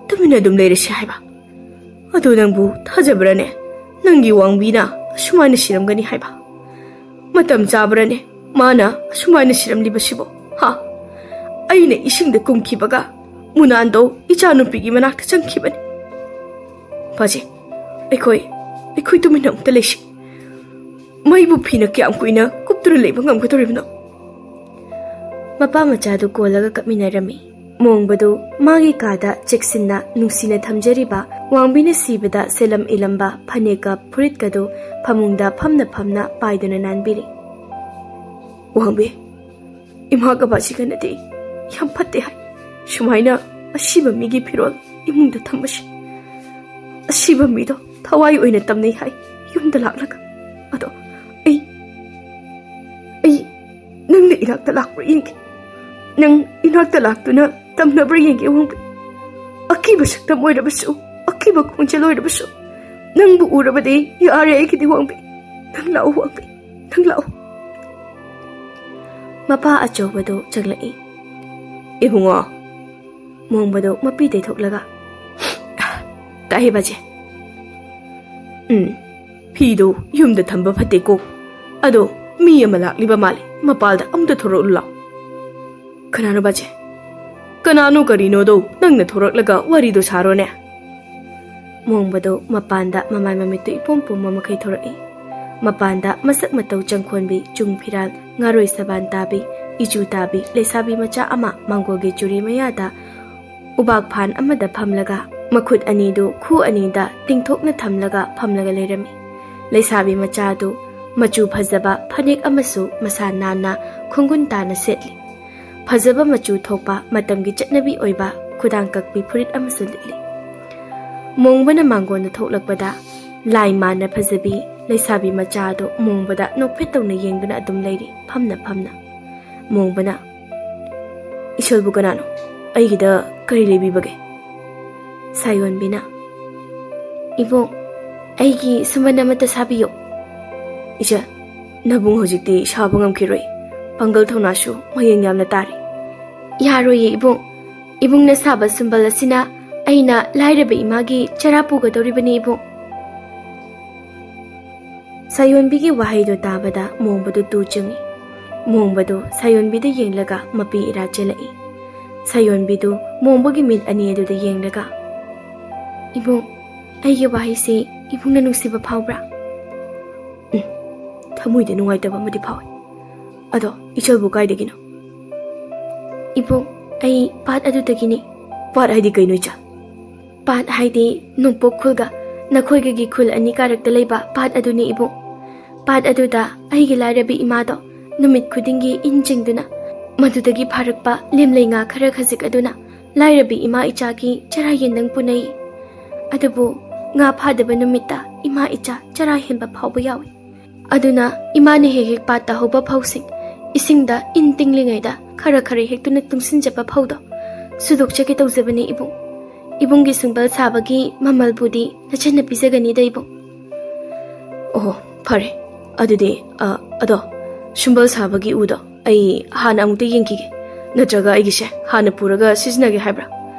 ꯇꯨꯃꯤꯟꯅ ꯑꯗꯨꯝ ꯂꯩꯔꯁꯤ ꯍꯥꯏꯕ? ꯑꯗꯨ ꯅꯪꯕꯨ ꯊꯥꯖꯕ꯭ꯔꯥꯅꯦ? ꯅꯪꯒꯤ ꯋꯥꯡꯕꯤꯅ ꯑꯁꯨꯃꯥꯏꯅ ꯁꯤꯔꯝꯒꯅꯤ ꯍꯥꯏꯕ? ꯃꯇꯝ ꯆꯥꯕ꯭ꯔꯥꯅꯦ ꯃꯥꯅ ꯑꯁꯨꯃꯥꯏꯅ ꯁꯤꯔꯝꯂꯤꯕꯁꯤꯕꯣ? ꯍꯥ? ꯑꯩꯅ ꯏꯁꯤꯡꯗ ꯀꯨꯝꯈꯤꯕꯒ ꯃꯨꯅꯥꯟꯗꯣ ꯏꯆꯥꯅꯨꯄꯤꯒꯤ ꯃꯅꯥꯛꯇ ꯆꯪꯈꯤꯕꯅꯤ꯫ ꯕꯥꯖꯦ, ꯑꯩꯈꯣꯏ, ꯑꯩꯈꯣꯏ ꯇꯨꯃꯤꯟꯅ ꯑꯃꯨꯛꯇ ꯂꯩꯁꯤ꯫ ꯃꯩꯕꯨ ꯐꯤꯅ ꯀꯌꯥꯝ ꯀꯨꯏꯅ ꯀꯨꯞꯇꯨꯅ ꯂꯩꯕ ꯉꯝꯒꯗꯧꯔꯤꯕꯅꯣ? ꯃꯄꯥ ꯃꯆꯥꯗꯨ ꯀꯣꯜꯂꯒ ꯀꯞꯃꯤꯟꯅꯔꯝꯃꯤ꯫ ꯃꯣꯡꯕꯗꯨ ꯃꯥꯒꯤ ꯀꯥꯗ ꯆꯦꯛꯁꯤꯟꯅ ꯅꯨꯡꯁꯤꯅ ꯊꯝꯖꯔꯤꯕ ꯋꯥꯡꯕꯤꯅ ꯁꯤꯕꯗ ꯁꯦꯠꯂꯝ ꯏꯂꯝꯕ ꯐꯅꯦꯛꯀ ꯐꯨꯔꯤꯠꯀꯗꯨ ꯐꯃꯨꯡꯗ ꯐꯝꯅ ꯐꯝꯅ ꯄꯥꯏꯗꯨꯅ ꯅꯥꯟꯕꯤꯔꯤ꯫ ꯋꯥꯡꯕꯤ, ꯏꯃꯥꯒ ꯕꯥꯖꯤꯒꯅꯗꯤ ꯌꯥꯝ ꯐꯠꯇꯦ ꯍꯥꯏ꯫ ꯁꯨꯃꯥꯏꯅ ꯑꯁꯤꯕ ꯃꯤꯒꯤ ꯐꯤꯔꯣꯜ ꯏꯃꯨꯡꯗ ꯊꯝꯕꯁꯦ꯫ ꯑꯁꯤꯕ ꯃꯤꯗꯣ ꯊꯋꯥꯏ ꯑꯣꯏꯅ ꯇꯝꯅꯩ ꯍꯥꯏ ꯌꯨꯝꯗ ꯂꯥꯛꯂꯒ꯫ ꯑꯗꯣ ꯑꯩ, ꯑꯩ ꯅꯪꯅ ꯏꯅꯥꯛꯇ ꯂꯥꯛꯄ꯭ꯔꯥ ꯌꯦꯡꯒꯦ꯫ ꯅꯪ ꯏꯅꯥꯛꯇ ꯂꯥꯛꯇꯨꯅ ꯇꯝꯅꯕ꯭ꯔꯥ ꯌꯦꯡꯒꯦ ꯋꯥꯡꯕꯤ꯫ ꯑꯀꯤꯕ ꯁꯛꯇꯝ ꯑꯣꯏꯔꯕꯁꯨ, ꯑꯀꯤꯕ ꯈꯣꯟꯖꯦꯜ ꯑꯣꯏꯔꯕꯁꯨ, ꯅꯪꯕꯨ ꯎꯔꯕꯗꯤ ꯌꯥꯔꯦ ꯑꯩꯒꯤꯗꯤ ꯋꯥꯡꯕꯤ꯫ ꯅꯪ ꯂꯥꯛꯑꯣ ꯋꯥꯡꯕꯤ, ꯅꯪ ꯂꯥꯛꯑꯣ꯫ ꯃꯄꯥ ꯑꯆꯧꯕꯗꯨ ꯆꯪꯂꯛꯏ꯫ ꯏꯕꯨꯡꯉꯣ꯫ ꯃꯣꯡꯕꯗꯨ ꯃꯄꯤ ꯇꯩꯊꯣꯛꯂꯒ, ꯇꯥꯏ ꯕꯥꯖꯦ꯫ ꯎꯝ, ꯐꯤꯗꯨ ꯌꯨꯝꯗ ꯊꯝꯕ ꯐꯠꯇꯦꯀꯣ꯫ ꯑꯗꯣ ꯃꯤ ꯑꯃ ꯂꯥꯛꯂꯤꯕ ꯃꯥꯜꯂꯤ, ꯃꯄꯥꯜꯗ ꯑꯃꯨꯛꯇ ꯊꯣꯔꯛꯎ ꯂꯥꯎ꯫ ꯀꯅꯥꯅꯣ ꯕꯥꯖꯦ? ꯀꯅꯥꯅꯣ ꯀꯔꯤꯅꯣꯗꯣ ꯅꯪꯅ ꯊꯣꯔꯛꯂꯒ ꯋꯥꯔꯤꯗꯣ ꯁꯥꯔꯣꯅꯦ꯫ ꯃꯣꯡꯕꯗꯣ ꯃꯄꯥꯟꯗ ꯃꯃꯥꯏ ꯃꯃꯤꯠꯇꯨ ꯏꯄꯣꯝ ꯄꯣꯝꯕ ꯃꯈꯩ ꯊꯣꯔꯛꯏ꯫ ꯃꯄꯥꯟꯗ ꯃꯁꯛ ꯃꯇꯧ ꯆꯪꯈꯣꯟꯕꯤ, ꯆꯨꯡ ꯐꯤꯔꯥꯜ, ꯉꯥꯔꯣꯏ ꯁꯕꯥꯟ ꯇꯥꯕꯤ, ꯏꯆꯨ ꯇꯥꯕꯤ, ꯂꯩꯁꯥꯕꯤ ꯃꯆꯥ ꯑꯃ ꯃꯥꯡꯒꯣꯜꯒꯤ ꯆꯨꯔꯤ ꯃꯌꯥꯗ ꯎꯕꯥꯛ ꯐꯥꯟ ꯑꯃꯗ ꯐꯝꯂꯒ ꯃꯈꯨꯠ ꯑꯅꯤꯗꯨ ꯈꯨ ꯑꯅꯤꯗ ꯇꯤꯡꯊꯣꯛꯅ ꯊꯝꯂꯒ ꯐꯝꯂꯒ ꯂꯩꯔꯝꯃꯤ꯫ ꯂꯩꯁꯥꯕꯤ ꯃꯆꯥꯗꯨ ꯃꯆꯨ ꯐꯖꯕ ꯐꯅꯦꯛ ꯑꯃꯁꯨ ꯃꯁꯥ ꯅꯥꯟꯅ ꯈꯣꯡꯒꯨꯟ ꯇꯥꯅ ꯁꯦꯠꯂꯤ꯫ ꯐꯖꯕ ꯃꯆꯨ ꯊꯣꯛꯄ ꯃꯇꯝꯒꯤ ꯆꯠꯅꯕꯤ ꯑꯣꯏꯕ ꯈꯨꯗꯥꯡ ꯀꯛꯄꯤ ꯐꯨꯔꯤꯠ ꯑꯃꯁꯨ ꯂꯤꯠꯂꯤ꯫ ꯃꯣꯡꯕꯅ ꯃꯥꯡꯒꯣꯟꯗ ꯊꯣꯛꯂꯛꯄꯗ ꯂꯥꯏ ꯃꯥꯟꯅ ꯐꯖꯕꯤ ꯂꯩꯁꯥꯕꯤ ꯃꯆꯥ ꯑꯗꯨ ꯃꯣꯡꯕꯗ ꯅꯣꯛꯐꯦꯠ ꯇꯧꯅ ꯌꯦꯡꯗꯨꯅ ꯑꯗꯨꯝ ꯂꯩꯔꯤ, ꯐꯝꯅ ꯐꯝꯅ꯫ ꯃꯣꯡꯕꯅ, "ꯏꯁꯣꯔꯕꯨ ꯀꯅꯥꯅꯣ? ꯑꯩꯒꯤꯗ ꯀꯔꯤ ꯂꯩꯕꯤꯕꯒꯦ?" ꯁꯥꯌꯣꯟꯕꯤꯅ, "ꯏꯕꯣꯛ, ꯑꯩꯒꯤ ꯁꯨꯃꯟ ꯑꯃꯠꯇ ꯁꯥꯕꯤꯌꯨ꯫" "ꯏꯆꯦ, ꯅꯕꯨꯡ ꯍꯧꯖꯤꯛꯇꯤ ꯁꯥꯕ ꯉꯝꯈꯤꯔꯣꯏ꯫ ꯄꯥꯡꯒꯜ ꯊꯧꯅꯥꯁꯨ ꯃꯌꯦꯡ ꯌꯥꯝꯅ ꯇꯥꯔꯦ꯫" "ꯌꯥꯔꯣꯏꯌꯦ ꯏꯕꯨꯡ꯫ ꯏꯕꯨꯡꯅ ꯁꯥꯕ ꯁꯨꯝꯕꯜ ꯑꯁꯤꯅ ꯑꯩꯅ ꯂꯥꯏꯔꯕ ꯏꯃꯥꯒꯤ ꯆꯔꯥ ꯄꯨꯒꯗꯧꯔꯤꯕꯅꯤ ꯏꯕꯨꯡ꯫" ꯁꯥꯌꯣꯟꯕꯤꯒꯤ ꯋꯥꯍꯩꯗꯨ ꯇꯥꯕꯗ ꯃꯣꯡꯕꯗꯨ ꯇꯨ ꯆꯨꯡꯏ꯫ ꯃꯣꯡꯕꯗꯨ ꯁꯥꯌꯣꯟꯕꯤꯗ ꯌꯦꯡꯂꯒ ꯃꯄꯤ ꯏꯔꯥ ꯆꯦꯜꯂꯛꯏ꯫ ꯁꯥꯌꯣꯟꯕꯤꯗꯨ ꯃꯣꯡꯕꯒꯤ ꯃꯤꯠ ꯑꯅꯤ ꯑꯗꯨꯗ ꯌꯦꯡꯂꯒ, "ꯏꯕꯨꯡ, ꯑꯩꯒꯤ ꯋꯥꯍꯩꯁꯤ ꯏꯕꯨꯡꯅ ꯅꯨꯡꯁꯤꯕ ꯐꯥꯎꯕ꯭ꯔꯥ?" "ꯎꯝ, ꯊꯃꯣꯏꯗ ꯅꯨꯡꯉꯥꯏꯇꯕ ꯑꯃꯗꯤ ꯐꯥꯎꯏ꯫ ꯑꯗꯣ ꯏꯆꯜꯕꯨ ꯀꯥꯏꯗꯒꯤꯅꯣ?" "ꯏꯕꯨꯡ, ꯑꯩ ꯄꯥꯠ ꯑꯗꯨꯗꯒꯤꯅꯤ꯫" "ꯄꯥꯠ ꯍꯥꯏꯗꯤ ꯀꯩꯅꯣ ꯏꯆꯜ?" "ꯄꯥꯠ ꯍꯥꯏꯗꯤ ꯅꯣꯡꯄꯣꯛ ꯈꯨꯜꯒ ꯅꯈꯣꯏꯒꯒꯤ ꯈꯨꯜ ꯑꯅꯤ ꯀꯥꯔꯛꯇ ꯂꯩꯕ ꯄꯥꯠ ꯑꯗꯨꯅꯤ ꯏꯕꯨꯡ꯫ ꯄꯥꯠ ꯑꯗꯨꯗ ꯑꯩꯒꯤ ꯂꯥꯏꯔꯕꯤ ꯏꯃꯥꯗꯣ ꯅꯨꯃꯤꯠ ꯈꯨꯗꯤꯡꯒꯤ ꯏꯟ ꯆꯤꯡꯗꯨꯅ ꯃꯗꯨꯗꯒꯤ ꯐꯥꯔꯛꯄ ꯂꯦꯝꯂꯩ ꯉꯥ ꯈꯔ ꯈꯖꯤꯛ ꯑꯗꯨꯅ ꯂꯥꯏꯔꯕꯤ ꯏꯃꯥ ꯏꯆꯥꯒꯤ ꯆꯔꯥ ꯌꯦꯟꯗꯪ ꯄꯨꯅꯩ꯫ ꯑꯗꯨꯕꯨ ꯉꯥ ꯐꯥꯗꯕ ꯅꯨꯃꯤꯠꯇ ꯏꯃꯥ ꯏꯆꯥ ꯆꯔꯥ ꯍꯦꯟꯕ ꯐꯥꯎꯕ ꯌꯥꯎꯏ꯫ ꯑꯗꯨꯅ ꯏꯃꯥꯅ ꯍꯦꯛ ꯍꯦꯛ ꯄꯥꯠꯇ ꯍꯧꯕ ꯐꯧꯁꯤꯡ ꯏꯁꯤꯡꯗ ꯏꯟ ꯇꯤꯡꯂꯤꯉꯩꯗ ꯈꯔ ꯈꯔ ꯍꯦꯛꯇꯨꯅ ꯇꯨꯡꯁꯤꯟꯖꯕ ꯐꯧꯗꯣ ꯁꯨꯗꯣꯛꯆꯒꯦ ꯇꯧꯖꯕꯅꯤ ꯏꯕꯨꯡ꯫ ꯏꯕꯨꯡꯒꯤ ꯁꯨꯝꯕꯜ ꯁꯥꯕꯒꯤ ꯃꯃꯜꯕꯨꯗꯤ ꯅꯆꯟꯅ ꯄꯤꯖꯒꯅꯤꯗ ꯏꯕꯨꯡ꯫" "ꯑꯣ, ꯐꯔꯦ꯫ ꯑꯗꯨꯗꯤ, ꯑ, ꯑꯗꯣ, ꯁꯨꯝꯕꯜ ꯁꯥꯕꯒꯤ ꯎꯗꯣ ꯑꯩ ꯍꯥꯟꯅ ꯑꯃꯨꯛꯇ ꯌꯦꯡꯈꯤꯒꯦ꯫ ꯅꯠꯇ꯭ꯔꯒ ꯑꯩꯒꯤꯁꯦ ꯍꯥꯟꯅ ꯄꯨꯔꯒ ꯁꯤꯖꯤꯟꯅꯒꯦ ꯍꯥꯏꯕ꯭ꯔꯥ?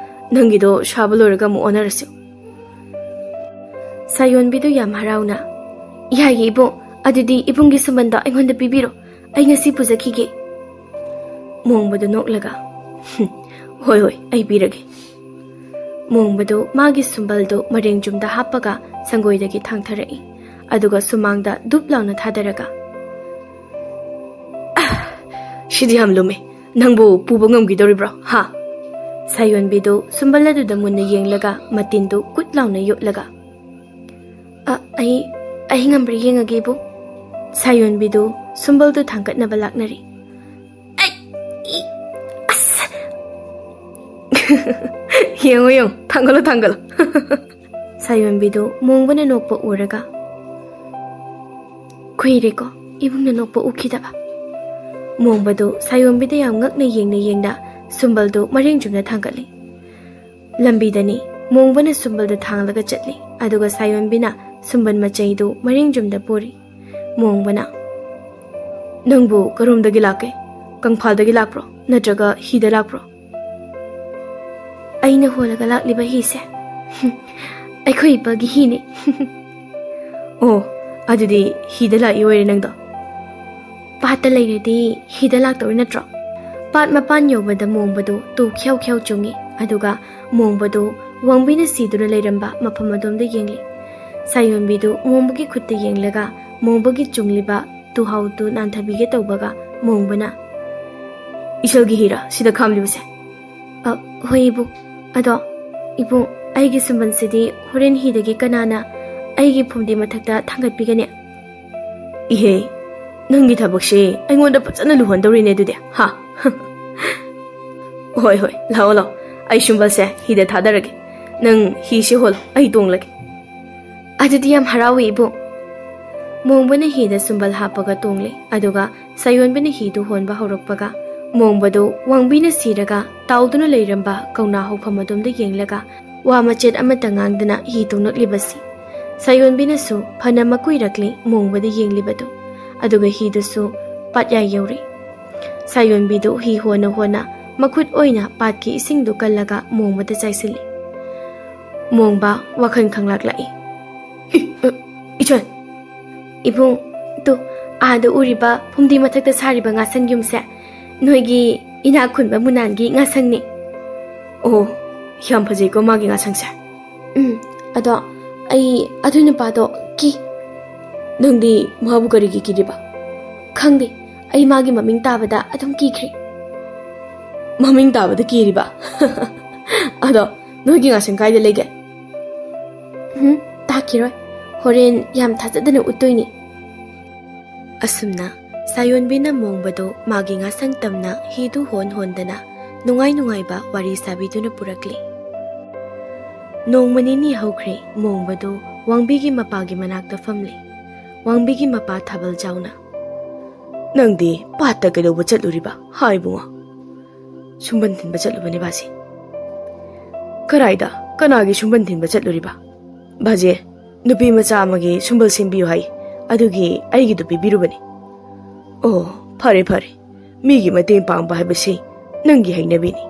ꯅꯪꯒꯤꯗꯣ ꯁꯥꯕ ꯂꯣꯏꯔꯒ ꯑꯃꯨꯛ ꯑꯣꯟꯅꯔꯁꯤ꯫" ꯁꯥꯌꯣꯟꯕꯤꯗꯨ ꯌꯥꯝ ꯍꯔꯥꯎꯅ, "ꯌꯥꯏꯌꯦ ꯏꯕꯣꯛ, ꯑꯗꯨꯗꯤ ꯏꯕꯨꯡꯒꯤ ꯁꯨꯝꯕꯟꯗꯣ ꯑꯩꯉꯣꯟꯗ ꯄꯤꯕꯤꯔꯣ, ꯑꯩ ꯉꯁꯤ ꯄꯨꯖꯈꯤꯒꯦ꯫" ꯃꯣꯡꯕꯗꯨ ꯅꯣꯛꯂꯒ, "ꯍꯨꯝ, ꯍꯣꯏ ꯍꯣꯏ, ꯑꯩ ꯄꯤꯔꯒꯦ꯫" ꯃꯣꯡꯕꯗꯨ ꯃꯥꯒꯤ ꯁꯨꯝꯕꯜꯗꯨ ꯃꯔꯦꯡ ꯆꯨꯝꯗ ꯍꯥꯞꯄꯒ ꯁꯪꯒꯣꯏꯗꯒꯤ ꯊꯥꯡꯊꯔꯛꯏ꯫ ꯑꯗꯨꯒ ꯁꯨꯃꯥꯡꯗ ꯗꯨꯞ ꯂꯥꯎꯅ ꯊꯥꯗꯔꯒ, "ꯑꯥ, ꯁꯤꯗꯤ ꯌꯥꯝ ꯂꯨꯝꯃꯦ꯫ ꯅꯪꯕꯨ ꯄꯨꯕ ꯉꯝꯈꯤꯗꯧꯔꯤꯕ꯭ꯔꯣ, ꯍꯥ?" ꯁꯥꯌꯣꯟꯕꯤꯗꯨ ꯁꯨꯝꯕꯜ ꯑꯗꯨꯗ ꯃꯨꯟꯅ ꯌꯦꯡꯂꯒ ꯃꯇꯤꯟꯗꯨ ꯀꯨꯠ ꯂꯥꯎꯅ ꯌꯣꯠꯂꯒ, "ꯑ, ꯑꯩ, ꯑꯩ ꯉꯝꯕ꯭ꯔꯥ ꯌꯦꯡꯉꯒꯦ, ꯏꯕꯨꯡ?" ꯁꯥꯌꯣꯟꯕꯤꯗꯨ ꯁꯨꯝꯕꯜꯗꯨ ꯊꯥꯡꯒꯠꯅꯕ ꯂꯥꯛꯅꯔꯤ꯫ "ꯑꯩ, ꯏ, ꯑꯁ!" "ꯌꯦꯡꯉꯣ, ꯌꯦꯡꯉꯣ, ꯊꯥꯡꯒꯠꯂꯣ, ꯊꯥꯡꯒꯠꯂꯣ꯫" ꯁꯥꯌꯣꯟꯕꯤꯗꯨ ꯃꯣꯡꯕꯅ ꯅꯣꯛꯄ ꯎꯔꯒ, "ꯀꯨꯏꯔꯦꯀꯣ ꯏꯕꯨꯡꯅ ꯅꯣꯛꯄ ꯎꯈꯤꯗꯕ꯫" ꯃꯣꯡꯕꯗꯨ ꯁꯥꯌꯣꯟꯕꯤꯗ ꯌꯥꯝ ꯉꯛꯅ ꯌꯦꯡꯅ ꯌꯦꯡꯅ ꯁꯨꯝꯕꯜꯗꯨ ꯃꯔꯦꯡ ꯆꯨꯝꯅ ꯊꯥꯡꯒꯠꯂꯤ꯫ ꯂꯝꯕꯤꯗꯅꯤ ꯃꯣꯡꯕꯅ ꯁꯨꯝꯕꯜꯗ ꯊꯥꯡꯂꯒ ꯆꯠꯂꯤ, ꯑꯗꯨꯒ ꯁꯥꯌꯣꯟꯕꯤꯅ ꯁꯨꯝꯕꯜ ꯃꯆꯩꯗꯨ ꯃꯔꯦꯡ ꯆꯨꯝꯗ ꯄꯨꯔꯤ꯫ ꯃꯣꯡꯕꯅ, "ꯅꯪꯕꯨ ꯀꯔꯣꯝꯗꯒꯤ ꯂꯥꯛꯀꯦ? ꯀꯪꯐꯥꯜꯗꯒꯤ ꯂꯥꯛꯄ꯭ꯔꯣ, ꯅꯠꯇ꯭ꯔꯒ ꯍꯤꯗ ꯂꯥꯛꯄ꯭ꯔꯣ?" "ꯑꯩꯅ ꯍꯣꯜꯂꯒ ꯂꯥꯛꯂꯤꯕ ꯍꯤꯁꯦ ꯑꯩꯈꯣꯏ ꯏꯄꯥꯒꯤ ꯍꯤꯅꯦ꯫" "ꯑꯣ, ꯑꯗꯨꯗꯤ ꯍꯤꯗ ꯂꯥꯛꯏ ꯑꯣꯏꯔꯦ ꯅꯪꯗꯣ?" "ꯄꯥꯠꯇ ꯂꯩꯔꯗꯤ ꯍꯤꯗ ꯂꯥꯛꯇꯧꯔꯤ ꯅꯠꯇ꯭ꯔꯣ?" ꯄꯥꯠ ꯃꯄꯥꯟ ꯌꯧꯕꯗ ꯃꯣꯡꯕꯗꯨ ꯇꯨ ꯈ꯭ꯌꯥꯎ ꯈ꯭ꯌꯥꯎ ꯆꯨꯡꯉꯤ, ꯑꯗꯨꯒ ꯃꯣꯡꯕꯗꯨ ꯋꯥꯡꯕꯤꯅ ꯁꯤꯗꯨꯅ ꯂꯩꯔꯝꯕ ꯃꯐꯝ ꯑꯗꯣꯝꯗ ꯌꯦꯡꯂꯤ꯫ ꯁꯥꯌꯣꯟꯕꯤꯗꯨ ꯃꯣꯡꯕꯒꯤ ꯈꯨꯠꯇ ꯌꯦꯡꯂꯒ ꯃꯣꯡꯕꯒꯤ ꯆꯨꯡꯂꯤꯕ ꯇꯨꯍꯥꯎꯗꯨ ꯅꯥꯟꯊꯕꯤꯒꯦ ꯇꯧꯕꯒ ꯃꯣꯡꯕꯅ, "ꯏꯁꯜꯒꯤ ꯍꯤꯔꯥ ꯁꯤꯗ ꯈꯥꯝꯂꯤꯕꯁꯦ?" "ꯑ, ꯍꯣꯏ ꯏꯕꯨꯡ꯫ ꯑꯗꯣ ꯏꯕꯨꯡ, ꯑꯩꯒꯤ ꯁꯨꯝꯕꯟꯁꯤꯗꯤ ꯍꯣꯔꯦꯟ ꯍꯤꯗꯒꯤ ꯀꯅꯥꯅ ꯑꯩꯒꯤ ꯐꯨꯝꯗꯤ ꯃꯊꯛꯇ ꯊꯥꯡꯒꯠꯄꯤꯒꯅꯤ?" "ꯏꯍꯦ, ꯅꯪꯒꯤ ꯊꯕꯛꯁꯦ ꯑꯩꯉꯣꯟꯗ ꯐꯖꯅ ꯂꯨꯍꯟꯗꯧꯔꯤꯅꯦ ꯑꯗꯨꯗꯤ, ꯍꯥ?" "ꯍꯣꯏ, ꯍꯣꯏ, ꯂꯥꯛꯑꯣ, ꯂꯥꯛꯑꯣ꯫ ꯑꯩ ꯁꯨꯝꯕꯜꯁꯦ ꯍꯤꯗ ꯊꯥꯗꯔꯒꯦ꯫ ꯅꯪ ꯍꯤꯁꯦ ꯍꯣꯜꯂꯣ, ꯑꯩ ꯇꯣꯡꯂꯒꯦ꯫" "ꯑꯗꯨꯗꯤ ꯌꯥꯝ ꯍꯔꯥꯎꯋꯤ ꯏꯕꯨꯡ꯫" ꯃꯣꯡꯕꯅ ꯍꯤꯗ ꯁꯨꯝꯕꯜ ꯍꯥꯞꯄꯒ ꯇꯣꯡꯂꯦ, ꯑꯗꯨꯒ ꯁꯥꯌꯣꯟꯕꯅ ꯍꯤꯗꯨ ꯍꯣꯟꯕ ꯍꯧꯔꯛꯄꯒ, ꯃꯣꯡꯕꯗꯨ ꯋꯥꯡꯕꯤꯅ ꯁꯤꯔꯒ ꯇꯥꯎꯗꯨꯅ ꯂꯩꯔꯝꯕ ꯀꯧꯅꯥ ꯍꯧꯐꯝ ꯑꯗꯣꯝꯗ ꯌꯦꯡꯂꯒ ꯋꯥ ꯃꯆꯦꯠ ꯑꯃꯠꯇ ꯉꯥꯡꯗꯅ ꯍꯤ ꯇꯣꯡꯂꯛꯂꯤꯕꯁꯤ ꯁꯥꯌꯣꯟꯕꯤꯅꯁꯨ ꯐꯅ ꯃꯀꯨꯏꯔꯛꯂꯤ ꯃꯣꯡꯕꯗ ꯌꯦꯡꯂꯤꯕꯗꯨ꯫ ꯑꯗꯨꯒ ꯍꯤꯗꯨꯁꯨ ꯄꯥꯠꯌꯥꯏ ꯌꯧꯔꯦ꯫ ꯁꯥꯌꯣꯟꯕꯤꯗꯨ ꯍꯤ ꯍꯣꯟꯅ ꯍꯣꯟꯅ ꯃꯈꯨꯠ ꯑꯣꯏꯅ ꯄꯥꯠꯀꯤ ꯏꯁꯤꯡꯗꯨ ꯀꯜꯂꯒ ꯃꯣꯡꯕꯗ ꯆꯥꯏꯁꯤꯜꯂꯤ꯫ ꯃꯣꯡꯕ ꯋꯥꯈꯜ ꯈꯪꯂꯥꯛ ꯂꯥꯛꯏ꯫ "ꯏ, ꯑ, ꯏꯆꯟ!" "ꯏꯕꯨꯡ, ꯇꯨ, ꯑꯥꯗ ꯎꯔꯤꯕ ꯐꯨꯝꯗꯤ ꯃꯊꯛꯇ ꯁꯥꯔꯤꯕ ꯉꯥꯁꯪ ꯌꯨꯝꯁꯦ ꯅꯣꯏꯒꯤ ꯏꯅꯥꯛ ꯈꯨꯟꯕ ꯃꯨꯅꯥꯟꯒꯤ ꯉꯥꯁꯪꯅꯤ꯫" "ꯑꯣ, ꯌꯥꯝ ꯐꯖꯩꯀꯣ ꯃꯥꯒꯤ ꯉꯥꯁꯪꯁꯦ꯫" "ꯎꯝ, ꯑꯗꯣ ꯑꯩ ꯑꯗꯨ ꯅꯨꯄꯥꯗꯣ ꯀꯤ꯫" "ꯅꯪꯗꯤ ꯃꯥꯕꯨ ꯀꯔꯤꯒꯤ ꯀꯤꯔꯤꯕ?" "ꯈꯪꯗꯦ, ꯑꯩ ꯃꯥꯒꯤ ꯃꯃꯤꯡ ꯇꯥꯕꯗ ꯑꯗꯨꯝ ꯀꯤꯈ꯭ꯔꯦ꯫" "ꯃꯃꯤꯡ ꯇꯥꯕꯗ ꯀꯤꯔꯤꯕ?" "ꯑꯗꯣ ꯅꯣꯏꯒꯤ ꯉꯥꯁꯪ ꯀꯥꯏꯗ ꯂꯩꯒꯦ?" "ꯎꯝ, ꯇꯥꯛꯈꯤꯔꯣꯏ꯫ ꯍꯣꯔꯦꯟ ꯌꯥꯝ ꯊꯥꯖꯗꯅ ꯎꯠꯇꯣꯏꯅꯤ꯫" ꯑꯁꯨꯝꯅ ꯁꯥꯌꯣꯟꯕꯤꯅ ꯃꯣꯡꯕꯗꯨ ꯃꯥꯒꯤ ꯉꯥꯁꯪ ꯇꯝꯅ ꯍꯤꯗꯨ ꯍꯣꯟ ꯍꯣꯟꯗꯅ ꯅꯨꯡꯉꯥꯏ ꯅꯨꯡꯉꯥꯏꯕ ꯋꯥꯔꯤ ꯁꯥꯕꯤꯗꯨꯅ ꯄꯨꯔꯛꯂꯤ꯫ ꯅꯣꯡꯃ ꯅꯤꯅꯤ ꯍꯧꯈ꯭ꯔꯦ, ꯃꯣꯡꯕꯗꯨ ꯋꯥꯡꯕꯤꯒꯤ ꯃꯄꯥꯒꯤ ꯃꯅꯥꯛꯇ ꯐꯝꯂꯤ꯫ ꯋꯥꯡꯕꯤꯒꯤ ꯃꯄꯥ ꯊꯥꯕꯜ ꯆꯥꯎꯅ, "ꯅꯪꯗꯤ ꯄꯥꯠꯇ ꯀꯩꯗꯧꯕ ꯆꯠꯂꯨꯔꯤꯕ, ꯍꯥ ꯏꯕꯨꯡꯉꯣ? ꯁꯨꯝꯕꯟ ꯊꯤꯟꯕ ꯆꯠꯂꯨꯕꯅꯦ ꯕꯥꯖꯤ꯫" "ꯀꯔꯥꯏꯗ? ꯀꯅꯥꯒꯤ ꯁꯨꯝꯕꯟ ꯊꯤꯟꯕ ꯆꯠꯂꯨꯔꯤꯕ?" "ꯕꯥꯖꯤ, ꯅꯨꯄꯤ ꯃꯆꯥ ꯑꯃꯒꯤ ꯁꯨꯝꯕꯜ ꯁꯦꯝꯕꯤꯌꯨ ꯍꯥꯏ, ꯑꯗꯨꯒꯤ ꯑꯩꯒꯤꯗꯨ ꯄꯤꯕꯤꯔꯨꯕꯅꯤ꯫ ꯑꯣ, ꯐꯔꯦ ꯐꯔꯦ, ꯃꯤꯒꯤ ꯃꯇꯦꯡ ꯄꯥꯡꯕ ꯍꯥꯏꯕꯁꯤ ꯅꯪꯒꯤ ꯍꯩꯅꯕꯤꯅꯤ꯫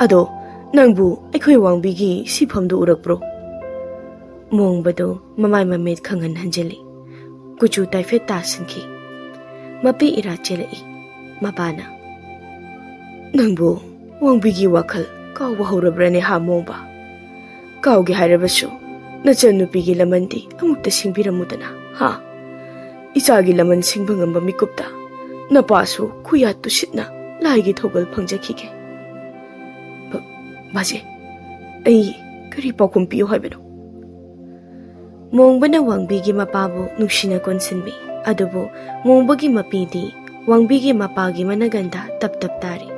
ꯑꯗꯣ ꯅꯪꯕꯨ ꯑꯩꯈꯣꯏ ꯋꯥꯡꯕꯤꯒꯤ ꯁꯤꯐꯝꯗꯨ ꯎꯔꯛꯄ꯭ꯔꯣ? ꯃꯣꯡꯕꯗꯨ ꯃꯃꯥꯏ ꯃꯃꯤꯠ ꯈꯪꯍꯟ ꯍꯟꯖꯤꯜꯂꯤ꯫ ꯀꯨꯆꯨ ꯇꯥꯏꯐꯦꯠ ꯇꯥꯁꯤꯟꯈꯤ꯫ ꯃꯄꯤ ꯏꯔꯥ ꯆꯦꯜꯂꯛꯏ꯫ ꯃꯄꯥꯅ, "ꯅꯪꯕꯨ ꯋꯥꯡꯕꯤꯒꯤ ꯋꯥꯈꯜ ꯀꯥꯎꯕ ꯍꯧꯔꯕ꯭ꯔꯅꯦ ꯍꯥ ꯃꯣꯡꯕ? ꯀꯥꯎꯒꯦ ꯍꯥꯏꯔꯕꯁꯨ ꯅꯆꯟꯅꯨꯄꯤꯒꯤ ꯂꯃꯟꯗꯤ ꯑꯃꯨꯛꯇ ꯁꯤꯡꯕꯤꯔꯝꯃꯨꯗꯅ ꯍꯥ? ꯏꯆꯥꯒꯤ ꯂꯃꯟ ꯁꯤꯡꯕ ꯉꯝꯕ ꯃꯤꯀꯨꯞꯇ ꯅꯄꯥꯁꯨ ꯈꯨꯌꯥꯠ ꯇꯨꯁꯤꯠꯅ ꯂꯥꯏꯒꯤ ꯊꯧꯒꯜ ꯐꯪꯖꯈꯤꯒꯦ꯫" ꯕ-, ꯕꯥꯖꯦ, ꯑꯩ ꯀꯔꯤ ꯄꯥꯎꯈꯨꯝ ꯄꯤꯌꯨ ꯍꯥꯏꯕꯅꯣ? ꯃꯣꯡꯕꯅ ꯋꯥꯡꯕꯤꯒꯤ ꯃꯄꯥꯕꯨ ꯅꯨꯡꯁꯤꯅ ꯀꯣꯟꯁꯤꯟꯕꯤ꯫ ꯑꯗꯨꯕꯨ ꯃꯣꯡꯕꯒꯤ ꯃꯄꯤꯗꯤ ꯋꯥꯡꯕꯤꯒꯤ ꯃꯄꯥꯒꯤ ꯃꯅꯒꯟꯗ ꯇꯞ ꯇꯞ ꯇꯥꯔꯤ꯫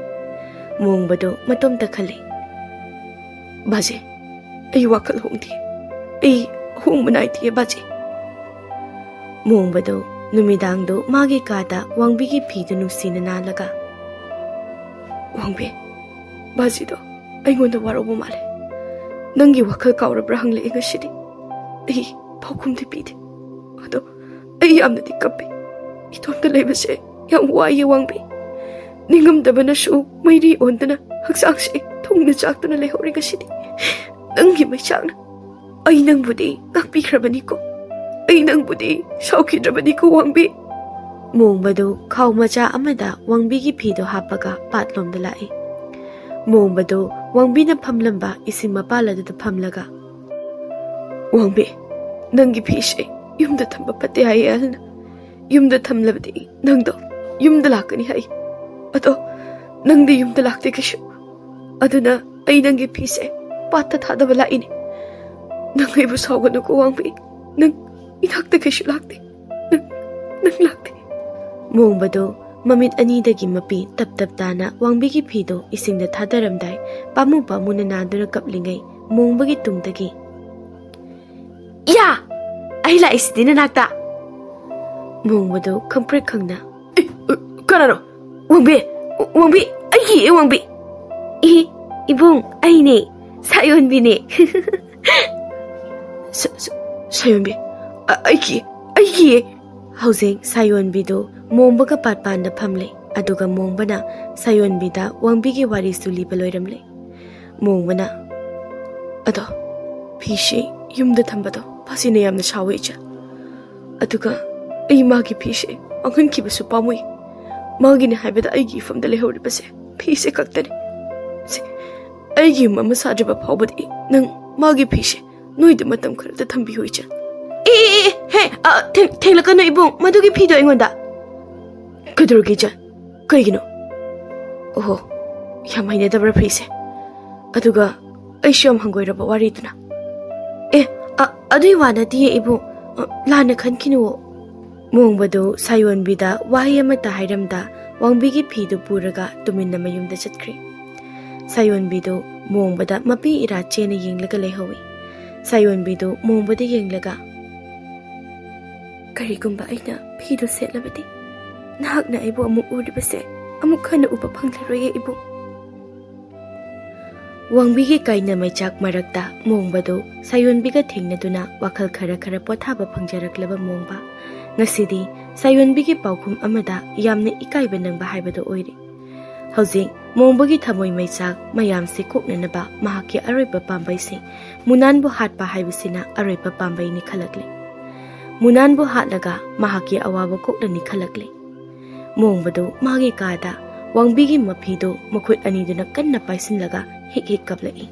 ꯃꯣꯡꯕꯗꯨ ꯃꯇꯣꯝꯇ ꯈꯜꯂꯤ, "ꯕꯥꯖꯦ, ꯑꯩ ꯋꯥꯈꯜ ꯍꯣꯡꯗꯦ꯫ ꯑꯩ ꯍꯣꯡꯕ ꯅꯥꯏꯗꯦ, ꯕꯥꯖꯦ꯫" ꯃꯣꯡꯕꯗꯨ ꯅꯨꯃꯤꯗꯥꯡꯗꯨ ꯃꯥꯒꯤ ꯀꯥꯗ ꯋꯥꯡꯕꯤꯒꯤ ꯐꯤꯗꯨ ꯅꯨꯡꯁꯤꯅ ꯅꯥꯜꯂꯒ, "ꯋꯥꯡꯕꯤ, ꯕꯥꯖꯤꯗꯣ ꯑꯩꯉꯣꯟꯗ ꯋꯥꯔꯧꯕ ꯃꯥꯜꯂꯦ꯫ ꯅꯪꯒꯤ ꯋꯥꯈꯜ ꯀꯥꯎꯔꯕ꯭ꯔꯥ ꯍꯪꯂꯛꯑꯦ ꯉꯁꯤꯗꯤ꯫ ꯑꯩ ꯄꯥꯎꯈꯨꯝꯗꯤ ꯄꯤꯗꯦ꯫ ꯑꯗꯣ ꯑꯩ ꯌꯥꯝꯅꯗꯤ ꯀꯞꯄꯤ꯫ ꯏꯇꯣꯝꯇ ꯂꯩꯕꯁꯦ ꯌꯥꯝ ꯋꯥꯏꯌꯦ ꯋꯥꯡꯕꯤ꯫ ꯅꯤꯡꯉꯝꯗꯕꯅꯁꯨ ꯃꯩꯔꯤ ꯑꯣꯟꯗꯨꯅ ꯍꯛꯆꯥꯡꯁꯦ ꯊꯨꯡꯅ ꯆꯥꯛꯇꯨꯅ ꯂꯩꯍꯧꯔꯦ ꯉꯁꯤꯗꯤ꯫ ꯅꯪꯒꯤ ꯃꯩꯆꯥꯛꯅ ꯑꯩ ꯅꯪꯕꯨꯗꯤ ꯉꯥꯛꯄꯤꯈ꯭ꯔꯕꯅꯤꯀꯣ꯫ ꯑꯩ ꯅꯪꯕꯨꯗꯤ ꯁꯥꯎꯈꯤꯗ꯭ꯔꯕꯅꯤꯀꯣ ꯋꯥꯡꯕꯤ꯫" ꯃꯣꯡꯕꯗꯨ ꯈꯥꯎ ꯃꯆꯥ ꯑꯃꯗ ꯋꯥꯡꯕꯤꯒꯤ ꯐꯤꯗꯨ ꯍꯥꯞꯄꯒ ꯄꯥꯠꯂꯣꯝꯗ ꯂꯥꯛꯏ꯫ ꯃꯣꯡꯕꯗꯨ ꯋꯥꯡꯕꯤꯅ ꯐꯝꯂꯝꯕ ꯏꯁꯤꯡ ꯃꯄꯥꯜ ꯑꯗꯨꯗ ꯐꯝꯂꯒ, "ꯋꯥꯡꯕꯤ, ꯅꯪꯒꯤ ꯐꯤꯁꯦ ꯌꯨꯝꯗ ꯊꯝꯕ ꯐꯠꯇꯦ ꯍꯥꯏꯌꯦ ꯑꯍꯜꯅ꯫ ꯌꯨꯝꯗ ꯊꯝꯂꯕꯗꯤ ꯅꯪꯗꯣ ꯌꯨꯝꯗ ꯂꯥꯛꯀꯅꯤ ꯍꯥꯏ꯫ ꯑꯗꯣ ꯅꯪꯗꯤ ꯌꯨꯝꯗ ꯂꯥꯛꯇꯦ ꯀꯩꯁꯨ꯫ ꯑꯗꯨꯅ ꯑꯩ ꯅꯪꯒꯤ ꯐꯤꯁꯦ ꯄꯥꯠꯇ ꯊꯥꯗꯕ ꯂꯥꯛꯏꯅꯦ꯫ ꯅꯪ ꯑꯩꯕꯨ ꯁꯥꯎꯒꯅꯨꯀꯣ ꯋꯥꯡꯕꯤ꯫ ꯅꯪ ꯏꯅꯥꯛꯇ ꯀꯩꯁꯨ ꯂꯥꯛꯇꯦ꯫ ꯅꯪ, ꯅꯪ ꯂꯥꯛꯇꯦ꯫" ꯃꯣꯡꯕꯗꯨ ꯃꯃꯤꯠ ꯑꯅꯤꯗꯒꯤ ꯃꯄꯤ ꯇꯞ ꯇꯞ ꯇꯥꯅ ꯋꯥꯡꯕꯤꯒꯤ ꯐꯤꯗꯨ ꯏꯁꯤꯡꯗ ꯊꯥꯗꯔꯝꯗꯥꯏ ꯄꯥꯝꯃꯨ ꯄꯥꯝꯃꯨꯅ ꯅꯥꯗꯨꯅ ꯀꯞꯂꯤꯉꯩ ꯃꯣꯡꯕꯒꯤ ꯇꯨꯡꯗꯒꯤ, "ꯏꯌꯥ! ꯑꯩ ꯂꯥꯛꯏꯁꯤꯗꯤ ꯅꯅꯥꯛꯇ!" ꯃꯣꯡꯕꯗꯨ ꯈꯪꯄ꯭ꯔꯦꯛ ꯈꯪꯅ, "ꯑꯦ, ꯑ, ꯀꯅꯥꯅꯣ? ꯋꯥꯡꯕꯤ! ꯋꯥꯡꯕꯤ! ꯑꯩꯒꯤ ꯋꯥꯡꯕꯤ!" "ꯏ, ꯏꯕꯨꯡ, ꯑꯩꯅꯦ, ꯁꯥꯌꯣꯟꯕꯤꯅꯦ꯫" "ꯁ-, ꯁ-, ꯁꯥꯌꯣꯟꯕꯤ, ꯑ-, ꯑꯩꯒꯤ, ꯑꯩꯒꯤ ꯏ! ꯍꯧꯖꯤꯛ ꯁꯥꯌꯣꯟꯕꯤꯗꯨ ꯃꯣꯡꯕꯒ ꯄꯥꯠ ꯄꯥꯟꯗ ꯐꯝꯂꯦ꯫ ꯑꯗꯨꯒ ꯃꯣꯡꯕꯅ ꯁꯥꯌꯣꯟꯕꯤꯗ ꯋꯥꯡꯕꯤꯒꯤ ꯋꯥꯔꯤꯁꯨ ꯂꯤꯕ ꯂꯣꯏꯔꯝꯂꯦ꯫ ꯃꯣꯡꯕꯅ, "ꯑꯗꯣ, ꯐꯤꯁꯤ ꯌꯨꯝꯗ ꯊꯝꯕꯗꯣ ꯃꯁꯤꯅ ꯌꯥꯝꯅ ꯁꯥꯎꯋꯦ, ꯏꯆꯦ꯫ ꯑꯗꯨꯒ ꯑꯩ ꯃꯥꯒꯤ ꯐꯤꯁꯦ ꯃꯥꯡꯍꯟꯈꯤꯕꯁꯨ ꯄꯥꯝꯃꯨꯏ꯫ ꯃꯥꯒꯤꯅꯦ ꯍꯥꯏꯕꯗ ꯑꯩꯒꯤ ꯏꯐꯝꯗ ꯂꯩꯍꯧꯔꯤꯕꯁꯦ ꯐꯤꯁꯦ ꯈꯛꯇꯅꯤ꯫ ꯁꯦ, ꯑꯩꯒꯤ ꯌꯨꯝ ꯑꯃ ꯁꯥꯗ꯭ꯔꯤꯕ ꯐꯥꯎꯕꯗꯤ ꯅꯪ ꯃꯥꯒꯤ ꯐꯤꯁꯦ ꯅꯣꯏꯗ ꯃꯇꯝ ꯈꯔꯗ ꯊꯝꯕꯤꯌꯨ, ꯏꯆꯦ꯫" "ꯑꯦ, ꯑꯦ, ꯑꯦ, ꯍꯦ, ꯑ, ꯊꯦꯡ-, ꯊꯦꯡꯂꯛꯀꯅꯨ ꯏꯕꯨꯡ, ꯃꯗꯨꯒꯤ ꯐꯤꯗꯣ ꯑꯩꯉꯣꯟꯗ꯫" "ꯀꯩꯗꯧꯔꯒꯦ, ꯏꯆꯦ? ꯀꯩꯒꯤꯅꯣ?" "ꯑꯣꯍꯣ, ꯌꯥꯝ ꯍꯩꯅꯗꯕ꯭ꯔꯥ ꯐꯤꯁꯦ? ꯑꯗꯨꯒ ꯑꯩꯁꯨ ꯌꯥꯝ ꯍꯪꯒꯣꯏꯔꯕ ꯋꯥꯔꯤꯗꯨꯅ꯫" "ꯑꯦ, ꯑ, ꯑꯗꯨꯏ ꯋꯥ ꯅꯠꯇꯤꯌꯦ ꯏꯕꯨꯡ, ꯑ, ꯂꯥꯟꯅ ꯈꯟꯈꯤꯅꯨꯋꯣ꯫" ꯃꯣꯡꯕꯗꯨ ꯁꯥꯌꯣꯟꯕꯤꯗ ꯋꯥꯍꯩ ꯑꯃꯠꯇ ꯍꯥꯏꯔꯝꯗ ꯋꯥꯡꯕꯤꯒꯤ ꯐꯤꯗꯨ ꯄꯨꯔꯒ ꯇꯨꯃꯤꯟꯅ ꯃꯌꯨꯝꯗ ꯆꯠꯈ꯭ꯔꯦ꯫ ꯁꯥꯌꯣꯟꯕꯤꯗꯨ ꯃꯣꯡꯕꯗ ꯃꯄꯤ ꯏꯔꯥ ꯆꯦꯅ ꯌꯦꯡꯂꯒ ꯂꯩꯍꯧꯏ꯫ ꯁꯥꯌꯣꯟꯕꯤꯗꯨ ꯃꯣꯡꯕꯗ ꯌꯦꯡꯂꯒ, "ꯀꯔꯤꯒꯨꯝꯕ ꯑꯩꯅ ꯐꯤꯗꯨ ꯁꯦꯠꯂꯕꯗꯤ ꯅꯍꯥꯛꯅ ꯑꯩꯕꯨ ꯑꯃꯨꯛ ꯎꯔꯤꯕꯁꯦ ꯑꯃꯨꯛ ꯍꯟꯅ ꯎꯕ ꯐꯪꯂꯔꯣꯏꯌꯦ ꯏꯕꯨꯡ꯫" ꯋꯥꯡꯕꯤꯒꯤ ꯀꯥꯏꯅ ꯃꯩꯆꯥꯛ ꯃꯔꯛꯇ ꯃꯣꯡꯕꯗꯨ ꯁꯥꯌꯣꯟꯕꯤꯒ ꯊꯦꯡꯅꯗꯨꯅ ꯋꯥꯈꯜ ꯈꯔ ꯈꯔ ꯄꯣꯊꯥꯕ ꯐꯪꯖꯔꯛꯂꯕ ꯃꯣꯡꯕ ꯉꯁꯤꯗꯤ ꯁꯥꯌꯣꯟꯕꯤꯒꯤ ꯄꯥꯎꯈꯨꯝ ꯑꯃꯗ ꯌꯥꯝꯅ ꯏꯀꯥꯏꯕ ꯅꯪꯕ ꯍꯥꯏꯕꯗꯨ ꯑꯣꯏꯔꯦ꯫ ꯍꯧꯖꯤꯛ ꯃꯣꯡꯕꯒꯤ ꯊꯃꯣꯏ ꯃꯩꯆꯥꯛ ꯃꯌꯥꯝꯁꯤ ꯀꯣꯛꯅꯅꯕ ꯃꯍꯥꯛꯀꯤ ꯑꯔꯣꯏꯕ ꯄꯥꯝꯕꯩꯁꯤ ꯃꯨꯅꯥꯟꯕꯨ ꯍꯥꯠꯄ ꯍꯥꯏꯕꯁꯤꯅ ꯑꯔꯣꯏꯕ ꯄꯥꯝꯕꯩꯅꯤ ꯈꯜꯂꯛꯂꯦ꯫ ꯃꯨꯅꯥꯟꯕꯨ ꯍꯥꯠꯂꯒ ꯃꯍꯥꯛꯀꯤ ꯑꯋꯥꯕ ꯀꯣꯛꯂꯅꯤ ꯈꯜꯂꯛꯂꯦ꯫ ꯃꯣꯡꯕꯗꯨ ꯃꯥꯒꯤ ꯀꯥꯗ ꯋꯥꯡꯕꯤꯒꯤ ꯃꯐꯤꯗꯨ ꯃꯈꯨꯠ ꯑꯅꯤꯗꯨꯅ ꯀꯟꯅ ꯄꯥꯏꯁꯤꯜꯂꯒ ꯍꯤꯛ ꯍꯤꯛ ꯀꯞꯂꯛꯏ꯫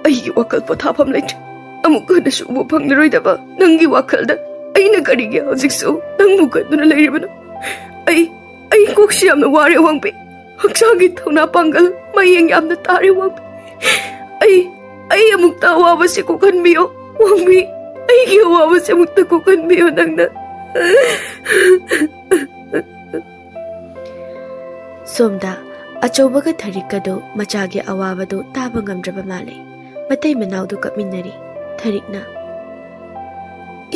"ꯑꯩꯒꯤ ꯋꯥꯈꯜ ꯄꯣꯊꯥꯐꯝ ꯂꯩꯇ꯭ꯔꯦ꯫ ꯑꯃꯨꯛ ꯍꯟꯅꯁꯨ ꯎꯕ ꯐꯪꯂꯔꯣꯏꯗꯕ ꯅꯪꯒꯤ ꯋꯥꯈꯜꯗ ꯑꯩꯅ ꯀꯔꯤꯒꯤ ꯍꯧꯖꯤꯛꯁꯨ ꯅꯪꯕꯨ ꯈꯟꯗꯨꯅ ꯂꯩꯔꯤꯕꯅꯣ? ꯑꯩ, ꯑꯩ ꯀꯣꯛꯁꯤ ꯌꯥꯝꯅ ꯋꯥꯔꯦ ꯋꯥꯡꯕꯤ꯫ ꯍꯛꯆꯥꯡꯒꯤ ꯊꯧꯅꯥ ꯄꯥꯡꯒꯜ ꯃꯌꯦꯡ ꯌꯥꯝꯅ ꯇꯥꯔꯦ ꯋꯥꯡꯕꯤ꯫ ꯑꯩ, ꯑꯩ ꯑꯃꯨꯛꯇ ꯑꯋꯥꯕꯁꯦ ꯀꯣꯛꯍꯟꯕꯤꯌꯣ ꯋꯥꯡꯕꯤ꯫ ꯑꯩꯒꯤ ꯑꯋꯥꯕꯁꯦ ꯑꯃꯨꯛꯇ ꯀꯣꯛꯍꯟꯕꯤꯌꯣ ꯅꯪꯅ꯫" ꯁꯣꯝꯗ ꯑꯆꯧꯕꯒ ꯊꯔꯤꯛꯀꯗꯨ ꯃꯆꯥꯒꯤ ꯑꯋꯥꯕꯗꯨ ꯇꯥꯕ ꯉꯝꯗ꯭ꯔꯕ ꯃꯥꯜꯂꯦ꯫ ꯃꯇꯩ ꯃꯅꯥꯎꯗꯨ ꯀꯞꯃꯤꯟꯅꯔꯤ꯫ ꯊꯔꯤꯛꯅ,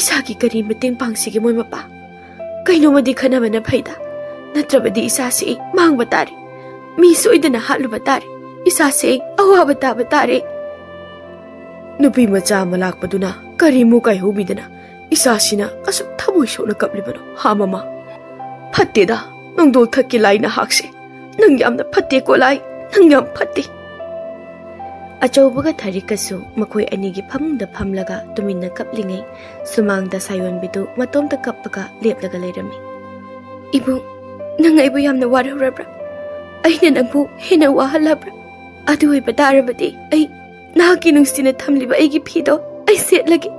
"ꯏꯁꯥꯒꯤ ꯀꯔꯤ ꯃꯇꯦꯡ ꯄꯥꯡꯁꯤꯒꯦ ꯃꯣꯏ ꯃꯄꯥ? ꯀꯩꯅꯣꯃꯗꯤ ꯈꯟꯅꯕꯅ ꯐꯩꯗ꯫ ꯅꯠꯇ꯭ꯔꯕꯗꯤ ꯏꯆꯥꯁꯤ ꯑꯩ ꯃꯥꯡꯕ ꯇꯥꯔꯦ꯫ ꯃꯤ ꯁꯣꯏꯗꯅ ꯍꯥꯠꯂꯨꯕ ꯇꯥꯔꯦ꯫ ꯏꯆꯥꯁꯤ ꯑꯩ ꯑꯋꯥꯕ ꯇꯥꯕ ꯇꯥꯔꯦ꯫" ꯅꯨꯄꯤ ꯃꯆꯥ ꯑꯃ ꯂꯥꯛꯄꯗꯨꯅ ꯀꯔꯤꯃꯨꯛ ꯀꯥꯏꯍꯧꯕꯤꯗꯅ ꯏꯆꯥꯁꯤꯅ ꯑꯁꯨꯛ ꯊꯃꯣꯏ ꯁꯣꯛꯅ ꯀꯞꯂꯤꯕꯅꯣ, ꯍꯥ ꯃꯃꯥ? ꯐꯠꯇꯦꯗ, ꯅꯣꯡꯗꯣꯜ ꯊꯛꯀꯤ ꯂꯥꯏ ꯅꯍꯥꯛꯁꯦ꯫ ꯅꯪ ꯌꯥꯝꯅ ꯐꯠꯇꯦꯀꯣ ꯂꯥꯏ, ꯅꯪ ꯌꯥꯝ ꯐꯠꯇꯦ꯫ ꯑꯆꯧꯕꯒ ꯊꯥꯔꯤꯛꯀꯁꯨ ꯃꯈꯣꯏ ꯑꯅꯤꯒꯤ ꯐꯃꯨꯡꯗ ꯐꯝꯂꯒ ꯇꯨꯃꯤꯟꯅ ꯀꯞꯂꯤꯉꯩ, ꯁꯨꯃꯥꯡꯗ ꯁꯥꯌꯣꯟꯕꯤꯗꯨ ꯃꯇꯣꯝꯇ ꯀꯞꯄꯒ ꯂꯦꯞꯂꯒ ꯂꯩꯔꯝꯃꯤ꯫ "ꯏꯕꯨꯡ, ꯅꯪ ꯑꯩꯕꯨ ꯌꯥꯝꯅ ꯋꯥꯔꯧꯔꯕ꯭ꯔꯥ? ꯑꯩꯅ ꯅꯪꯕꯨ ꯍꯦꯟꯅ ꯋꯥꯍꯜꯂꯕ꯭ꯔꯥ? ꯑꯗꯨ ꯑꯣꯏꯕ ꯇꯥꯔꯕꯗꯤ ꯑꯩ ꯅꯍꯥꯛꯀꯤ ꯅꯨꯡꯁꯤꯅ ꯊꯝꯂꯤꯕ ꯑꯩꯒꯤ ꯐꯤꯗꯣ ꯑꯩ ꯁꯦꯠꯂꯒꯦ꯫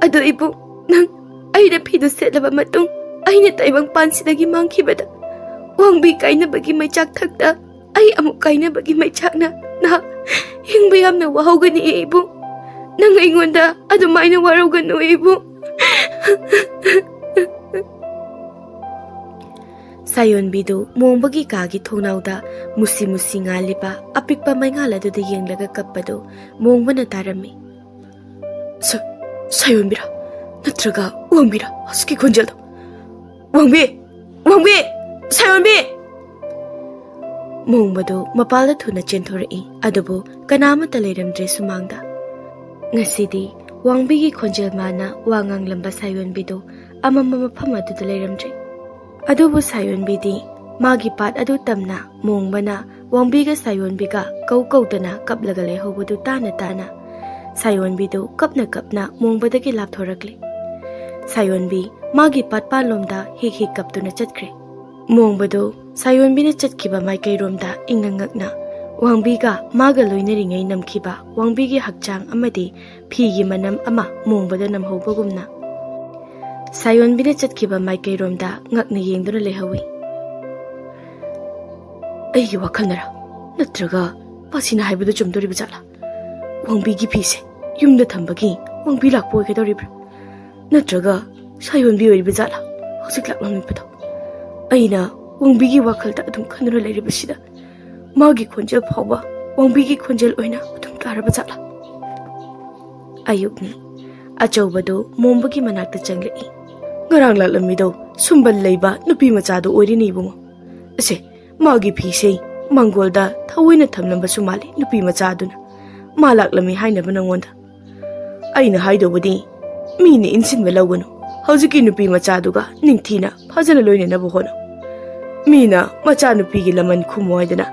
ꯑꯗꯣ ꯏꯕꯨꯡ, ꯅꯪ ꯑꯩꯅ ꯐꯤꯗꯣ ꯁꯦꯠꯂꯕ ꯃꯇꯨꯡ ꯑꯩꯅ ꯇꯥꯏꯕꯪ ꯄꯥꯟꯁꯤꯗꯒꯤ ꯃꯥꯡꯈꯤꯕꯗ ꯋꯥꯡꯕꯤ ꯀꯥꯏꯅꯕꯒꯤ ꯃꯩꯆꯥꯛ ꯊꯛꯇ ꯑꯩ ꯑꯃꯨꯛ ꯀꯥꯏꯅꯕꯒꯤ ꯃꯩꯆꯥꯛꯅ ꯅꯍꯥꯛ ꯍꯤꯡꯕ ꯌꯥꯝꯅ ꯋꯥꯍꯧꯒꯅꯤ ꯏꯕꯨꯡ꯫ ꯅꯪ ꯑꯩꯉꯣꯟꯗ ꯑꯗꯨꯃꯥꯏꯅ ꯋꯥꯔꯧꯒꯅꯨ ꯏꯕꯨꯡ꯫" ꯁꯥꯌꯣꯟꯕꯤꯗꯨ ꯃꯣꯡꯕꯒꯤ ꯀꯥꯒꯤ ꯊꯣꯡꯅꯥꯎꯗ ꯃꯨꯁꯤ ꯃꯨꯁꯤ ꯉꯥꯜꯂꯤꯕ ꯑꯄꯤꯛꯄ ꯃꯩꯉꯥꯜ ꯑꯗꯨꯗ ꯌꯦꯡꯂꯒ ꯀꯞꯄꯗꯨ ꯃꯣꯡꯕꯅ ꯇꯥꯔꯝꯃꯤ꯫ "ꯁ-, ꯁꯥꯌꯣꯟꯕꯤꯔꯥ? ꯅꯠꯇ꯭ꯔꯒ ꯋꯥꯡꯕꯤꯔꯥ? ꯍꯧꯖꯤꯛꯀꯤ ꯈꯣꯟꯖꯦꯜꯗꯣ? ꯋꯥꯡꯕꯤ! ꯋꯥꯡꯕꯤ! ꯁꯥꯌꯣꯟꯕꯤ!" ꯃꯣꯡꯕꯗꯨ ꯃꯄꯥꯜꯗ ꯊꯨꯅ ꯆꯦꯟꯊꯣꯔꯛꯏ, ꯑꯗꯨꯕꯨ ꯀꯅꯥ ꯑꯃꯠꯇ ꯂꯩꯔꯝꯗ꯭ꯔꯦ ꯁꯨꯃꯥꯡꯗ꯫ ꯉꯁꯤꯗꯤ ꯋꯥꯡꯕꯤꯒꯤ ꯈꯣꯟꯖꯦꯜ ꯃꯥꯅ ꯋꯥ ꯉꯥꯡꯂꯝꯕ ꯁꯥꯌꯣꯟꯕꯤꯗꯨ ꯑꯃꯝꯕ ꯃꯐꯝ ꯑꯗꯨꯗ ꯂꯩꯔꯝꯗ꯭ꯔꯦ꯫ ꯑꯗꯨꯕꯨ ꯁꯥꯌꯣꯟꯕꯤꯗꯤ ꯃꯥꯒꯤ ꯄꯥꯠ ꯑꯗꯨ ꯇꯝꯅ ꯃꯣꯡꯕꯅ ꯋꯥꯡꯕꯤꯒ ꯁꯥꯌꯣꯟꯕꯤꯒ ꯀꯧ ꯀꯧꯗꯅ ꯀꯞꯂꯒ ꯂꯩꯍꯧꯕꯗꯨ ꯇꯥꯅ ꯇꯥꯅ ꯁꯥꯌꯣꯟꯕꯤꯗꯨ ꯀꯞꯅ ꯀꯞꯅ ꯃꯣꯡꯕꯗꯒꯤ ꯂꯥꯞꯊꯣꯔꯛꯂꯦ꯫ ꯁꯥꯌꯣꯟꯕꯤ ꯃꯥꯒꯤ ꯄꯥꯠ ꯄꯥꯟꯂꯣꯝꯗ ꯍꯤꯛ ꯍꯤꯛ ꯀꯞꯇꯨꯅ ꯆꯠꯈ꯭ꯔꯦ꯫ ꯃꯣꯡꯕꯗꯨ ꯁꯥꯌꯣꯟꯕꯤꯅ ꯆꯠꯈꯤꯕ ꯃꯥꯏꯀꯩꯔꯣꯝꯗ ꯏꯉꯛ ꯉꯛꯅ ꯋꯥꯡꯕꯤꯒ ꯃꯥꯒ ꯂꯣꯏꯅꯔꯤꯉꯩ ꯅꯝꯈꯤꯕ ꯋꯥꯡꯕꯤꯒꯤ ꯍꯛꯆꯥꯡ ꯑꯃꯗꯤ ꯐꯤꯒꯤ ꯃꯅꯝ ꯑꯃ ꯃꯣꯡꯕꯗ ꯅꯝꯍꯧꯕꯒꯨꯝꯅ ꯁꯥꯌꯣꯟꯕꯤꯅ ꯆꯠꯈꯤꯕ ꯃꯥꯏꯀꯩꯔꯣꯝꯗ ꯉꯛꯅ ꯌꯦꯡꯗꯨꯅ ꯂꯩꯍꯧꯏ꯫ "ꯑꯩꯒꯤ ꯋꯥꯈꯜꯅꯔ? ꯅꯠꯇ꯭ꯔꯒ ꯄꯥꯁꯤꯅ ꯍꯥꯏꯕꯗꯨ ꯆꯨꯝꯗꯣꯔꯤꯕ ꯖꯥꯠꯂꯥ? ꯋꯥꯡꯕꯤꯒꯤ ꯐꯤꯁꯦ ꯌꯨꯝꯗ ꯊꯝꯕꯒꯤ ꯋꯥꯡꯕꯤ ꯂꯥꯛꯄ ꯑꯣꯏꯒꯗꯧꯔꯤꯕ꯭ꯔꯥ? ꯅꯠꯇ꯭ꯔꯒ ꯁꯥꯌꯣꯟꯕꯤ ꯑꯣꯏꯔꯤꯕ ꯖꯥꯠꯂꯥ ꯍꯧꯖꯤꯛ ꯂꯥꯛꯂꯝꯂꯤꯕꯗꯣ? ꯑꯩꯅ ꯋꯥꯡꯕꯤꯒꯤ ꯋꯥꯈꯜꯗ ꯑꯗꯨꯝ ꯈꯟꯗꯨꯅ ꯂꯩꯔꯤꯕꯁꯤꯗ ꯃꯥꯒꯤ ꯈꯣꯟꯖꯦꯜ ꯐꯥꯎꯕ ꯋꯥꯡꯕꯤꯒꯤ ꯈꯣꯟꯖꯦꯜ ꯑꯣꯏꯅ ꯑꯗꯨꯝ ꯇꯥꯔꯕ ꯖꯥꯠꯂꯥ?" ꯑꯌꯨꯛꯅꯤ꯫ ꯑꯆꯧꯕꯗꯨ ꯃꯣꯝꯕꯒꯤ ꯃꯅꯥꯛꯇ ꯆꯪꯂꯛꯏ꯫ "ꯉꯔꯥꯡ ꯂꯥꯛꯂꯝꯃꯤꯗꯣ ꯁꯨꯝꯕꯜ ꯂꯩꯕ ꯅꯨꯄꯤ ꯃꯆꯥꯗꯣ ꯑꯣꯏꯔꯤꯅꯤ ꯏꯕꯨꯡꯉꯣ꯫ ꯑꯁꯦ, ꯃꯥꯒꯤ ꯐꯤꯁꯦ ꯃꯥꯡꯒꯣꯜꯗ ꯊꯑꯣꯏꯅ ꯊꯝꯂꯝꯕꯁꯨ ꯃꯥꯜꯂꯤ ꯅꯨꯄꯤ ꯃꯆꯥꯗꯨꯅ꯫ ꯃꯥ ꯂꯥꯛꯂꯝꯃꯤ ꯍꯥꯏꯅꯕ ꯅꯉꯣꯟꯗ꯫ ꯑꯩꯅ ꯍꯥꯏꯗꯧꯕꯗꯤ ꯃꯤꯅ ꯏꯟꯁꯤꯟꯕ ꯂꯧꯒꯅꯨ꯫ ꯍꯧꯖꯤꯛꯀꯤ ꯅꯨꯄꯤ ꯃꯆꯥꯗꯨꯒ ꯅꯤꯡꯊꯤꯅ ꯐꯖꯅ ꯂꯣꯏꯅꯅꯕ ꯍꯣꯠꯅꯧ꯫ ꯃꯤꯅ ꯃꯆꯥꯅꯨꯄꯤꯒꯤ ꯂꯃꯟ ꯈꯨꯝꯃꯣ ꯍꯥꯏꯗꯅ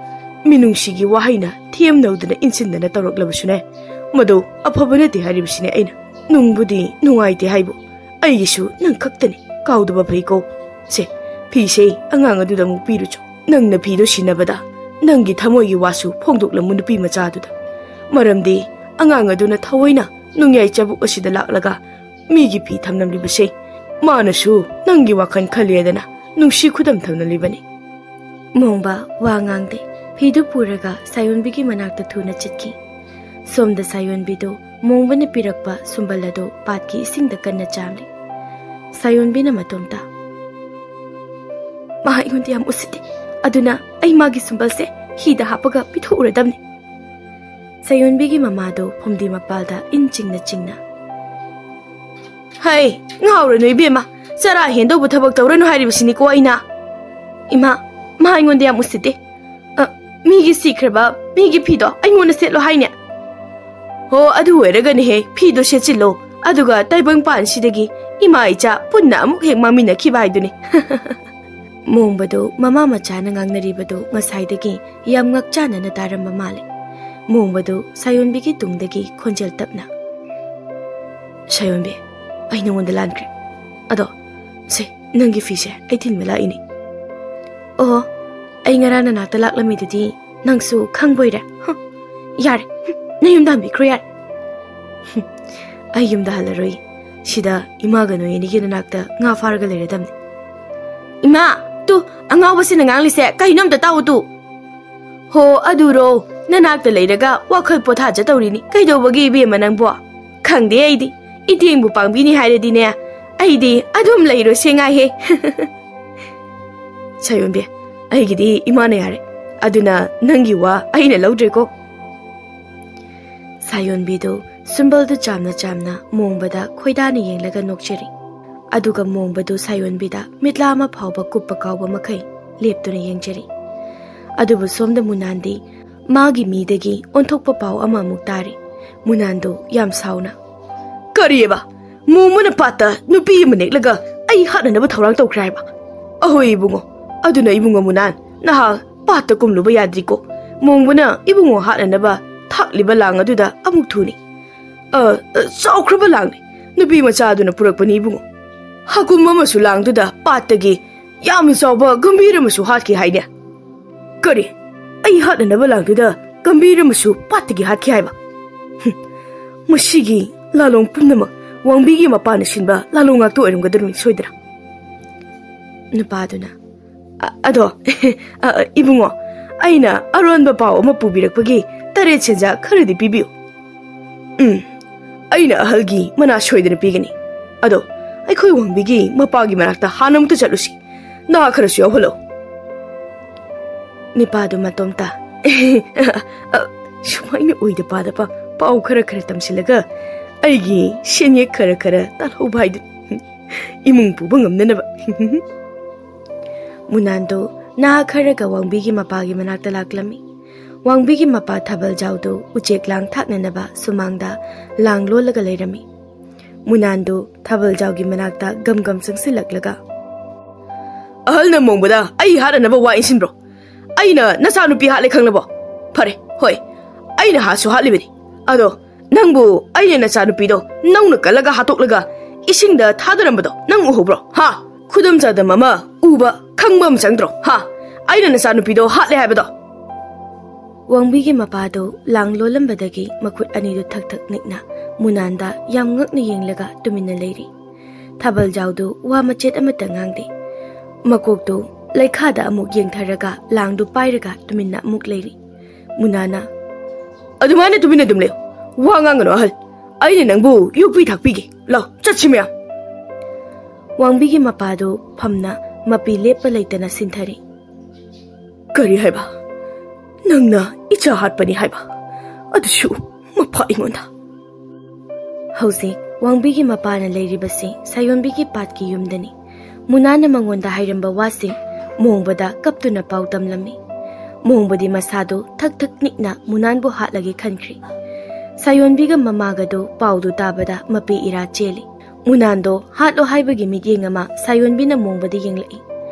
ꯃꯤꯅꯨꯡꯁꯤꯒꯤ ꯋꯥꯍꯩꯅ ꯊꯦꯝꯅꯧꯗꯅ ꯏꯟꯁꯤꯟꯗꯅ ꯇꯧꯔꯛꯂꯕꯁꯨꯅꯦ, ꯃꯗꯨ ꯑꯐꯕ ꯅꯠꯇꯦ ꯍꯥꯏꯔꯤꯕꯁꯤꯅꯦ ꯑꯩꯅ꯫ ꯅꯨꯡꯕꯨꯗꯤ ꯅꯨꯡꯉꯥꯏꯇꯦ ꯍꯥꯏꯕꯨ, ꯑꯩꯒꯤꯁꯨ ꯅꯪ ꯈꯛꯇꯅꯤ꯫ ꯀꯥꯎꯗꯕ ꯐꯩꯀꯣ꯫ ꯁꯦ, ꯐꯤꯁꯦ ꯑꯉꯥꯡ ꯑꯗꯨꯗ ꯑꯃꯨꯛ ꯄꯤꯔꯨꯆꯣ꯫ ꯅꯪꯅ ꯐꯤꯗꯣ ꯁꯤꯟꯅꯕꯗ ꯅꯪꯒꯤ ꯊꯃꯣꯏꯒꯤ ꯋꯥꯁꯨ ꯐꯣꯡꯗꯣꯛꯂꯝꯃꯨ ꯅꯨꯄꯤ ꯃꯆꯥꯗꯨꯗ꯫ ꯃꯔꯝꯗꯤ ꯑꯉꯥꯡ ꯑꯗꯨꯅ ꯊꯑꯣꯏꯅ ꯅꯣꯡꯌꯥꯏ ꯆꯕꯨꯛ ꯑꯁꯤꯗ ꯂꯥꯛꯂꯒ ꯃꯤꯒꯤ ꯐꯤ ꯊꯝꯂꯝꯂꯤꯕꯁꯦ ꯃꯥꯅꯁꯨ ꯅꯪꯒꯤ ꯋꯥꯈꯜ ꯈꯜꯂꯦꯗꯅ ꯅꯨꯡꯁꯤ ꯈꯨꯗꯝ ꯊꯝꯅꯂꯤꯕꯅꯤ꯫ ꯃꯣꯡꯕ ꯋꯥ ꯉꯥꯡꯗꯦ꯫ ꯐꯤꯗꯨ ꯄꯨꯔꯒ ꯁꯥꯌꯣꯟꯕꯤꯒꯤ ꯃꯅꯥꯛꯇ ꯊꯨꯅ ꯆꯠꯈꯤ꯫ ꯁꯣꯝꯗ ꯁꯥꯌꯣꯟꯕꯤꯗꯨ ꯃꯣꯡꯕꯅ ꯄꯤꯔꯛꯄ ꯁꯨꯝꯕꯜ ꯑꯗꯨ ꯄꯥꯠꯀꯤ ꯏꯁꯤꯡꯗ ꯀꯟꯅ ꯆꯥꯝꯂꯤ꯫ ꯁꯥꯌꯣꯟꯕꯤꯅ ꯃꯇꯣꯝꯇ, "ꯃꯥ ꯑꯩꯉꯣꯟꯗ ꯌꯥꯝ ꯎꯁꯤꯠꯇꯦ, ꯑꯗꯨꯅ ꯑꯩ ꯃꯥꯒꯤ ꯁꯨꯝꯕꯜꯁꯦ ꯍꯤꯗ ꯍꯥꯞꯄꯒ ꯄꯤꯊꯣꯛꯎꯔꯗꯕꯅꯤ꯫" ꯁꯥꯌꯣꯟꯕꯤꯒꯤ ꯃꯃꯥꯗꯨ ꯐꯨꯝꯗꯤ ꯃꯄꯥꯜꯗ ꯏꯟ ꯆꯤꯡꯅ ꯆꯤꯡꯅ, "ꯍꯩ, ꯉꯥꯎꯔꯅꯨ ꯏꯕꯦꯝꯃ, ꯆꯔꯥ ꯍꯦꯟꯗꯧꯕ ꯊꯕꯛ ꯇꯧꯔꯅꯨ ꯍꯥꯏꯔꯤꯕꯁꯤꯅꯤꯀꯣ ꯑꯩꯅ꯫ ꯏꯃꯥ, ꯃꯥ ꯑꯩꯉꯣꯟꯗ ꯌꯥꯝ ꯎꯁꯤꯠꯇꯦ꯫ ꯑ, ꯃꯤꯒꯤ ꯁꯤꯈ꯭ꯔꯕ ꯃꯤꯒꯤ ꯐꯤꯗꯣ ꯑꯩꯉꯣꯟꯗ ꯁꯦꯠꯂꯣ ꯍꯥꯏꯅꯦ? ꯍꯣ, ꯑꯗꯨ ꯑꯣꯏꯔꯒꯅꯦꯍꯦ, ꯐꯤꯗꯣ ꯁꯦꯠꯆꯤꯜꯂꯣ, ꯑꯗꯨꯒ ꯇꯥꯏꯕꯪ ꯄꯥꯟꯁꯤꯗꯒꯤ ꯏꯃꯥ ꯏꯆꯥ ꯄꯨꯟꯅ ꯑꯃꯨꯛ ꯍꯦꯛ ꯃꯥꯡꯃꯤꯟꯅꯈꯤꯕ ꯍꯥꯏꯗꯨꯅꯤ꯫" ꯃꯣꯡꯕꯗꯨ ꯃꯃꯥ ꯃꯆꯥꯅ ꯉꯥꯡꯅꯔꯤꯕꯗꯨ ꯉꯁꯥꯏꯗꯒꯤ ꯌꯥꯝ ꯉꯛꯆꯥꯅꯅ ꯇꯥꯔꯝꯕ ꯃꯥꯜꯂꯦ꯫ ꯃꯣꯡꯕꯗꯨ ꯁꯥꯌꯣꯟꯕꯤꯒꯤ ꯇꯨꯡꯗꯒꯤ ꯈꯣꯟꯖꯦꯜ ꯇꯞꯅ, "ꯁꯥꯌꯣꯟꯕꯤ, ꯑꯩ ꯅꯉꯣꯟꯗ ꯂꯥꯟꯈ꯭ꯔꯦ꯫ ꯑꯗꯣ, ꯁꯦ, ꯅꯪꯒꯤ ꯐꯤꯁꯦ ꯑꯩ ꯊꯤꯟꯕ ꯂꯥꯛꯏꯅꯤ꯫" "ꯑꯣ, ꯑꯩ ꯉꯔꯥꯡ ꯅꯅꯥꯛꯇ ꯂꯥꯛꯂꯝꯃꯤꯗꯨꯗꯤ ꯅꯪꯁꯨ ꯈꯪꯕꯣꯏꯔꯦ? ꯍꯨꯝ, ꯌꯥꯔꯦ, ꯍꯨꯝ, ꯅꯌꯨꯝꯗ ꯍꯟꯕꯤꯈ꯭ꯔꯣ ꯌꯥꯔꯦ꯫" "ꯍꯨꯝ, ꯑꯩ ꯌꯨꯝꯗ ꯍꯜꯂꯔꯣꯏ꯫ ꯁꯤꯗ ꯏꯃꯥꯒ ꯅꯣꯏ ꯑꯅꯤꯒꯤ ꯅꯅꯥꯛꯇ ꯉꯥ ꯐꯥꯔꯒ ꯂꯩꯔꯗꯝꯅꯤ꯫" "ꯏꯃꯥ, ꯇꯨ, ꯑꯉꯥꯎꯕꯁꯤꯅ ꯉꯥꯡꯂꯤꯁꯦ ꯀꯩꯅꯣ ꯑꯝꯇ ꯇꯥꯎ ꯇꯨ꯫" "ꯍꯣ, ꯑꯗꯨꯔꯣ? ꯅꯅꯥꯛꯇ ꯂꯩꯔꯒ ꯋꯥꯈꯜ ꯄꯣꯊꯥꯖ ꯇꯧꯔꯤꯅꯤ꯫ ꯀꯩꯗꯧꯕꯒꯤ ꯏꯕꯦꯝꯃ ꯅꯪꯕꯣ? ꯈꯪꯗꯦ ꯑꯩꯗꯤ꯫ ꯏꯇꯦꯡꯕꯨ ꯄꯥꯡꯕꯤꯅꯤ ꯍꯥꯏꯔꯗꯤꯅꯦ, ꯑꯩꯗꯤ ꯑꯗꯨꯝ ꯂꯩꯔꯣꯏꯁꯦ ꯉꯥꯏꯍꯦ꯫" "ꯁꯥꯌꯣꯟꯕꯤ, ꯑꯩꯒꯤꯗꯤ ꯏꯃꯥꯅ ꯌꯥꯔꯦ꯫ ꯑꯗꯨꯅ ꯅꯪꯒꯤ ꯋꯥ ꯑꯩꯅ ꯂꯧꯗ꯭ꯔꯦꯀꯣ꯫" ꯁꯥꯌꯣꯟꯕꯤꯗꯨ ꯁꯨꯝꯕꯜꯗꯨ ꯆꯥꯝꯅ ꯆꯥꯝꯅ ꯃꯣꯡꯕꯗ ꯈꯣꯏꯗꯥꯅ ꯌꯦꯡꯂꯒ ꯅꯣꯛꯆꯔꯤ꯫ ꯑꯗꯨꯒ ꯃꯣꯡꯕꯗꯨ ꯁꯥꯌꯣꯟꯕꯤꯗ ꯃꯤꯠꯂꯥ ꯑꯃ ꯐꯥꯎꯕ ꯀꯨꯞꯄ ꯀꯥꯎꯕ ꯃꯈꯩ ꯂꯦꯞꯇꯨꯅ ꯌꯦꯡꯖꯔꯤ꯫ ꯑꯗꯨꯕꯨ ꯁꯣꯝꯗ ꯃꯨꯅꯥꯟꯗꯤ ꯃꯥꯒꯤ ꯃꯤꯗꯒꯤ ꯑꯣꯟꯊꯣꯛꯄ ꯄꯥꯎ ꯑꯃ ꯑꯃꯨꯛ ꯇꯥꯔꯦ꯫ ꯃꯨꯅꯥꯟꯗꯨ ꯌꯥꯝ ꯁꯥꯎꯅ, "ꯀꯔꯤꯑꯕ? ꯃꯣꯡꯕꯅ ꯄꯥꯠꯇ ꯅꯨꯄꯤ ꯑꯃ ꯅꯦꯛꯂꯒ ꯑꯩ ꯍꯥꯠꯅꯅꯕ ꯊꯧꯔꯥꯡ ꯇꯧꯈ꯭ꯔꯦ ꯍꯥꯏꯕ꯫ ꯑꯍꯣꯏ ꯏꯕꯨꯡꯉꯣ, ꯑꯗꯨꯅ ꯏꯕꯨꯡꯉꯣ ꯃꯨꯅꯥꯟ, ꯅꯍꯥꯛ ꯄꯥꯠꯇ ꯀꯨꯝꯂꯨꯕ ꯌꯥꯗ꯭ꯔꯤꯀꯣ꯫ ꯃꯣꯡꯕꯅ ꯏꯕꯨꯡꯉꯣ ꯍꯥꯠꯅꯅꯕ ꯊꯥꯛꯂꯤꯕ ꯂꯥꯡ ꯑꯗꯨꯗ ꯑꯃꯨꯛ ꯊꯨꯅꯤ꯫ ꯑ, ꯑ, ꯆꯥꯎꯈ꯭ꯔꯕ ꯂꯥꯡꯅꯤ꯫ ꯅꯨꯄꯤ ꯃꯆꯥ ꯑꯗꯨꯅ ꯄꯨꯔꯛꯄꯅꯤ ꯏꯕꯨꯡꯉꯣ꯫ ꯍꯥꯀꯨꯝ ꯑꯃꯁꯨ ꯂꯥꯡꯗꯨꯗ ꯄꯥꯠꯇꯒꯤ ꯌꯥꯝꯅ ꯆꯥꯎꯕ ꯒꯝꯚꯤꯔ ꯑꯃꯁꯨ ꯍꯥꯠꯈꯤ ꯍꯥꯏꯅꯦ꯫ ꯀꯔꯤ? ꯑꯩ ꯍꯥꯠꯅꯅꯕ ꯂꯥꯡꯗꯨꯗ ꯒꯝꯚꯤꯔ ꯑꯃꯁꯨ ꯄꯥꯠꯇꯒꯤ ꯍꯥꯠꯈꯤ ꯍꯥꯏꯕ? ꯍꯨꯝ, ꯃꯁꯤꯒꯤ ꯂꯥꯂꯣꯡ ꯄꯨꯝꯅꯃꯛ ꯋꯥꯡꯕꯤꯒꯤ ꯃꯄꯥꯅ ꯁꯤꯟꯕ ꯂꯥꯂꯣꯡ ꯉꯥꯛꯇ ꯑꯣꯏꯔꯝꯒꯗꯧꯔꯤꯕꯅꯤ ꯁꯣꯏꯗꯅ꯫ ꯅꯨꯄꯥꯗꯨꯅ, "ꯑ-, ꯑꯗꯣ, ꯑ, ꯏꯕꯨꯡꯉꯣ, ꯑꯩꯅ ꯑꯔꯣꯟꯕ ꯄꯥꯎ ꯑꯃ ꯄꯨꯕꯤꯔꯛꯄꯒꯤ ꯇꯔꯦꯠ ꯁꯦꯟꯖꯥ ꯈꯔꯗꯤ ꯄꯤꯕꯤꯌꯨ꯫" "ꯎꯝ, ꯑꯩꯅ ꯑꯍꯜꯒꯤ ꯃꯅꯥ ꯁꯣꯏꯗꯅ ꯄꯤꯒꯅꯤ꯫ ꯑꯗꯣ, ꯑꯩꯈꯣꯏ ꯋꯥꯡꯕꯤꯒꯤ ꯃꯄꯥꯒꯤ ꯃꯅꯥꯛꯇ ꯍꯥꯟꯅ ꯑꯃꯨꯛꯇ ꯆꯠꯂꯨꯁꯤ꯫ ꯅꯍꯥ ꯈꯔꯁꯨ ꯌꯥꯎꯍꯜꯂꯣ꯫" ꯅꯤꯄꯥꯗꯨ ꯃꯇꯣꯝꯇ, "ꯑ, ꯁꯨꯃꯥꯏꯅ ꯑꯣꯏꯗ ꯄꯥꯗꯕ ꯄꯥꯎ ꯈꯔ ꯈꯔ ꯇꯝꯁꯤꯜꯂꯒ ꯑꯩꯒꯤ ꯁꯦꯟꯌꯦꯛ ꯈꯔ ꯈꯔ ꯇꯥꯜꯍꯧꯕ ꯍꯥꯏꯗꯨꯅꯤ, ꯏꯃꯨꯡ ꯄꯨꯕ ꯉꯝꯅꯅꯕ꯫" ꯃꯨꯅꯥꯟꯗꯨ ꯅꯍꯥ ꯈꯔꯒ ꯋꯥꯡꯕꯤꯒꯤ ꯃꯄꯥꯒꯤ ꯃꯅꯥꯛꯇ ꯂꯥꯛꯂꯝꯃꯤ꯫ ꯋꯥꯡꯕꯤꯒꯤ ꯃꯄꯥ ꯊꯥꯕꯜꯖꯥꯎꯗꯨ ꯎꯆꯦꯛ ꯂꯥꯡ ꯊꯥꯛꯅꯅꯕ ꯁꯨꯃꯥꯡꯗ ꯂꯥꯡ ꯂꯣꯜꯂꯒ ꯂꯩꯔꯝꯃꯤ꯫ ꯃꯨꯅꯥꯟꯗꯨ ꯊꯥꯕꯜꯖꯥꯎꯒꯤ ꯃꯅꯥꯛꯇ ꯒꯝ ꯒꯝ ꯆꯪꯁꯤꯜꯂꯛꯂꯒ, "ꯑꯍꯜꯅ ꯃꯣꯡꯕꯗ ꯑꯩ ꯍꯥꯠꯅꯅꯕ ꯋꯥ ꯏꯟꯁꯤꯟꯕ꯭ꯔꯣ? ꯑꯩꯅ ꯅꯆꯥꯅꯨꯄꯤ ꯍꯥꯠꯂꯦ ꯈꯪꯂꯕꯣ? ꯐꯔꯦ, ꯍꯣꯏ, ꯑꯩꯅ ꯍꯥꯠꯁꯨ ꯍꯥꯠꯂꯤꯕꯅꯤ꯫ ꯑꯗꯣ ꯅꯪꯕꯨ ꯑꯩꯅ ꯅꯆꯥꯅꯨꯄꯤꯗꯣ ꯅꯧꯅ ꯀꯜꯂꯒ ꯍꯥꯠꯇꯣꯛꯂꯒ ꯏꯁꯤꯡꯗ ꯊꯥꯗꯔꯝꯕꯗꯣ ꯅꯪ ꯎꯍꯧꯕ꯭ꯔꯣ? ꯍꯥ? ꯈꯨꯗꯝ ꯆꯥꯗꯝ ꯑꯃ ꯎꯕ ꯈꯪꯕ ꯑꯃ ꯆꯪꯗ꯭ꯔꯣ? ꯍꯥ? ꯑꯩꯅ ꯅꯆꯥꯅꯨꯄꯤꯗꯣ ꯍꯥꯠꯂꯦ ꯍꯥꯏꯕꯗꯣ?" ꯋꯥꯡꯕꯤꯒꯤ ꯃꯄꯥꯗꯨ ꯂꯥꯡ ꯂꯣꯜꯂꯝꯕꯗꯒꯤ ꯃꯈꯨꯠ ꯑꯅꯤꯗꯨ ꯊꯛ ꯊꯛ ꯅꯤꯛꯅ ꯃꯨꯅꯥꯟꯗ ꯌꯥꯝ ꯉꯛꯅ ꯌꯦꯡꯂꯒ ꯇꯨꯃꯤꯟꯅ ꯂꯩꯔꯤ꯫ ꯊꯥꯕꯜꯖꯥꯎꯗꯨ ꯋꯥ ꯃꯆꯦꯠ ꯑꯃꯠꯇ ꯉꯥꯡꯗꯦ꯫ ꯃꯀꯣꯛꯇꯨ ꯂꯩꯈꯥꯗ ꯑꯃꯨꯛ ꯌꯦꯡꯊꯔꯒ ꯂꯥꯡꯗꯨ ꯄꯥꯏꯔꯒ ꯇꯨꯃꯤꯟꯅ ꯑꯃꯨꯛ ꯂꯩꯔꯤ꯫ ꯃꯨꯅꯥꯅ, "ꯑꯗꯨꯃꯥꯏꯅ ꯇꯨꯃꯤꯟꯅ ꯑꯗꯨꯝ ꯂꯩꯌꯨ꯫ ꯋꯥ ꯉꯥꯡꯒꯅꯨ ꯑꯍꯜ꯫ ꯑꯩꯅ ꯅꯪꯕꯨ ꯌꯣꯛꯄꯤ ꯊꯥꯛꯄꯤꯒꯦ꯫ ꯂꯥꯎ, ꯆꯠꯁꯤ ꯃꯌꯥꯝ꯫" ꯋꯥꯡꯕꯤꯒꯤ ꯃꯄꯥꯗꯨ ꯐꯝꯅ ꯃꯄꯤ ꯂꯦꯞꯄ ꯂꯩꯇꯅ ꯁꯤꯟꯊꯔꯤ꯫ "ꯀꯔꯤ ꯍꯥꯏꯕ? ꯅꯪꯅ ꯏꯆꯥ ꯍꯥꯠꯄꯅꯤ ꯍꯥꯏꯕ? ꯑꯗꯨꯁꯨ ꯃꯄꯥ ꯑꯩꯉꯣꯟꯗ?" ꯍꯧꯖꯤꯛ ꯋꯥꯡꯕꯤꯒꯤ ꯃꯄꯥꯅ ꯂꯩꯔꯤꯕꯁꯤ ꯁꯥꯌꯣꯟꯕꯤꯒꯤ ꯄꯥꯠꯀꯤ ꯌꯨꯝꯗꯅꯤ꯫ ꯃꯨꯅꯥꯅ ꯃꯉꯣꯟꯗ ꯍꯥꯏꯔꯝꯕ ꯋꯥꯁꯤꯡ ꯃꯣꯡꯕꯗ ꯀꯞꯇꯨꯅ ꯄꯥꯎ ꯇꯝꯂꯝꯃꯤ꯫ ꯃꯣꯡꯕꯗꯤ ꯃꯁꯥꯗꯨ ꯊꯛ ꯊꯛ ꯅꯤꯛꯅ ꯃꯨꯅꯥꯟꯕꯨ ꯍꯥꯠꯂꯒꯦ ꯈꯟꯈ꯭ꯔꯤ꯫ ꯁꯥꯌꯣꯟꯕꯤꯒ ꯃꯃꯥꯒꯗꯨ ꯄꯥꯎꯗꯨ ꯇꯥꯕꯗ ꯃꯄꯤ ꯏꯔꯥ ꯆꯦꯜꯂꯤ꯫ ꯃꯨꯅꯥꯟꯗꯣ ꯍꯥꯠꯂꯣ ꯍꯥꯏꯕꯒꯤ ꯃꯤꯠꯌꯦꯡ ꯑꯃ ꯁꯥꯌꯣꯟꯕꯤꯅ ꯃꯣꯡꯕꯗ ꯌꯦꯡꯂꯛꯏ꯫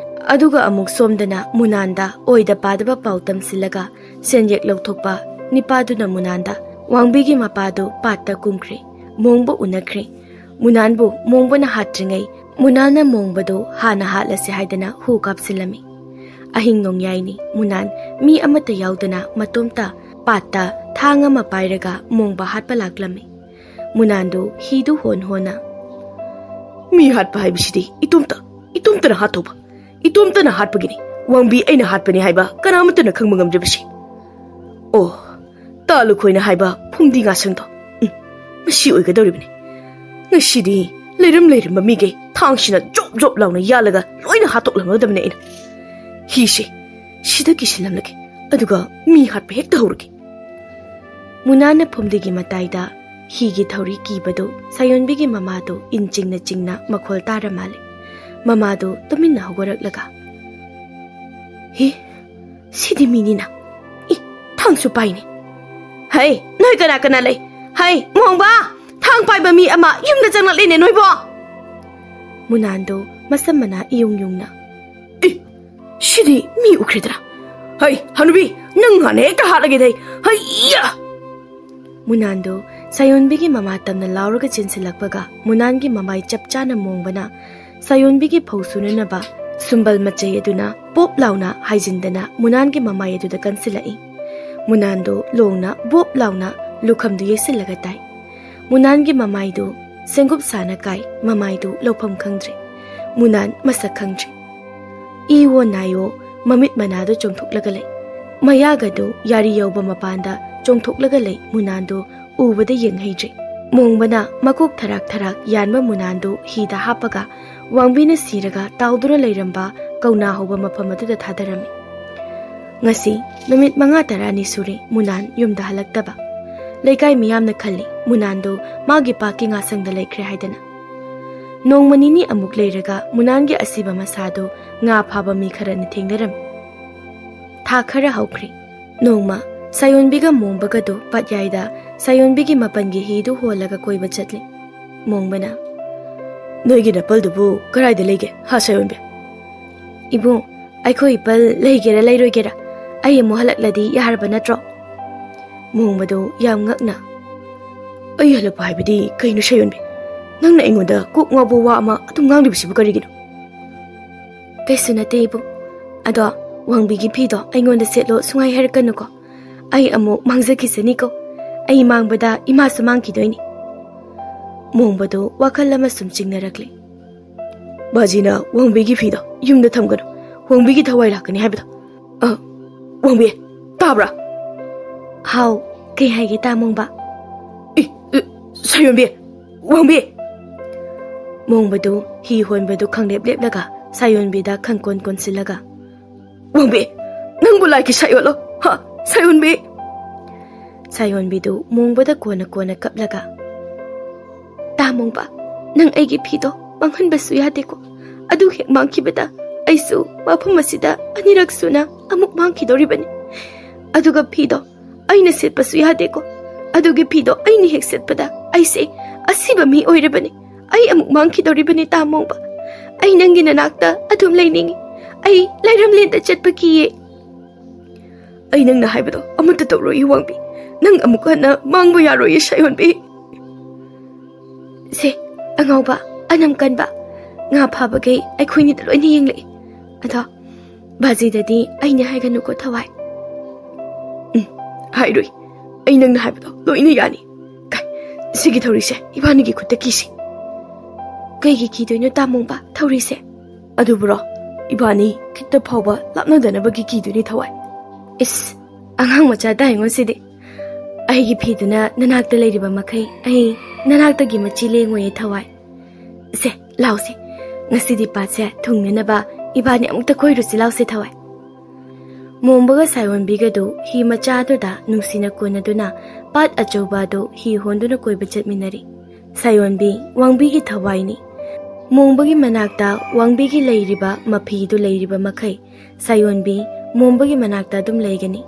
ꯑꯗꯨꯒ ꯑꯃꯨꯛ ꯁꯣꯝꯗꯅ ꯃꯨꯅꯥꯟꯗ ꯑꯣꯏꯗ ꯄꯥꯗꯕ ꯄꯥꯎ ꯇꯝꯁꯤꯜꯂꯒ ꯁꯦꯟꯌꯦꯛ ꯂꯧꯊꯣꯛꯄ ꯅꯤꯄꯥꯗꯨꯅ ꯃꯨꯅꯥꯟꯗ, "ꯋꯥꯡꯕꯤꯒꯤ ꯃꯄꯥꯗꯨ ꯄꯥꯠꯇ ꯀꯨꯝꯈ꯭ꯔꯦ, ꯃꯣꯡꯕ ꯎꯅꯈ꯭ꯔꯦ꯫ ꯃꯨꯅꯥꯟꯕꯨ ꯃꯣꯡꯕꯅ ꯍꯥꯠꯇ꯭ꯔꯤꯉꯩ ꯃꯨꯅꯥꯟꯅ ꯃꯣꯡꯕꯗꯨ ꯍꯥꯟꯅ ꯍꯥꯠꯂꯁꯤ" ꯍꯥꯏꯗꯅ ꯍꯨ ꯀꯥꯞꯁꯤꯜꯂꯝꯃꯤ꯫ ꯑꯍꯤꯡ ꯅꯣꯡꯌꯥꯏꯅꯤ꯫ ꯃꯨꯅꯥꯟ ꯃꯤ ꯑꯃꯠꯇ ꯌꯥꯎꯗꯅ ꯃꯇꯣꯝꯇ ꯄꯥꯠꯇ ꯊꯥꯡ ꯑꯃ ꯄꯥꯏꯔꯒ ꯃꯣꯡꯕ ꯍꯥꯠꯄ ꯂꯥꯛꯂꯝꯃꯤ꯫ ꯃꯨꯅꯥꯟꯗꯨ ꯍꯤꯗꯨ ꯍꯣꯟ ꯍꯣꯟꯅ, "ꯃꯤ ꯍꯥꯠꯄ ꯍꯥꯏꯕꯁꯤꯗꯤ ꯏꯇꯣꯝꯇ, ꯏꯇꯣꯝꯇꯅ ꯍꯥꯠꯇꯧꯕ, ꯏꯇꯣꯝꯇꯅ ꯍꯥꯠꯄꯒꯤꯅꯤ꯫ ꯋꯥꯡꯕꯤ ꯑꯩꯅ ꯍꯥꯠꯄꯅꯤ ꯍꯥꯏꯕ ꯀꯅꯥꯃꯠꯇꯅ ꯈꯪꯕ ꯉꯝꯗ꯭ꯔꯤꯕꯁꯤ꯫ ꯑꯣ, ꯇꯥ ꯂꯨꯈꯣꯏꯅ ꯍꯥꯏꯕ ꯐꯨꯝꯗꯤ ꯉꯥꯁꯪꯗꯣ꯫ ꯎꯝ, ꯃꯁꯤ ꯑꯣꯏꯒꯗꯧꯔꯤꯕꯅꯤ꯫ ꯉꯁꯤꯗꯤ ꯂꯩꯔꯝ ꯂꯩꯔꯝꯕ ꯃꯤꯒꯩ ꯊꯥꯡꯁꯤꯅ ꯖꯣꯞ ꯖꯣꯞ ꯂꯥꯎꯅ ꯌꯥꯜꯂꯒ ꯂꯣꯏꯅ ꯍꯥꯠꯇꯣꯛꯂꯝꯒꯗꯕꯅꯦ ꯑꯩꯅ꯫ ꯍꯤꯁꯦ ꯁꯤꯗ ꯀꯤꯁꯤꯜꯂꯝꯂꯒꯦ, ꯑꯗꯨꯒ ꯃꯤ ꯍꯥꯠꯄ ꯍꯦꯛꯇ ꯍꯧꯔꯒꯦ꯫" ꯃꯨꯅꯥꯟꯅ ꯐꯨꯝꯗꯤꯒꯤ ꯃꯇꯥꯏꯗ ꯍꯤꯒꯤ ꯊꯧꯔꯤ ꯀꯤꯕꯗꯨ ꯁꯥꯌꯣꯟꯕꯤꯒꯤ ꯃꯃꯥꯗꯨ ꯏꯟ ꯆꯤꯡꯅ ꯆꯤꯡꯅ ꯃꯈꯣꯜ ꯇꯥꯔ ꯃꯥꯜꯂꯦ꯫ ꯃꯃꯥꯗꯨ ꯇꯨꯃꯤꯟꯅ ꯍꯧꯒꯠꯂꯛꯂꯒ, "ꯍꯤ, ꯁꯤꯗꯤ ꯃꯤꯅꯤꯅ꯫ ꯏ, ꯊꯥꯡꯁꯨ ꯄꯥꯏꯅꯦ꯫ ꯍꯩ, ꯅꯣꯏ ꯀꯅꯥ ꯀꯅꯥ ꯂꯩ? ꯍꯩ, ꯃꯣꯡꯕ, ꯊꯥꯡ ꯄꯥꯏꯕ ꯃꯤ ꯑꯃ ꯌꯨꯝꯗ ꯆꯪꯂꯛꯂꯦꯅꯦ ꯅꯣꯏꯕꯣ!" ꯃꯨꯅꯥꯟꯗꯨ ꯃꯁꯝ ꯃꯅꯥ ꯏꯌꯨꯡ ꯌꯨꯡꯅ, "ꯏ, ꯁꯤꯗꯤ ꯃꯤ ꯎꯈ꯭ꯔꯦꯗ꯭ꯔꯥ? ꯍꯩ, ꯍꯅꯨꯕꯤ, ꯅꯪ ꯍꯥꯟꯅ ꯍꯦꯛꯇ ꯍꯥꯠꯂꯒꯦꯗ ꯑꯩ꯫ ꯍꯩꯌꯥ!" ꯃꯨꯅꯥꯟꯗꯨ ꯁꯥꯌꯣꯟꯕꯤꯒꯤ ꯃꯃꯥ ꯇꯝꯅ ꯂꯥꯎꯔꯒ ꯆꯦꯟꯁꯤꯜꯂꯛꯄꯒ ꯃꯨꯅꯥꯟꯒꯤ ꯃꯃꯥꯏ ꯆꯞ ꯆꯥꯅ ꯃꯣꯡꯕꯅ ꯁꯥꯌꯣꯟꯕꯤꯒꯤ ꯐꯧ ꯁꯨꯅꯅꯕ ꯁꯨꯝꯕꯜ ꯃꯆꯩ ꯑꯗꯨꯅ ꯄꯣꯞ ꯂꯥꯎꯅ ꯍꯥꯏꯖꯤꯟꯗꯅ ꯃꯨꯅꯥꯟꯒꯤ ꯃꯃꯥꯏ ꯑꯗꯨꯗ ꯀꯟꯁꯤꯜꯂꯛꯏ꯫ ꯃꯨꯅꯥꯟꯗꯨ ꯂꯣꯡꯅ ꯕꯣꯞ ꯂꯥꯎꯅ ꯂꯨꯈꯝꯗꯨ ꯌꯩꯁꯤꯜꯂꯒ ꯇꯥꯏ꯫ ꯃꯨꯅꯥꯟꯒꯤ ꯃꯃꯥꯏꯗꯨ ꯁꯦꯡꯒꯨꯞ ꯁꯥꯅ ꯀꯥꯏ, ꯃꯃꯥꯏꯗꯨ ꯂꯧꯐꯝ ꯈꯪꯗ꯭ꯔꯦ꯫ ꯃꯨꯅꯥꯟ ꯃꯁꯛ ꯈꯪꯗ꯭ꯔꯦ꯫ ꯏꯋꯣ ꯅꯥꯏꯋꯣ ꯃꯃꯤꯠ ꯃꯅꯥꯗꯨ ꯆꯣꯡꯊꯣꯛꯂꯒ ꯂꯩ꯫ ꯃꯌꯥꯒꯗꯨ ꯌꯥꯔꯤ ꯌꯧꯕ ꯃꯄꯥꯟꯗ ꯆꯣꯡꯊꯣꯛꯂꯒ ꯂꯩ꯫ ꯃꯨꯅꯥꯟꯗꯨ ꯎꯕꯗ ꯌꯦꯡꯍꯩꯗ꯭ꯔꯦ꯫ ꯃꯣꯡꯕꯅ ꯃꯀꯣꯛ ꯊꯔꯥꯛ ꯊꯔꯥꯛ ꯌꯥꯟꯕ ꯃꯨꯅꯥꯟꯗꯨ ꯍꯤꯗ ꯍꯥꯞꯄꯒ ꯋꯥꯡꯕꯤꯅ ꯁꯤꯔꯒ ꯇꯥꯎꯗꯨꯅ ꯂꯩꯔꯝꯕ ꯀꯧꯅꯥ ꯍꯧꯕ ꯃꯐꯝ ꯑꯗꯨꯗ ꯊꯥꯗꯔꯝꯃꯤ꯫ ꯉꯁꯤ ꯅꯨꯃꯤꯠ ꯃꯉꯥ ꯇꯔꯥꯅꯤ ꯁꯨꯔꯦ ꯃꯨꯅꯥꯟ ꯌꯨꯝꯗ ꯍꯜꯂꯛꯇꯕ꯫ ꯂꯩꯀꯥꯏ ꯃꯤꯌꯥꯝꯅ ꯈꯜꯂꯤ ꯃꯨꯅꯥꯟꯗꯨ ꯃꯥꯒꯤ ꯄꯥꯛꯀꯤ ꯉꯥꯁꯪꯗ ꯂꯩꯈ꯭ꯔꯦ ꯍꯥꯏꯗꯅ꯫ ꯅꯣꯡꯃ ꯅꯤꯅꯤ ꯑꯃꯨꯛ ꯂꯩꯔꯒ ꯃꯨꯅꯥꯟꯒꯤ ꯑꯁꯤꯕ ꯃꯁꯥꯗꯨ ꯉꯥ ꯐꯥꯕ ꯃꯤ ꯈꯔꯅ ꯊꯦꯡꯅꯔꯝꯃꯤ꯫ ꯊꯥ ꯈꯔ ꯍꯧꯈ꯭ꯔꯦ꯫ ꯅꯣꯡꯃ ꯁꯥꯌꯣꯟꯕꯤꯒ ꯃꯣꯡꯕꯒꯗꯨ ꯄꯥꯠꯌꯥꯏꯗ ꯁꯥꯌꯣꯟꯕꯤꯒꯤ ꯃꯄꯟꯒꯤ ꯍꯤꯗꯨ ꯍꯣꯜꯂꯒ ꯀꯣꯏꯕ ꯆꯠꯂꯤ꯫ ꯃꯣꯡꯕꯅ, ꯅꯣꯏꯒꯤ ꯅꯄꯜꯗꯨꯕꯨ ꯀꯗꯥꯏꯗ ꯂꯩꯒꯦ, ꯍꯥ ꯁꯥꯌꯣꯟꯕꯤ? ꯏꯕꯨꯡ, ꯑꯩꯈꯣꯏ ꯏꯄꯜ ꯂꯩꯒꯦꯔꯥ ꯂꯩꯔꯣꯏꯒꯦꯔꯥ, ꯑꯩ ꯑꯃꯨꯛ ꯍꯜꯂꯛꯂꯗꯤ ꯌꯥꯔꯕ ꯅꯠꯇ꯭ꯔꯣ? ꯃꯣꯡꯕꯗꯨ ꯌꯥꯝ ꯉꯛꯅ, "ꯑꯩ ꯍꯜꯂꯛꯄ ꯍꯥꯏꯕꯗꯤ ꯀꯩꯅꯣ ꯁꯥꯌꯣꯟꯕꯤ? ꯅꯪꯅ ꯑꯩꯉꯣꯟꯗ ꯀꯣꯛ ꯉꯥꯎꯕ ꯋꯥ ꯑꯃ ꯑꯗꯨꯝ ꯉꯥꯡꯂꯤꯕꯁꯤꯕꯨ ꯀꯔꯤꯒꯤꯅꯣ?" "ꯀꯩꯁꯨ ꯅꯠꯇꯦ ꯏꯕꯨꯡ, ꯑꯗꯣ ꯋꯥꯡꯕꯤꯒꯤ ꯐꯤꯗꯣ ꯑꯩꯉꯣꯟꯗ ꯁꯦꯠꯂꯣ ꯁꯨꯡꯍꯥꯏ ꯍꯥꯏꯔꯛꯀꯅꯨꯀꯣ꯫ ꯑꯩ ꯑꯃꯨꯛ ꯃꯥꯡꯖꯈꯤꯁꯅꯤꯀꯣ꯫ ꯑꯩ ꯃꯥꯡꯕꯗ ꯏꯃꯥꯁꯨ ꯃꯥꯡꯈꯤꯗꯣꯏꯅꯤ꯫" ꯃꯣꯡꯕꯗꯨ ꯋꯥꯈꯜ ꯑꯃ ꯁꯨꯝ ꯆꯤꯡꯅꯔꯛꯂꯦ꯫ "ꯕꯥꯖꯤꯅ ꯋꯥꯡꯕꯤꯒꯤ ꯐꯤꯗꯣ ꯌꯨꯝꯗ ꯊꯝꯒꯅꯨ, ꯋꯥꯡꯕꯤꯒꯤ ꯊꯋꯥꯏ ꯂꯥꯛꯀꯅꯤ ꯍꯥꯏꯕꯗꯣ꯫ ꯑ, ꯋꯥꯡꯕꯤ, ꯇꯥꯕ꯭ꯔꯥ?" "ꯍꯥꯎ, ꯀꯩ ꯍꯥꯏꯒꯦ ꯇꯥ ꯃꯣꯡꯕ?" "E, E, ꯁꯥꯌꯣꯟꯕꯤ, ꯋꯥꯡꯕꯤ!" ꯃꯣꯡꯕꯗꯨ ꯍꯤ ꯍꯣꯟꯕꯗꯨ ꯈꯪꯂꯦꯞ ꯂꯦꯞꯂꯒ ꯁꯥꯌꯣꯟꯕꯤꯗ ꯈꯪꯀꯣꯟ ꯀꯣꯟꯁꯤꯜꯂꯒ, "ꯋꯥꯡꯕꯤ, ꯅꯪꯕꯨ ꯂꯥꯏꯒꯤ ꯁꯥꯏꯑꯣꯠꯂꯣ, ꯍꯥ, ꯁꯥꯌꯣꯟꯕꯤ?" ꯁꯥꯌꯣꯟꯕꯤꯗꯨ ꯃꯣꯡꯕꯗ ꯀꯣꯟꯅ ꯀꯣꯟꯅ ꯀꯞꯂꯒ, "ꯇꯥ ꯃꯣꯡꯕ, ꯅꯪ ꯑꯩꯒꯤ ꯐꯤꯗꯣ ꯃꯥꯡꯍꯟꯕꯁꯨ ꯌꯥꯗꯦꯀꯣ꯫ ꯑꯗꯨ ꯍꯦꯛ ꯃꯥꯡꯈꯤꯕꯗ ꯑꯩꯁꯨ ꯃꯐꯝ ꯑꯁꯤꯗ ꯑꯅꯤꯔꯛ ꯁꯨꯅ ꯑꯃꯨꯛ ꯃꯥꯡꯈꯤꯗꯧꯔꯤꯕꯅꯤ꯫ ꯑꯗꯨꯒ ꯐꯤꯗꯣ ꯑꯩꯅ ꯁꯦꯠꯄꯁꯨ ꯌꯥꯗꯦꯀꯣ꯫ ꯑꯗꯨꯒꯤ ꯐꯤꯗꯣ ꯑꯩꯅ ꯍꯦꯛ ꯁꯦꯠꯄꯗ ꯑꯩꯁꯦ ꯑꯁꯤꯕ ꯃꯤ ꯑꯣꯏꯔꯕꯅꯤ꯫ ꯑꯩ ꯑꯃꯨꯛ ꯃꯥꯡꯈꯤꯗꯧꯔꯤꯕꯅꯤ ꯇꯥ ꯃꯣꯡꯕ꯫ ꯑꯩ ꯅꯪꯒꯤ ꯅꯅꯥꯛꯇ ꯑꯗꯨꯝ ꯂꯩꯅꯤꯡꯏ꯫ ꯑꯩ ꯂꯥꯏꯔꯝꯂꯦꯟꯗ ꯆꯠꯄ ꯀꯤꯌꯦ꯫" "ꯑꯩ ꯅꯪꯅ ꯍꯥꯏꯕꯗꯣ ꯑꯃꯠꯇ ꯇꯧꯔꯣꯏ ꯋꯥꯡꯕꯤ꯫ ꯅꯪ ꯑꯃꯨꯛ ꯍꯟꯅ ꯃꯥꯡꯕ ꯌꯥꯔꯣꯏꯌꯦ ꯁꯥꯌꯣꯟꯕꯤ꯫" "ꯁꯦ, ꯑꯉꯥꯎꯕ, ꯑꯅꯝ ꯀꯟꯕ, ꯉꯥ ꯐꯥꯕꯈꯩ ꯑꯩꯈꯣꯏꯅꯤꯗ ꯂꯣꯏꯅ ꯌꯦꯡꯂꯛꯏ꯫ ꯑꯗꯣ ꯕꯥꯖꯤꯗꯗꯤ ꯑꯩꯅ ꯍꯥꯏꯒꯅꯨꯀꯣ ꯊꯋꯥꯏ꯫" "ꯎꯝ, ꯍꯥꯏꯔꯣꯏ꯫ ꯑꯩ ꯅꯪꯅ ꯍꯥꯏꯕꯗꯣ ꯂꯣꯏꯅ ꯌꯥꯅꯤ꯫ ꯀꯥꯏ, ꯁꯤꯒꯤ ꯊꯧꯔꯤꯁꯦ ꯏꯕꯥꯅꯤꯒꯤ ꯈꯨꯠꯇ ꯀꯤꯁꯤ꯫" "ꯀꯩꯒꯤ ꯀꯤꯗꯣꯏꯅꯣ ꯇꯥ ꯃꯣꯡꯕ ꯊꯧꯔꯤꯁꯦ?" "ꯑꯗꯨꯕꯨꯔꯣ, ꯏꯕꯥꯅꯤ ꯈꯤꯠꯇ ꯐꯥꯎꯕ ꯂꯥꯞꯅꯗꯅꯕꯒꯤ ꯀꯤꯗꯣꯏꯅꯤ ꯊꯋꯥꯏ꯫" "ꯏꯁ, ꯑꯉꯥꯡ ꯃꯆꯥ ꯇꯥꯏꯉꯣ ꯁꯤꯗꯤ꯫ ꯑꯩꯒꯤ ꯐꯤꯗꯨꯅ ꯅꯅꯥꯛꯇ ꯂꯩꯔꯤꯕ ꯃꯈꯩ ꯑꯩ ꯅꯅꯥꯛꯇꯒꯤ ꯃꯆꯤ ꯂꯦꯡꯉꯣꯏꯌꯦ ꯊꯋꯥꯏ꯫ ꯁꯦ, ꯂꯥꯎꯁꯦ, ꯉꯁꯤꯗꯤ ꯄꯥꯠꯁꯦ ꯊꯨꯡꯅꯅꯕ ꯏꯕꯥꯅꯤ ꯑꯃꯨꯛꯇ ꯀꯣꯏꯔꯨꯁꯤ ꯂꯥꯎꯁꯦ ꯊꯋꯥꯏ꯫" ꯃꯣꯝꯕꯒ ꯁꯥꯌꯣꯟꯕꯤꯒꯗꯨ ꯍꯤ ꯃꯆꯥ ꯑꯗꯨꯗ ꯅꯨꯡꯁꯤꯅ ꯀꯣꯟꯅꯗꯨꯅ ꯄꯥꯠ ꯑꯆꯧꯕ ꯑꯗꯨ ꯍꯤ ꯍꯣꯟꯗꯨꯅ ꯀꯣꯏꯕ ꯆꯠꯃꯤꯟꯅꯔꯤ꯫ ꯁꯥꯌꯣꯟꯕꯤ ꯋꯥꯡꯕꯤꯒꯤ ꯊꯋꯥꯏꯅꯤ꯫ ꯃꯣꯡꯕꯒꯤ ꯃꯅꯥꯛꯇ ꯋꯥꯡꯕꯤꯒꯤ ꯂꯩꯔꯤꯕ ꯃꯐꯤꯗꯨ ꯂꯩꯔꯤꯕ ꯃꯈꯩ ꯁꯥꯌꯣꯟꯕꯤ ꯃꯣꯝꯕꯒꯤ ꯃꯅꯥꯛꯇ ꯑꯗꯨꯝ ꯂꯩꯒꯅꯤ꯫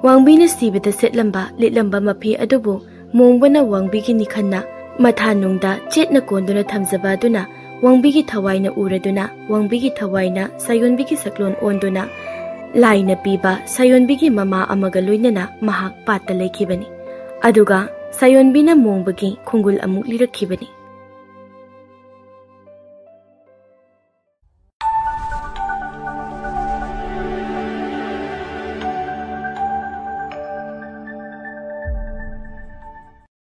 ꯋꯥꯡꯕꯤꯅ ꯁꯤꯕꯗ ꯁꯦꯠꯂꯝꯕ ꯂꯤꯠꯂꯝꯕ ꯃꯐꯤ ꯑꯗꯨꯕꯨ ꯃꯣꯡꯕꯅ ꯋꯥꯡꯕꯤꯒꯤ ꯅꯤꯈꯟꯅ ꯃꯊꯥꯅꯨꯡꯗ ꯆꯦꯠꯅ ꯀꯣꯟꯗꯨꯅ ꯊꯝꯖꯕ ꯑꯗꯨꯅ ꯋꯥꯡꯕꯤꯒꯤ ꯊꯋꯥꯏꯅ ꯎꯔꯗꯨꯅ, ꯋꯥꯡꯕꯤꯒꯤ ꯊꯋꯥꯏꯅ ꯁꯥꯌꯣꯟꯕꯤꯒꯤ ꯁꯛꯂꯣꯟ ꯑꯣꯟꯗꯨꯅ, ꯂꯥꯏꯅ ꯄꯤꯕ ꯁꯥꯌꯣꯟꯕꯤꯒꯤ ꯃꯃꯥ ꯑꯃꯒ ꯂꯣꯏꯅꯅ ꯃꯍꯥꯛ ꯄꯥꯠꯇ ꯂꯩꯈꯤꯕꯅꯤ꯫ ꯑꯗꯨꯒ ꯁꯥꯌꯣꯟꯕꯤꯅ ꯃꯣꯡꯕꯒꯤ ꯈꯣꯡꯒꯨꯜ ꯑꯃꯨꯛ ꯂꯤꯔꯛꯈꯤꯕꯅꯤ꯫